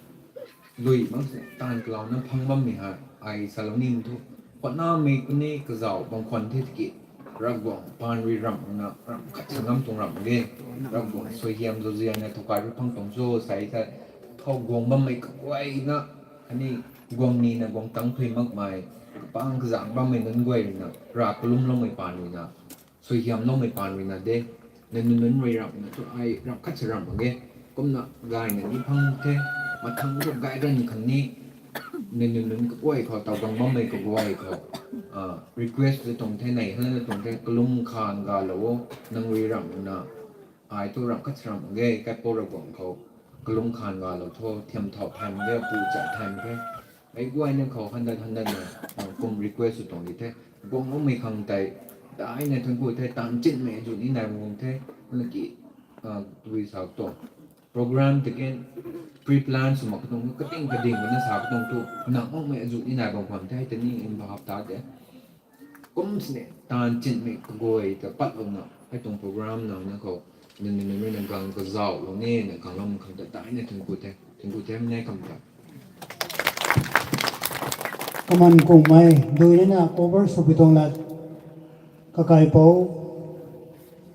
lui mak se, taanv kalau na phang bammei ha, ai salou ni thu. Khwanamei kuni kazauh bam khwan the tiki, Ravguangc paan rui ramh na, ramh khat sa ngam tuang ramh ge. Ravguangc suaihiam zauzian na thow kai rui phang tuang cho, sai ta, thow guang bammei kaguayna, khatni guang ni na guang tang thui makmei, kapang kazang bammei nunc guay rui na, rav kalumloumei paan rui na, suaihiamloumei paan rui na de, nunc nunc rui ramh na thu ai ramh khat sa ramh mak ge, kumna gayna ni phang the, mathang thu gay ran khang ni, nunc nunc kaguay khou, taw gang bammei kaguay khou, ah, request tu tuang the, nei hana tuang the, kalum khan galou o, nang rui ramh na, ai thu ramh khat sa ramh mak ge, kaipou Ravguangc khou, kalum khan galou tho, thiam thau thay mak ge, pu cha thay mak ge. Mei guayna khou handat handat na, ah, kum request sw tuang di the. Guangloumei khang tei, daina thuanc ku the, taanv chinmei azuh ni nai bam the, na ki, ah, tui sa tuang. Program tiki, pre-plan sw mak katuang, kating kading na sa katuang thu, nang makmei azuh ni nai bam khwan the, tei ni in bahap ta de. Kum sini, taanv chinmei kaguay ta patlouna, hei tuang program na na khou, nunc nunc rui na gang kazauhlou ni, na gang lam khang ta daina thuanc ku the, thuanc ku the, mei kam ta. Kaman kummei, dui nina cover sw pi tuang lat, kakaipou,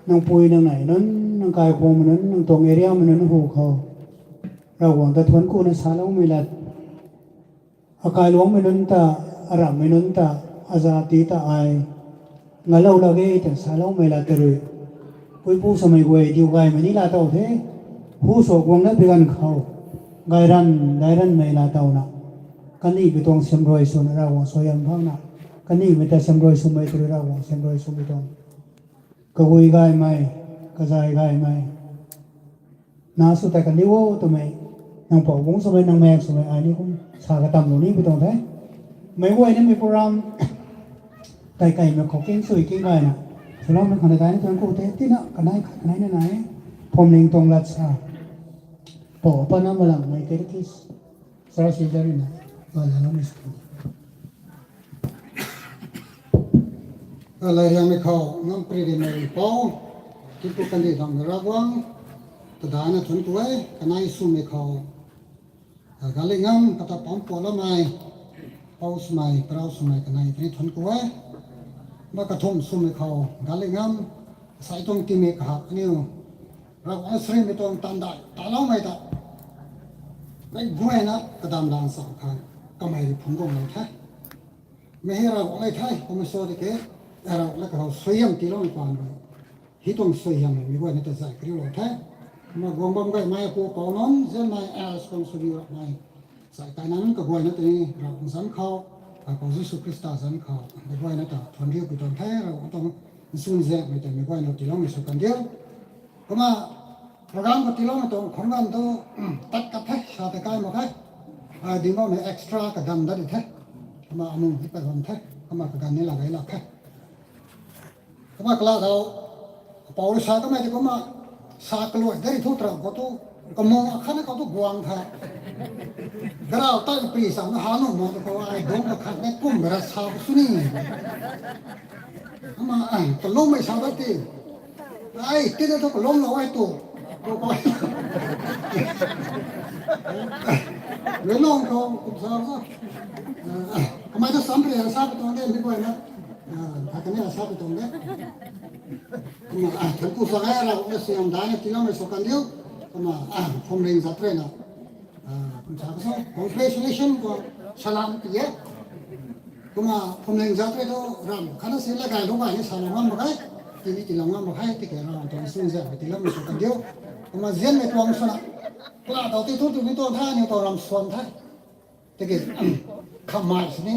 nang pui nang nei nunc, nang kaikhwangmei nunc, nang tuang area mei nunc hu khou, Ravguangc ta thuanc ku na saloumei lat, akailuangmei nunc ta, aramhmei nunc ta, azati ta ai ngalou lak ge twna saloumei lat ta rui, puipu swmei guay diu gaymei ni la tow the, hu sw guang na pi ganv khou, gay ran, gay ranmei la towna, kaniw pi tuang siamruai swna Ravguangc suaihiam phangna, kanimei ta siamruai swmei ta rui Ravguangc siamruai swmei tuang, kagui gaymei, kazay gaymei, na sw tei kandiu o twmei, nang pou bungc swmei, nang maek swmei, ai ni kum sa katamlou ni pi tuang the. Meic guay nimei program, tei kaimei khou king sui king gayna, swloumei khang na daina thuanc ku the, tina kanei khat kanei na nai, phwamling tuang lat sa, pou pana malangmei catechist, Charles Leader rui na, gayna loumei sw. Kalairiangmei khou ngam pri rimei pou, kipu kandih bangmei Ravguangc, ta daina thuanc ku e, kanei swmei khou, galingam kata pam pualoumei, pou swmei, parau swmei kanei tini thuanc ku e, ma kathumh swmei khou, galingam, sai tuang tingmik kahak aniu, Ravguangc srimei tuang tandai taloumei ta, meic guayna kadam dan cham khang, kamei rui phungc guanglou the. Mei hei Ravguangc lei the, kummei sw di ke, Ravguangc lei kakhou suaihiam tiiloumei paan rui, hei tuang suaihiam mei guayna ta zay kariulou the. Kumna guang bam gaymei apu pou nunc, zianmei as kang swdiu rapmei, zay kaina nunc kaguayna tei Ravguangc zanc khou, Kaipou Jisu Khrista zanc khou, mei guayna ta thuanc riu pi tuang the, Ravguangc tuang nchunzaenghmei tei mei guayna tiiloumei sw kandiu. Kumna program khou tiiloumei tuang khunganv tu, tat kat the, sa tei kai mak khe. Ai ding bammei extra kaganv dat di the. Kumna amu hei pat bam the. Kumna kaganv ni la gay lak khe. Kumna kala thau, pou rui sa kamei tei kumna, sa kaluai de ri thu trau khou tu, kamung akhatna khou tu guang the. Karau tei pri sa na ha nu mo tu khou ai dungc kakhat ne kum ra sa sw ni. Kumna, ai, kalummei sa dat ti. Ai, tina thu kalumlou ai tu. Khou khou. Rui long khou kum sa sa. Kamei ta sam pei sa pei tuang de, mi guay na. Khatni sa pei tuang de. Kumna, thank you sa e, Ravguangc na siam dai na tiiloumei sw kan diu. Kumna, Phwamling Zatrui na. Kum sa ka sa, congratulation khou salam ti e. Kumna Phwamling Zatrui tu ram khatna si la gay lu gay ni salou ngam mak ge. Tini tiilou ngam mak ge, tiki Ravguangc tuang suaihiam tiiloumei sw kan diu. Kumna nzianmei tuang swna. Kala tau ti thu tu ni tuang tha, ni tuang ram suan the. Tiki, khamei sini,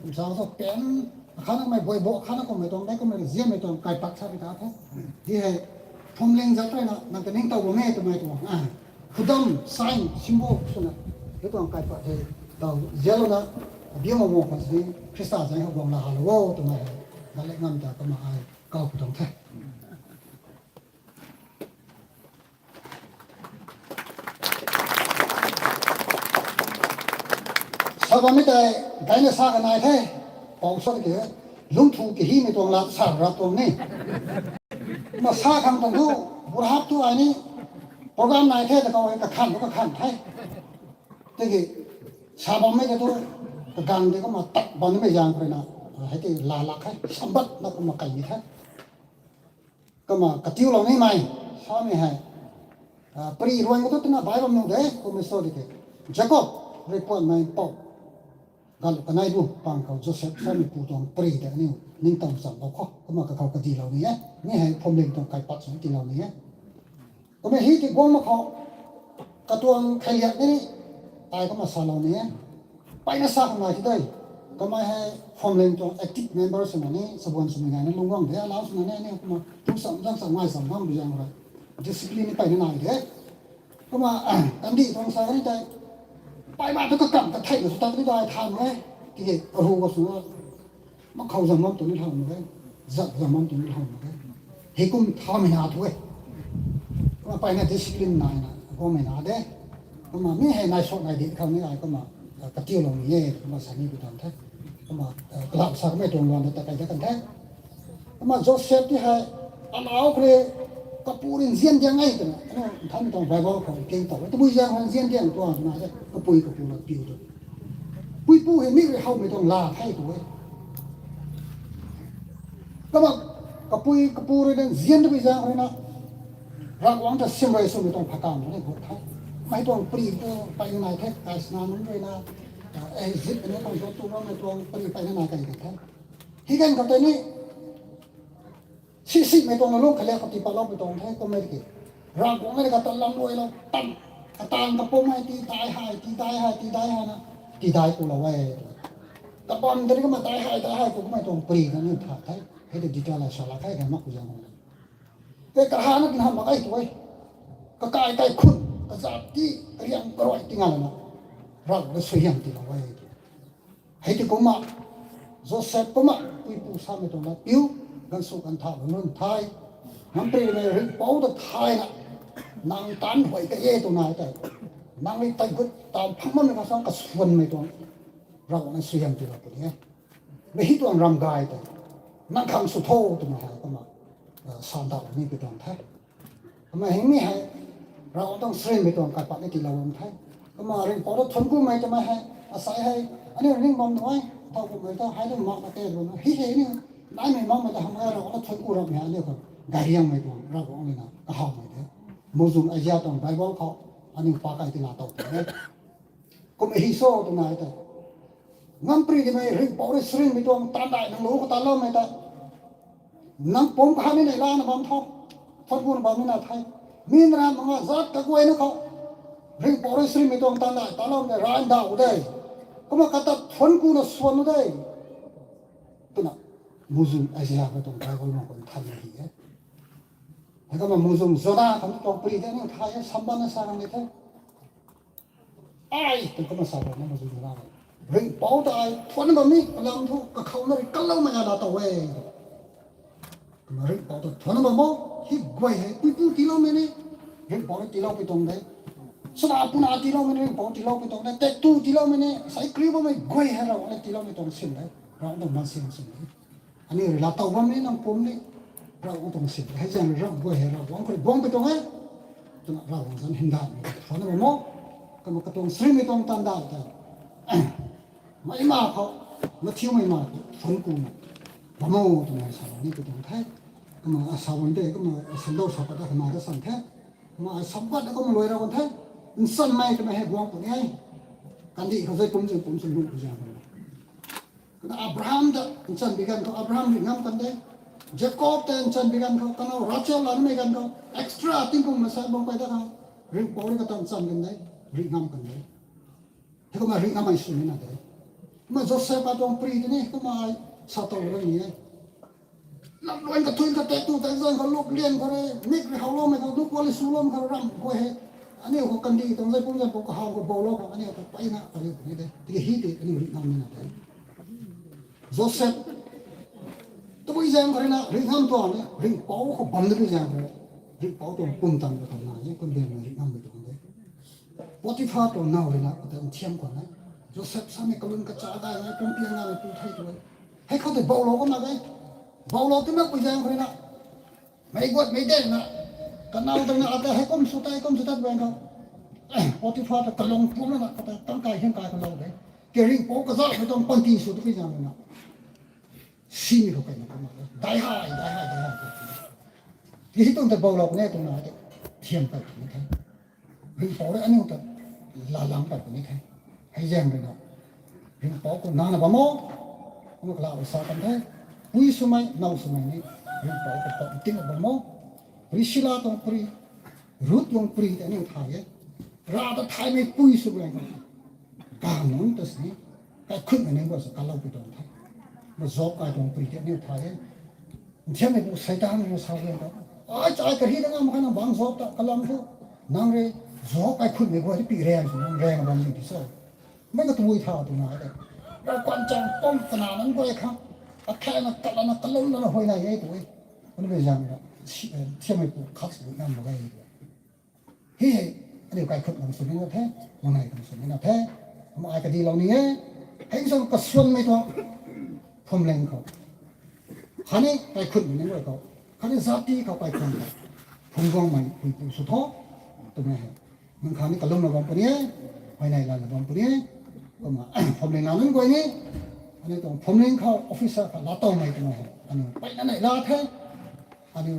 kum sa sa pen, akhatna mei buai bo, akhatna kummei tuang, dei kummei nzianmei tuang kaipat sa pi ta the. Hei hei, Phwamling Zatrui na, nang ta ningtow bam e twmei tuang. Khudam, sign, symbol swna, hei tuang kaipat hei, tau nzianlouna, abiu ma bo khwan sini, Khrista zanc khou guang la halou o twmei hei, galek ngam ta kumna ai, kau pu tuang the. Sa bammei tei, daina sa kanei the, pou sa ki, lungthu kahimei tuang lat sa rap tuang ni. Ma sa khang tuang thu, burhap thu ai ni, program nai the ta khou hei kakhan thu kakhan the. Tiki, sa bammei tei thu, kagang tei kumna tat bammei zaeng khou rui na, hei tei laa lak khe, sambat na kumna kai ni the. Kumna katiulou nimei, samei hei. Pari ruan khou thu twna bai bam nuh de, kummei sa di ke. Jakob, rui puanmei pou. Galu kanei bu, pang khou Joseph samei pu tuang pari tei aniu, ningtow cham bou khou, kumna kakhou kadilou ni e. Mi hei Phwamling tuang kaipat sw tiilou ni e. Kumna hei ti guang mak khou, katuang kheiliak ni, ai kumna salou ni e. Mpeyna sa khang nai ti dei. Kamei hei Phwamling tuang active member swna ni, sabuan swmei nai na lungc guang de, alau swna ni, ni kumna, tu sam zang sam ngai sam bam bu zaeng rui. Discipline ni mpeyna nai de. Kumna, kandih tuang sa ni tei. Mpeyna tu kakam kathei na sw ta ni dai than e. Tiki, aru ka sw. Makhou zam bam tu ni lhau mak e. Zat zam bam tu ni lhau mak e. Hei kum thamei na thu e. Kumna mpeyna discipline naina, guangmei na de. Kumna mi hei nai sot nai di khang ni ai kumna, katiulou ni e, kumna sa ni pi tuang the. Kumna, kalak sa kamei tuang luan ta kai de kan the. Kumna Joseph ti hei, alau khou rui, kapu rui nzian diang e twna, aniu nthanmei tuang Bible khou king tow e. Tabui zaeng khou nzian diang tuang twna e, kapui kapu na piu tu. Puipu hei mi rui howmei tuang laa the tu e. Kumna, kapui kapu rui na nzian tabui zaeng khou rui na, Ravguangc ta sim rui swmei tuang phakan tu ni gut the. Mei tuang pari tu mpeyna nai the, kaisna nunc rui na, Egypt ni tuang tu tu bammei tuang pari mpeyna nai kai kan the. Hei kan khou tei ni, sisimei tuang na lung khalek khou tii patloumei tuang the, kummei ki. Ravguangc ni kata lam luailou, tan, kataanv kapumc hei tii dai hei, tii dai hei, tii dai hei na, tii dai kulou e. Kabam tei ni kumna dai hei, dai hei ku kummei tuang pari na ni tha the, hei tei detail la sa lak khe, khe mak ku zaeng khou. Tei kahana tingham mak e tu e. Kakai kaikhun, kazat ti, kariang karuai ti nga lana. Ravguangc na suaihiam tiilou e. Hei ti kumna, Joseph kumna, puipu samei tuang lat piu, ganv sw ganv thau, ganv nunc thai. Ngampri mei ringhpouc ta thayna, nang taanc huay ka e tw nai tei. Nang rui tei gut taanv phang bammei khang sang kasuanmei tuang, Ravguangc na suaihiam tiilou puni e. Mei hei tuang ram gay tei, nang khang sw tho twmei hei kumna, sandauh ni pi tuang the. Kumna hei mi hei, Ravguangc tuang srimei tuang kaipat ni tiilou bam the. Kumna ringhpouc ta thuanc kumei twmei hei, asei hei, aniu ning bam nuh e, thau kummei ta hei tu mak na te lu na, hei hei ni, naimei makmei ta hamh e, Ravguangc ta thuanc ku rammei hei aniu khou, gayriangmei tuang, Ravguangc ni na, kahawmei de. Muhzwng Isaiah tuang Bible khou, aniu pa kai ti la tow te. Kum hei so twna e tei. Ngampri timei ringhpouc rui srimei tuang taanv dai nang lu khou taanloumei tei. Nang pumc kaha ni neihla na bam tho. Thuanc ku na bam ni na the. Mi na ram mak nga zat kaguayna khou. Ringhpouc rui srimei tuang taanv dai taanloumei tei rai ndauh de. Kumna kata thuanc ku na swan nu de. Twna, muhzwng Isaiah khou tuang Bible mak khou nthanmei hei e. Hei kumna muhzwng Jona khang tuang pari tei aniu thay e, samban na sa khang ni the. Ai, tei kumna sa bam na muhzwng Jona. Ringhpouc ta ai thuanc bam ni, kalam thu, kakhou na rui kaloumei a la tow e. Kumna ringhpouc ta thuanc bam o, hei guay hei, puipu tiiloumei ni, ringhpouc ni tiilou pi tuang de. Swna puna tiiloumei ni, ringhpouc tiilou pi tuang de. Taektw tiiloumei ni, sai kri bammei guay hei Ravguangc ni tiiloumei tuang sin de. Ravguangc tuang ban sin sin de. Aniu rui la tow bam ni nang pumc ni, Ravguangc tuang sin de. Hei zaeng rui Ravguangc guay hei Ravguangc khou rui guang pi tuang e. Twna Ravguangc zanc hymdaihmei thuanc na bam o. Kumna katuang srimei tuang tandau ta. Mei ma khou, Matthew mei ma khou, phun kumna. Bam o twmei sa ni katuang the. Kumna asa bam de, kumna asam dou sa pat ta kumna ta san the. Kumna asam pat ta kumna luai ra kan the. Nsan mei twmei hei guang puni e. Kandih khou zai pum zai pum sw lu zang. Kumna Abraham ta nchan bi ganv khou Abraham ringh ngam kan de. Jacob ta nchan bi ganv khou, kanow Rachel la nimei ganv khou, extra tingkum masa bam kai da khou, ringhpouc rui kata nchan kan de, ringh ngam kan de. Heikumna ringh ngam ai sw ni na de. Kumna Joseph a tuang pri tini, kumna ai sa tow ra ni e. Lam luan kathui kate tu tei zang khou luk lian khou re, mik rui howloumei khou, luk kuali swloumei khou ram khou he. Aniu khou kandih tuang zai pum zai pum kahaw khou boulou khou, aniu khou peyna kariu ni de. Tiki hi ti aniu ringh ngam ni na de. Joseph, tabui zaeng khou rui na, ringh ngam tuang ni, ringhpouc khou bam tabui zaeng khou rui, ringhpouc tuang pumtan khou tang na, ni kum bian na ringh ngam tuang de. Potiphar tuang now rui na, kata thiam khwan na. Joseph samei kalun kacha dai na, pumpiang na, pu thei tu. Hei khou tei boulou kumna de. Boulou tu na pui zaeng khou rui na. Mei guat mei de na. Kanow tang na, ata hei kum sw tei, kum sw tat bang khou. Potiphar ta kalung pum na, kata tang kai hian kai kalou de. Ke ringhpouc kazauhmei tuang panty sw tu pui zaeng rui na. Simei khou kai na kumna. Dai hai, dai hai, dai hai. Ki hi tuang ta boulou ne tuang na, thiam kai tu ni the. Ringhpouc rui aniu ta lalam pat puni the. Hei zaeng rui na, ringhpouc khou nana bam o, kumna kala sa kan the. Pui swmei, now swmei ni, ringhpouc khou pam tingna bam o. Priscilla tuang pri, Ruth tuang pri tei aniu thay e. Rav ta thaymei pui sw bang khou, gang nunc ta sini, kaikhunhmei ning guay sw kalou pi tuang the. Ma Job kai tuang pri tei aniu thay e. Nthiammeipu Seitaan rui na sa rian ta, ai chai kari ta ngam kha nang bang Job ta kalam thu, nang rui Job kaikhunhmei guay ti pi rian sw nang rian bam ni ti cho. Mei katumui tha tu nai de. Ravkuan chang pam kana nang guay khang, akhana kalana kalum lana huayney e tu e. Kumna zaeng na, nthiammeipu khat sw ngam mak ge. Hi hei, aniu kaikhunhmei sw ni na the, manei kan sw ni na the. Kumna ai kadilou ni e. Hei zang kasuanmei tuang phuamling khou, khatni kaikhunhmei ning guay khou, khatni zati khou kaikhunhmei, phungc guangmei puipu sw tho twmei hei, nang khatni kalumna bam puni e, huayney lana bam puni e. Kumna phuamling la nunc guay ni, aniu tuang phuamling khou officer khat laa towmei twmei hei aniu peyna neih la the. Aniu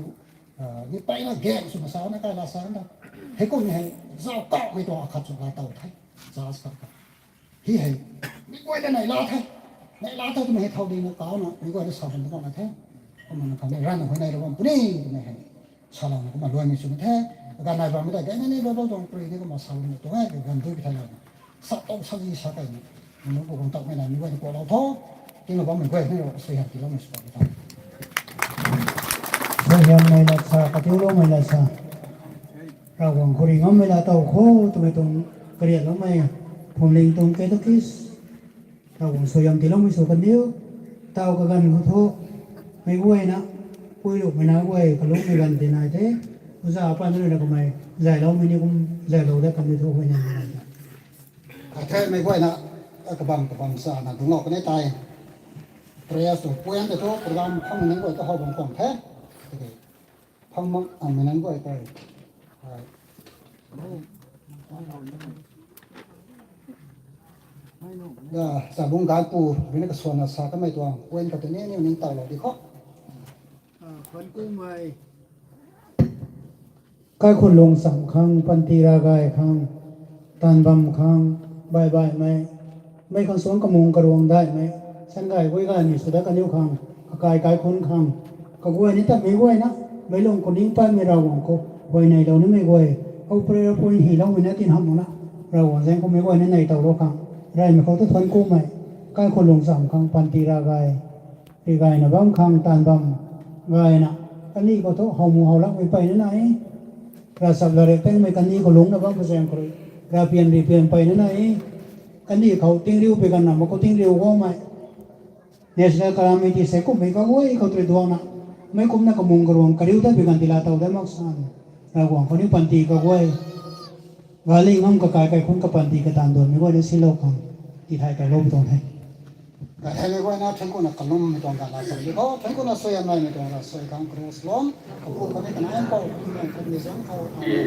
ni peyna gang sw masa na kai la sa na, heikum ni hei, zauc kauhmei tuang akhat sw laa tow the. Judge khat khat, hi hei, mi guay ta neih la the. Neih la the twmei hei thau dina kauna mi guay ta sa bam ta na the. Kumna nang khatni ranna huayney la bam puni twmei hei, salouna kumna luaimei sw na the. Ganv nai bammei ta ganv ni ni Bible tuang pri ni kumna salouna tuang e, ganv dui pi thei lana, sa tow sa zi sa kai ni, nunc pu guang tawmei na mi guay ni kuaklou tho. Tingna bammei guay ni rui suaihiam tiiloumei sw pat tho. Suaihiammei lat sa, katiuloumei lat sa. Ravguangc khou ringh ngammei laa tow kho twmei tuang kariatloumei, phuamling tuang catechist, Ravguangc suaihiam tiiloumei sw kaniw. Taw kaganv khou thu, meic guayna, puiluhmei na guay kalungmei ganv ti nai the. Uza apan rui na kamei zayloumei ni kum zaylou de kaniw thu huayney nai the. Athei meic guayna, kabam kabam sana dungclou kan e tei. Prayers tuang point tei thu program phangmei nunc guay ta how bam khwan the. Tiki phang mak, a, mei nunc guay tei, a, da, Chabung Ganpu rui na kasuanna sa kamei tuang point khat tei ni aniu ningtowlou di khou. Kaikhunlung cham khang, panty ravgay khang, taanv bam khang, baihbaihmei, mei khang suangc kamung karuang daihmei, sangay guay gaymei sw dat kaniw khang, kakai kaikhunc khang, kaguay ni ta meic guayna, meic lung khou ning patmei Ravguangc khou huayneylou nimei guay, khou prayer point hyloumei na tin hamh makna, Ravguangc zaeng khou meic guayna neitowlou khang, reymei khou ta thuanc kumhmei, kaikhunlung cham khang, panty ravgay, ri gayna bam khang taanv bam gayna, kandih khou thu howmu how lakmei peyna nai e. Ravchap ravriak tangmei kandih khou lungcna bam kazaeng khou rui, ravpian ripian peyna nai e. Kandih khou tingriu pui ganv na mak khou tingriu guangmei, national calamity sei kumhmei kaguay khou tei duangna, meic kumna kamung karuang kariu tat pui ganv tiilou tow dat mak san, Ravguangc khou ni panty kaguay, gari ngam kakai kaikhunc kapanty kataanv duanmei guayna silou khang, tithay kailou pui tuang the. Katheimei guayna thuanc kuna kalummei tuang ganv laa sa di khou, thuanc kuna suaihiam naimei tuang ravsuai khang Christ lom, kapu khatni kanac mpouh, kummei zanc khou, amen.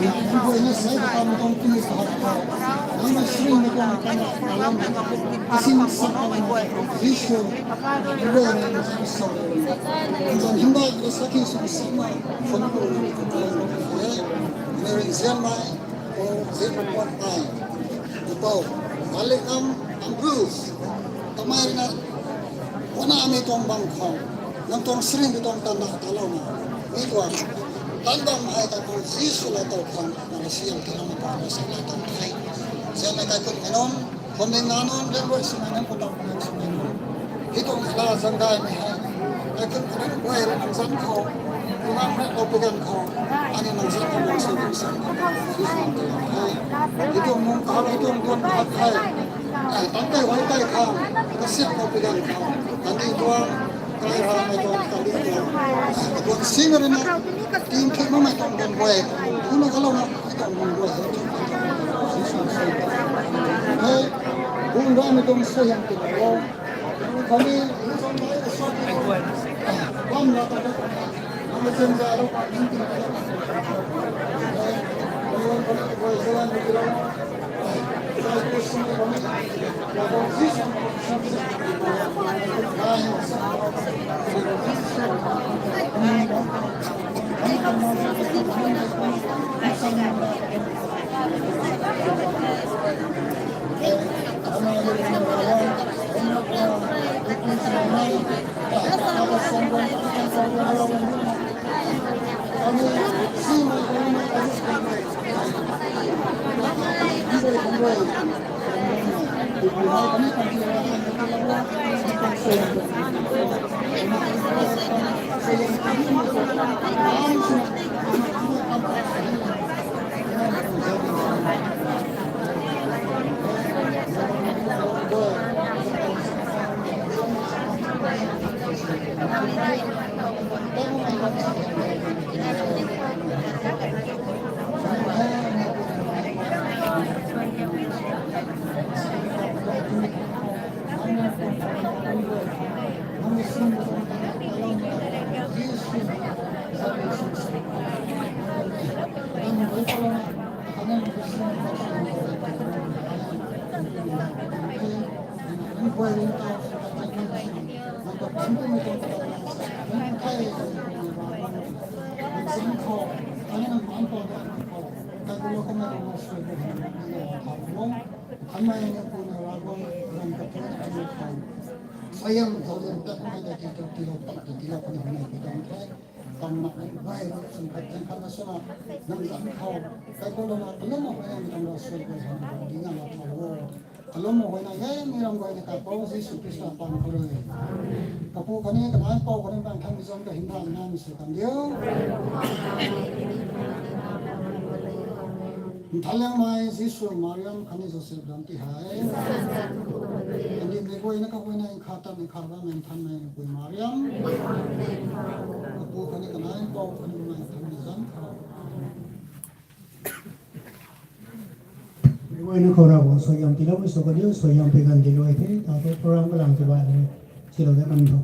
Nang guayna sei katam tuang pi sa hak ta. Nang na sring na tuang kalam na. Sing sa kalam na. Jisu. Guayna na sa. Nang himba na sa ki sung sa ma. Phone ko na. Mary Zianmei. Ko Zianmei. Ko. Alikam Ambrose. Kamei na. Wana mi tuang bang khou. Nang tuang sring tuang tan na ta lou na. Mi tuang. Tan bam ai ta ko Jisu la tau khang, na la siam ta lou na ta la sa la tang thei. Siam na kai kun manon, khom ding na non, rem roi sumai nang ko tau nang sumai nang. Hi tuang la zang dai mei hai. Kai kun manon, wai ra nang zan khou. Kumang ra lou pu gan khou. Ani nang zan khou nang sui nang sa. Hi tuang mung ka, hi tuang tuan ka hai. Ai, tang kai wai kai khang, ka siam lou pu gan khang. Kan ding tuang. Kai ra mei tuang, kan ding tuang. Tuang sing ri na, tim thik ma mei tuang tuang guay. Tuna ka lou na, mei tuang tuang guay. Hei, bung ra mei tuang sa yang ti lo. Kami, bam na ta, kami chen za lo, kami ti lo. Hei, kami guay sa yan ti lo. Sayang, zauzian tat mei ta ti tu ti lo, tat tu ti lo, kani huna ti tang the. Tang mak ni bai ru sum khat jan khat na suna, nang zan khou, kai ko lo na, kalum ma hoi na mi tang lo sui bai hana, di na la tha lo. Kalum ma hoi na, ye mi ram bai na kai pau Jisu Krista pang ko rui. Kapu kani, kanai pau kani bang thang mi zan ka himba na mi sui kan diu. Nthanliangmei Jisu, Mariam khatni Joseph dam ti hei. Kandihmei guayna kaguayna nkhat ta nkhat ramei nthanmei Pui Mariam. Kapu khatni kanai pau khatni mei nthanmei zan khou. Guayna khou Ravguangc suaihiam tiiloumei sw kaniw suaihiam pi ganv tiilou the, ta thu program kalam tibai the, silou de kan tho.